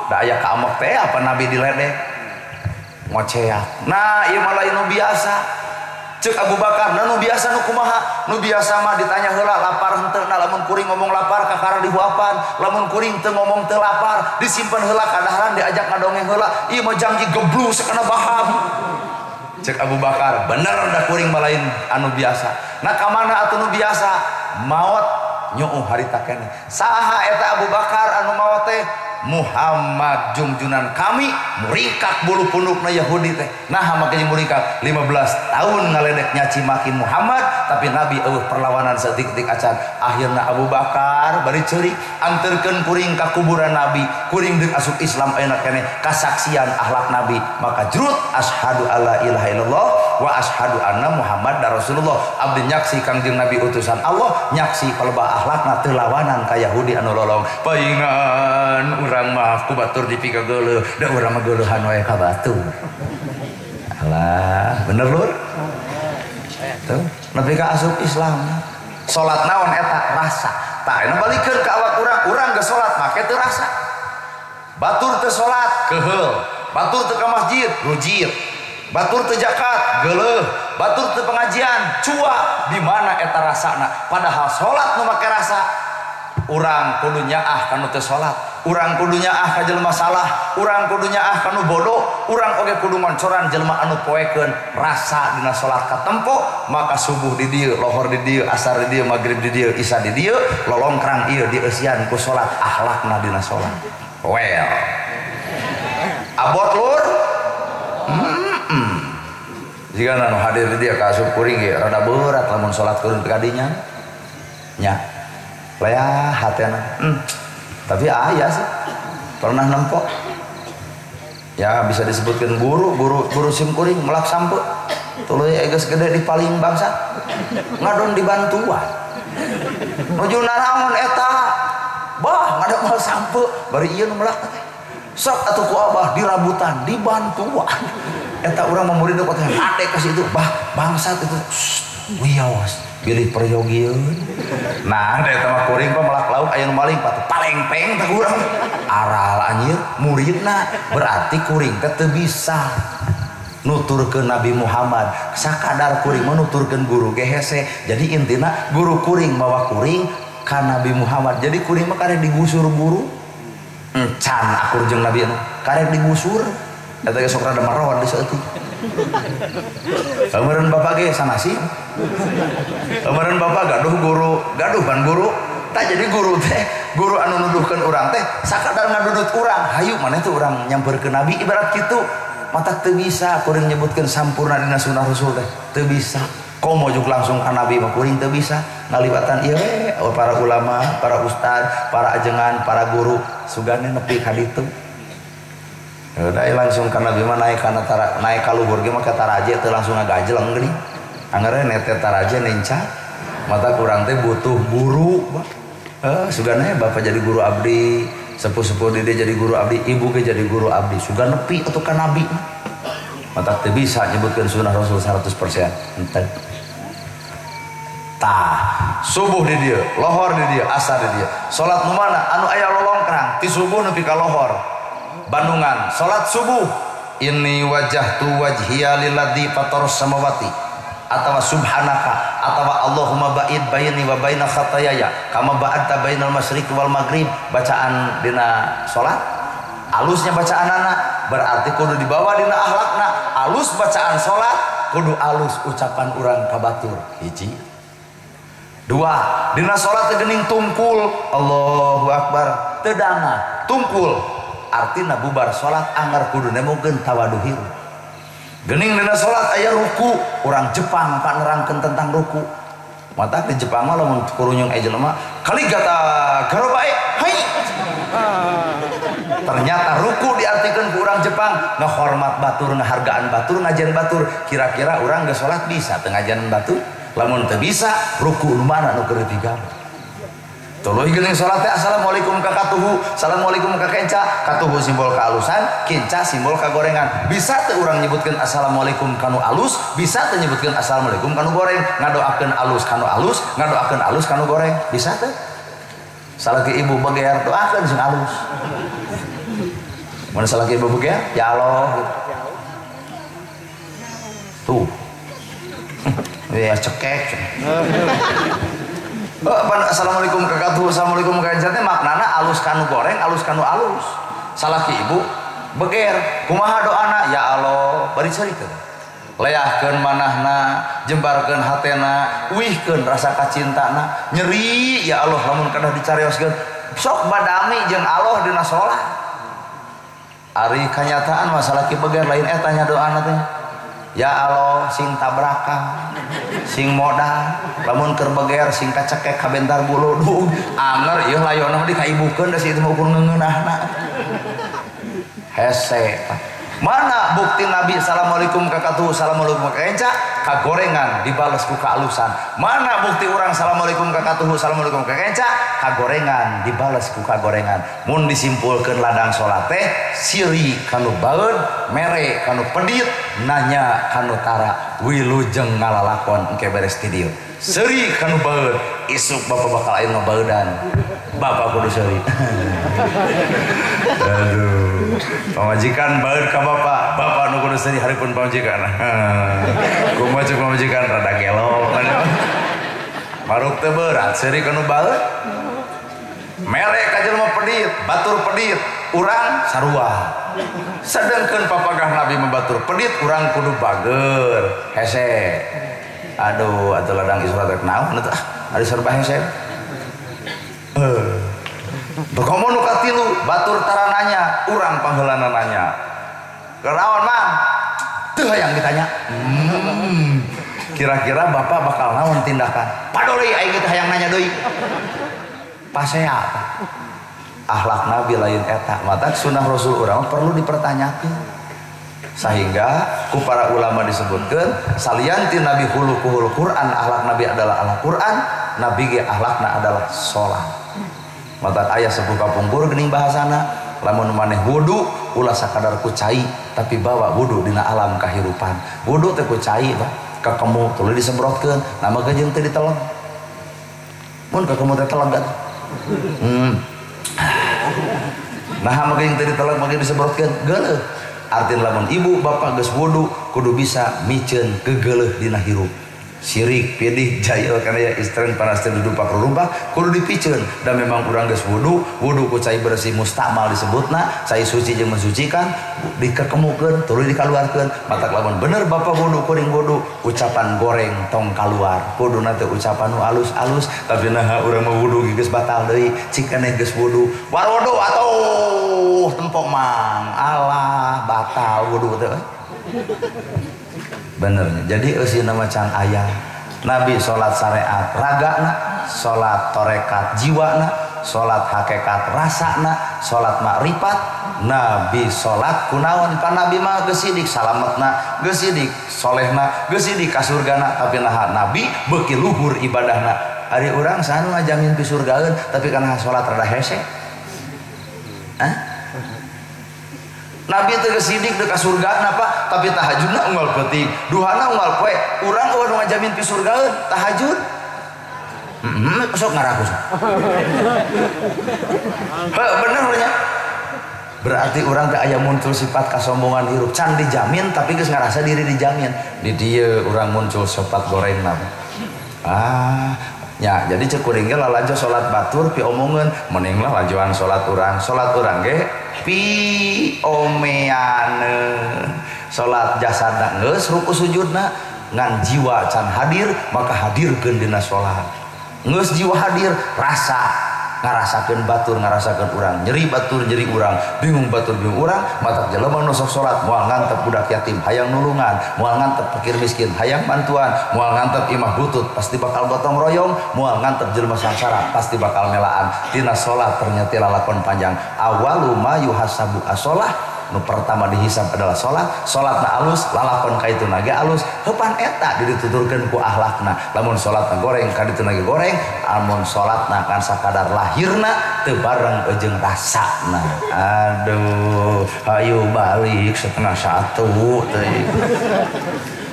Da aya ka amok teh apa Nabi diledek. Ngoceak. Nah, ieu mah lain nu biasa. Cek Abu Bakar, nah nu biasa nu kumaha? Nu biasa mah ditanya heula lapar henteu, nah lamun kuring ngomong lapar kakara dihuapan, lamun kuring teu ngomong teu lapar, disimpen heula kadaharan diajak ngadongeng heula, ieu mah janji geblus sakana baham. Cek Abu Bakar, bener da kuring mah lain anu biasa. Nah ka mana atuh nu biasa? Maot nyuuh harita keneh. Saha eta Abu Bakar anu maot teh? Muhammad jungjunan kami muringkak bulu pundukna Yahudi teh. Nah make muringkak 15 tahun ngaledek nyaci maki Muhammad, tapi Nabi eueuh perlawanan saeutik-eutik acan. Akhirna Abu Bakar bari ceurik anterkeun kuring ka kuburan Nabi, kuring deuk asup Islam ayeuna keneh kasaksian akhlak Nabi. Maka jrut asyhadu alla ilaha illallah wa asyhadu anna Muhammadar Rasulullah. Abdi nyaksi Kangjeng Nabi utusan Allah, nyaksi palebah akhlakna teu lawanan ka Yahudi anu lolong. Paingan urang mah ku batur dipikageuleuh, da urang mah geuleuhan wae ka batur. Alah, bener lur? Tuh, nepi ka asup Islam. Salat naon eta rasa. Tah ayeuna balikeun ka awak urang, urang geus salat make teu rasa. Batur teu salat keuheul, batur teu ka masjid rujit, batur teu zakat geuleuh, batur teu pengajian cua. Di mana eta rasana? Padahal salat nu make rasa. Urang kudu nyaah kanu teu salat, urang kudu nyaah ka jelema salah, urang kudu nyaah kanu bodoh, urang oge kudu ngoncoran jelema anu poekeun. Rasa dina salat katempo, maka subuh di dieu, lohor di dieu, asar di dieu, magrib di dieu, isya di dieu, lolongkrang ieu dieusian ku salat, akhlakna dina salat. Well, abot lur. Jika anu hadir di dieu ka asup kuring ge rada berat lamun salat kuring teu kadinya nya. Leah hatena. Tapi aya sih pernah nempok. Ya bisa disebutkan guru sim kuring melak sampe. Tuluy geus gede di paling bangsa. Ngadon dibantuan. Nuju naraon eta. Bah ngadon sampe bari ieu nu melak teh. Sok atuh ku abah dirabutan dibantuan. Eta urang mah murid teh ade ka situ, bah bangsat itu. Wios pilih peryogian. Nah, eta mah kuring mah melak lauk aya nu maling patuh palengpeng tah urang. Aral anjir muridna berarti kuring teh teu bisa nuturkeun Nabi Muhammad. Sakadar kuring mah nuturkeun guru ge hese. Jadi intina guru kuring mawa kuring ka Nabi Muhammad. Jadi kuring mah karek digusur guru. Encan akur jeung Nabi anu karek digusur. Eta ge sok rada marawan di saeutik. Kemarin bapak ge sanasi. Kemarin bapak gaduh guru, gaduh ban guru. Tak jadi guru teh, guru anu nuduhkeun urang teh sakadar ngadudut urang. Hayu maneh teh urang nyamperkeun Nabi ibarat kitu. Matak teu bisa kuring nyebutkeun sampurna dina sunah Rasul teh. Teu bisa. Komo juk langsung ka Nabi mah kuring teu bisa. Ngaliwatan ieu we para ulama, para ustad, para ajengan, para guru sugane nepi ka ditu. Udah langsung karena Nabi mah naik kana naik ka luhur ge mah ka taraje teu langsung ngagajeleng geuning. Anggeurna nete taraje nenca. Mata kurang teh butuh guru. Sugane bapak jadi guru abdi, sepuh-sepuh dede jadi guru abdi, ibu ge jadi guru abdi. Sugan nepi atuh ka Nabi. Mata teu bisa nyebutkeun sunah Rasul 100%. Henteu. Tah, subuh di dieu, lohor di dieu, asar di dieu. Salat nu mana anu aya lolongkrang ti subuh nepi ka lohor. Bandungan salat subuh inni wajjahtu wajhiya lilladzi fataras samawati atawa subhanaka atawa Allahumma ba'id baini wa baina khatayaya kama ba'adta bainal masyriqi wal maghrib. Bacaan dina salat alusnya bacaanana berarti kudu dibawa dina akhlakna. Alus bacaan salat kudu alus ucapan urang ka batur. Hiji, dua, dina salat teh geuning tungkul Allahu akbar teu dangah tungkul artina bubar salat anggar kudu nemukeun tawaduhir. Geuning dina salat aya ruku, urang Jepang pak nerangkeun tentang ruku. Mata di Jepang mah lamun kurunyung aya jelema kaligata garobae hai. Ternyata ruku diartikeun ku urang Jepang ngahormat batur, ngahargaan batur, ngajian batur. Kira-kira urang geus salat bisa teu ngajian batur? Lamun teu bisa, ruku nu mana nu keur digawe? Tuluy geuning salat teh assalamualaikum ka katuhu, assalamualaikum ka kenca. Katuhu simbol kealusan, kenca simbol kagorengan. Bisa teu urang nyebutkeun assalamualaikum kanu alus, bisa teu nyebutkeun assalamualaikum kanu goreng. Ngadoakeun alus kanu alus, ngadoakeun alus kanu goreng. Bisa teu? Salaki ibu beger doakeun sing alus. Mun salaki ibu beger, ya Allah. Tuh. Ya cekek. Assalamualaikum kakatuh, assalamualaikum kakak teh maknana alus kanu goreng, alus kanu alus. Salaki ibu beger, kumaha doana? Ya Allah, bari cerita. Leahkeun manahna, jembarkeun hatena, uihkeun rasa kacintana, nyeri ya Allah lamun kadah dicarioskeun. Sok badami jeung Allah dina salat. Ari kanyataan masalah ki beger lain eta nya doana teh. Ya Allah sing tabrakan, sing modal, lamun keur beger sing kacekek kabentar buludug. Anger ieu layona mah dikaibukeun da si itu mah ukur ngeungeunahna. Hese. Mana bukti Nabi assalamualaikum kakatuh assalamualaikum kakenca kagorengan dibales ku kaalusan. Mana bukti orang assalamualaikum kakatuh assalamualaikum kakenca kagorengan dibales ku kagorengan. Mun disimpulkeun ladang salat teh siri kanu baeud, mere kanu pedit, nanya kanu tara, wilujeng ngalalakon engke beres ti dieu. Seuri kanu baeud, isuk bapak bakal aya nu baeudan. Bapak kudu seuri. Aduh. Pamajikan baeud ka bapak, bapak nu kudu seuri haripun pamajikan. Kumaha ceuk pamajikan rada gelo. Maruk teu berat seuri kanu baeud. Mere ka jelema pedit, batur pedit, urang sarua. Sedengkeun papagah Nabi mah batur pedit, urang kudu bager, hese. Aduh, atuh ladang isra rek naon atuh ah, ari serba hese. Komo nu katilu, batur tarananya, urang pangheulana nanya. Kenaon mang? Teu hayang ditanya. Kira-kira bapak bakal naon tindakan? Padoli aing teh hayang nanya deui. Pasea apa? Akhlak Nabi lain eta, matak sunnah Rasul urang perlu dipertanyakan. Sehingga ku para ulama disebutkan salianti Nabi hulukuhul Quran, akhlak Nabi adalah akhlak Quran, Nabi ge akhlakna adalah sholat. Matak aya sepuh kapungkur geuning bahasana, lamun maneh wudu ulah sakadar ku cai, tapi bawa wudu dina alam kahirupan. Wudu teh ku cai bah, kakemu tuluy disemprotkeun, nama ge jeung teu diteleg. Mun kakemu teh teleg atuh. Nah, mah jeung teu diteleg mah disemprotkeun, geuleuh. Artina lamun ibu bapak geus wudu kudu bisa miceun gegeleuh dina hirup. Sirik, pidih, jahil kana ya istren panas teh dudupak rurubah kudu dipiceun. Dan memang urang geus wudu, wudu ku cai bersih mustakmal disebutna, cai suci jeung mensucikan, dikekemukeun tuluy dikaluarkeun. Matak lamun bener bapak wudu kuring wudu, ucapan goreng tong kaluar. Kuduna teh ucapan nu alus-alus, tapi naha urang mah wudu geus batal deui, cik keneh geus wudu. Warodo atuh tempok mang, alah batal wudu teh. Benernya. Jadi eusina mah can aya. Nabi salat syariat ragana, salat torekat jiwana, salat hakikat rasana, salat makrifat. Nabi salat kunaon? Pan Nabi mah geus sidik salametna, geus sidik solehna, geus sidik ka surgana, tapi naha Nabi beuki luhur ibadahna. Ari urang saha nu ngajamin pisurgaeun tapi kana salat rada hese. Hah? Nabi teh geus sidik deuk ka surgana Pak, tapi tahajudna unggal peuting, duhana unggal poe. Urang eueuh nu ngajamin pisurgaeun tahajud. Sok ngaraku sok. Heuh bener nya. Berarti urang teh aya muncul sifat kasombongan hirup, can dijamin tapi geus ngarasa diri dijamin. Di dieu urang muncul sifat gorengna. Ah, ya, jadi cek kuring ge lalajo salat batur pi omongeun, mending lah lajoan salat urang ge pi omeaneun. Salat jasadna geus ruku sujudna, ngan jiwa can hadir maka hadirkeun dina salat. Geus jiwa hadir, rasa ngarasakeun batur ngarasakeun urang, nyeri batur nyeri urang, bingung batur bingung urang. Matak jelema nu sok salat moal ngantep budak yatim hayang nulungan, moal ngantep fakir miskin hayang bantuan, moal ngantep imah butut pasti bakal gotong royong, moal ngantep jelema sangsara pasti bakal melaan. Tina salat ternyata lalakon panjang. Awalu ma yuhasabu as-shalah, nu pertama dihisab adalah salat. Salatna alus, lalakon ka itu nage alus, heupan eta dituturkeun ku akhlakna. Lamun salatna goreng ka ditu nage goreng, amun salatna kan sakadar lahirna teu bareng jeung rasana. Aduh, hayu balik 12:30 teh.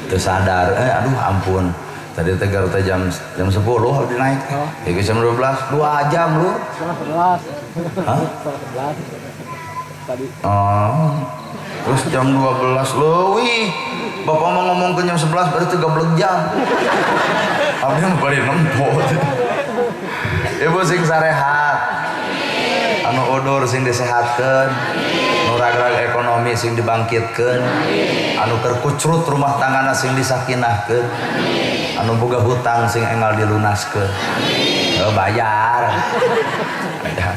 Teu sadar, aduh ampun. Tadi teh teh jam 10 abdi naik. Ieu jam 12, 2 jam lur. 11. Hah? 11. Tadi. Oh. Terus jam 12 leuwih. Bapak mau ngomong ke jam 11 berarti gablek jam. Abdi mah bari nempo. Ibu sing sarehat. Anu udur sing disehatkeun. Nu ragrag ekonomi sing dibangkitkeun. Anu keur kucrut rumah tanggana sing disakinahkeun. Anu boga hutang sing enggal dilunaskeun. Bayar. Bayar.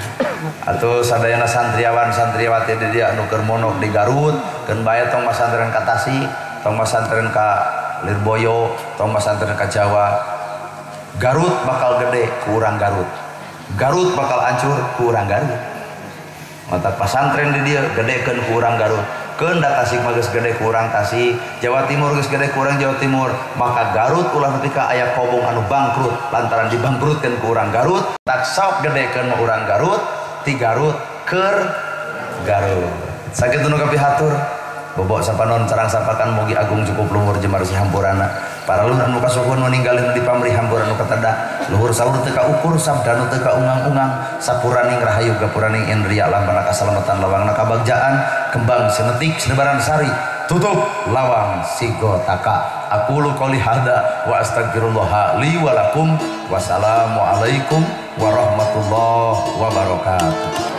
Atuh sadayana santriawan santriawati di dieu anu keur mondok di Garut, keun bae tong masantren ka Tasik, tong masantren ka Lirboyo, tong masantren ka Jawa. Garut bakal gede ku urang Garut. Garut bakal hancur ku urang Garut. Mata pasantren di dieu gedekeun ku urang Garut. Keun da Tasik mah geus gede ku urang Tasik, Jawa Timur geus gede ku urang Jawa Timur, maka Garut ulah nepi ka aya kobong anu bangkrut lantaran dibangkrutkeun ku urang Garut. Tak sok gedekeun mah urang Garut, ti Garut keur Garut. Sakitu nu kapihatur. Bobok sapanon sarang sapakan mugi agung cukup luhur jemar si hampurana. Para luhur anu kasuhun nu ninggalin di pamrih hampura nu katada. Luhur saur teu kaukur sabda nu teu kaungang-ungang, sapuraning rahayu gapuraning indria lambana kasalamatan lawangna kabagjaan, kembang senetik senebaran sari, tutup lawang sigotaka. Aqulu qouli hadza wa astagfirullah li wa lakum. Wassalamualaikum warahmatullahi wabarakatuh.